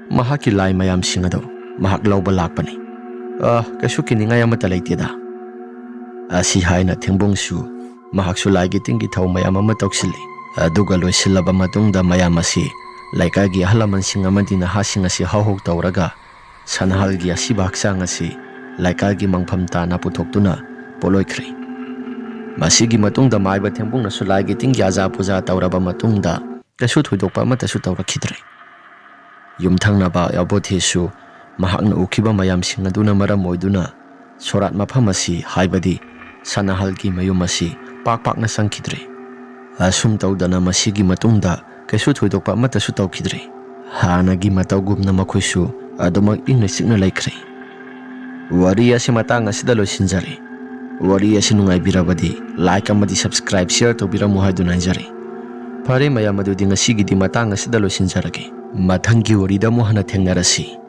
ꯃꯍꯥꯛꯀꯤ ꯂꯥꯏ ꯃꯌꯥꯝꯁꯤꯡ ꯑꯗꯨ ꯃꯍꯥꯛ ꯂꯧꯕ ꯂꯥꯛꯄꯅꯤ꯫ ꯑ, ꯀꯩꯁꯨ ꯀꯤꯅꯤꯡꯉꯥꯏ ꯑꯃꯠꯇ ꯂꯩꯇꯦꯗ"꯫ ꯑꯁꯤ ꯍꯥꯏꯅ ꯊꯦꯝꯕꯨꯡꯁꯨ ꯃꯍꯥꯛꯁꯨ ꯂꯥꯏꯒꯤ ꯇꯤꯟꯒꯤ ꯊꯧ ꯃꯌꯥꯝ ꯑꯃ ꯇꯧꯁꯤꯜꯂꯤ꯫ ꯑꯗꯨꯒ ꯂꯣꯏꯁꯤꯜꯂꯕ ꯃꯇꯨꯡꯗ ꯃꯌꯥꯝ ꯑꯁꯤ ꯂꯩꯀꯥꯏꯒꯤ ꯑꯍꯜ ꯂꯃꯟꯁꯤꯡ ꯑꯃꯗꯤ ꯅꯍꯥꯁꯤꯡ ꯑꯁꯤ ꯍꯧ ꯍꯧ ꯇꯧꯔꯒ ꯁꯅꯥꯍꯜꯒꯤ ꯑꯁꯤꯕ ꯍꯛꯆꯥꯡ ꯑꯁꯤ ꯂꯩꯀꯥꯏꯒꯤ ꯃꯪꯐꯝ ꯇꯥꯅ ꯄꯨꯊꯣꯛꯇꯨꯅ ꯄꯣꯠꯂꯣꯏꯈ꯭ꯔꯦ꯫ ꯃꯁꯤꯒꯤ ꯃꯇꯨꯡꯗ ꯃꯥꯏꯕ ꯊꯦꯝꯕꯨꯡꯅꯁꯨ ꯂꯥꯏꯒꯤ ꯇꯤꯟꯒꯤ ꯑꯖꯥ ꯄꯨꯖꯥ ꯇꯧꯔꯕ ꯃꯇꯨꯡꯗ ꯀꯩꯁꯨ ꯊꯣꯏꯗꯣꯛꯄ ꯑꯃꯠꯇꯁꯨ ꯇꯧꯔꯛꯈꯤꯗ꯭ꯔꯦ꯫ ꯌꯨꯝꯊꯪꯅꯕ ꯑꯕꯣꯊꯤꯁꯨ ꯃꯍꯥꯛꯅ ꯎꯈꯤꯕ ꯃꯌꯥꯝꯁꯤꯡ ꯑꯗꯨꯅ ꯃꯔꯝ ꯑꯣꯏꯗꯨꯅ ꯁꯣꯔꯥꯠ ꯃꯐꯝ ꯑꯁꯤ, ꯍꯥꯏꯕꯗꯤ ꯁꯅꯥꯍꯜꯒꯤ ꯃꯌꯨꯝ ꯑꯁꯤ ꯄꯥꯛ ꯄꯥꯛꯅ ꯆꯪꯈꯤꯗ꯭ꯔꯦ꯫ ꯑꯁꯨꯝ ꯇꯧꯗꯅ ꯃꯁꯤꯒꯤ ꯃꯇꯨꯡꯗ ꯀꯩꯁꯨ ꯊꯣꯏꯗꯣꯛꯄ ꯑꯃꯠꯇꯁꯨ ꯇꯧꯈꯤꯗ꯭ꯔꯦ꯫ ꯍꯥꯟꯅꯒꯤ ꯃꯇꯧꯒꯨꯝꯅ ꯃꯈꯣꯏꯁꯨ ꯑꯗꯨꯃꯛ ꯏꯪꯅ ꯆꯤꯛꯅ ꯂꯩꯈ꯭ꯔꯦ꯫ ꯋꯥꯔꯤ ꯑꯁꯤ ꯃꯇꯥꯡ ꯑꯁꯤꯗ ꯂꯣꯏꯁꯤꯟꯖꯔꯦ꯫ ꯋꯥꯔꯤ ꯑꯁꯤ ꯅꯨꯡꯉꯥꯏꯕꯤꯔꯕꯗꯤ like ꯑꯃꯗꯤ subscribe, share ꯇꯧꯕꯤꯔꯝꯃꯨ ꯍꯥꯏꯗꯨꯅ ꯍꯥꯏꯖꯔꯤ꯫ ꯐꯔꯦ ꯃꯌꯥꯝ, ꯑꯗꯨꯗꯤ ꯉꯁꯤꯒꯤꯗꯤ ꯃꯇꯥꯡ ꯑꯁꯤꯗ ꯂꯣꯏꯁꯤꯟꯖꯔꯒꯦ꯫ ꯃꯊꯪꯒꯤ ꯋꯥꯔꯤꯗ ꯑꯃꯨꯛ ꯍꯟꯅ ꯊꯦꯡꯅꯔꯁꯤ꯫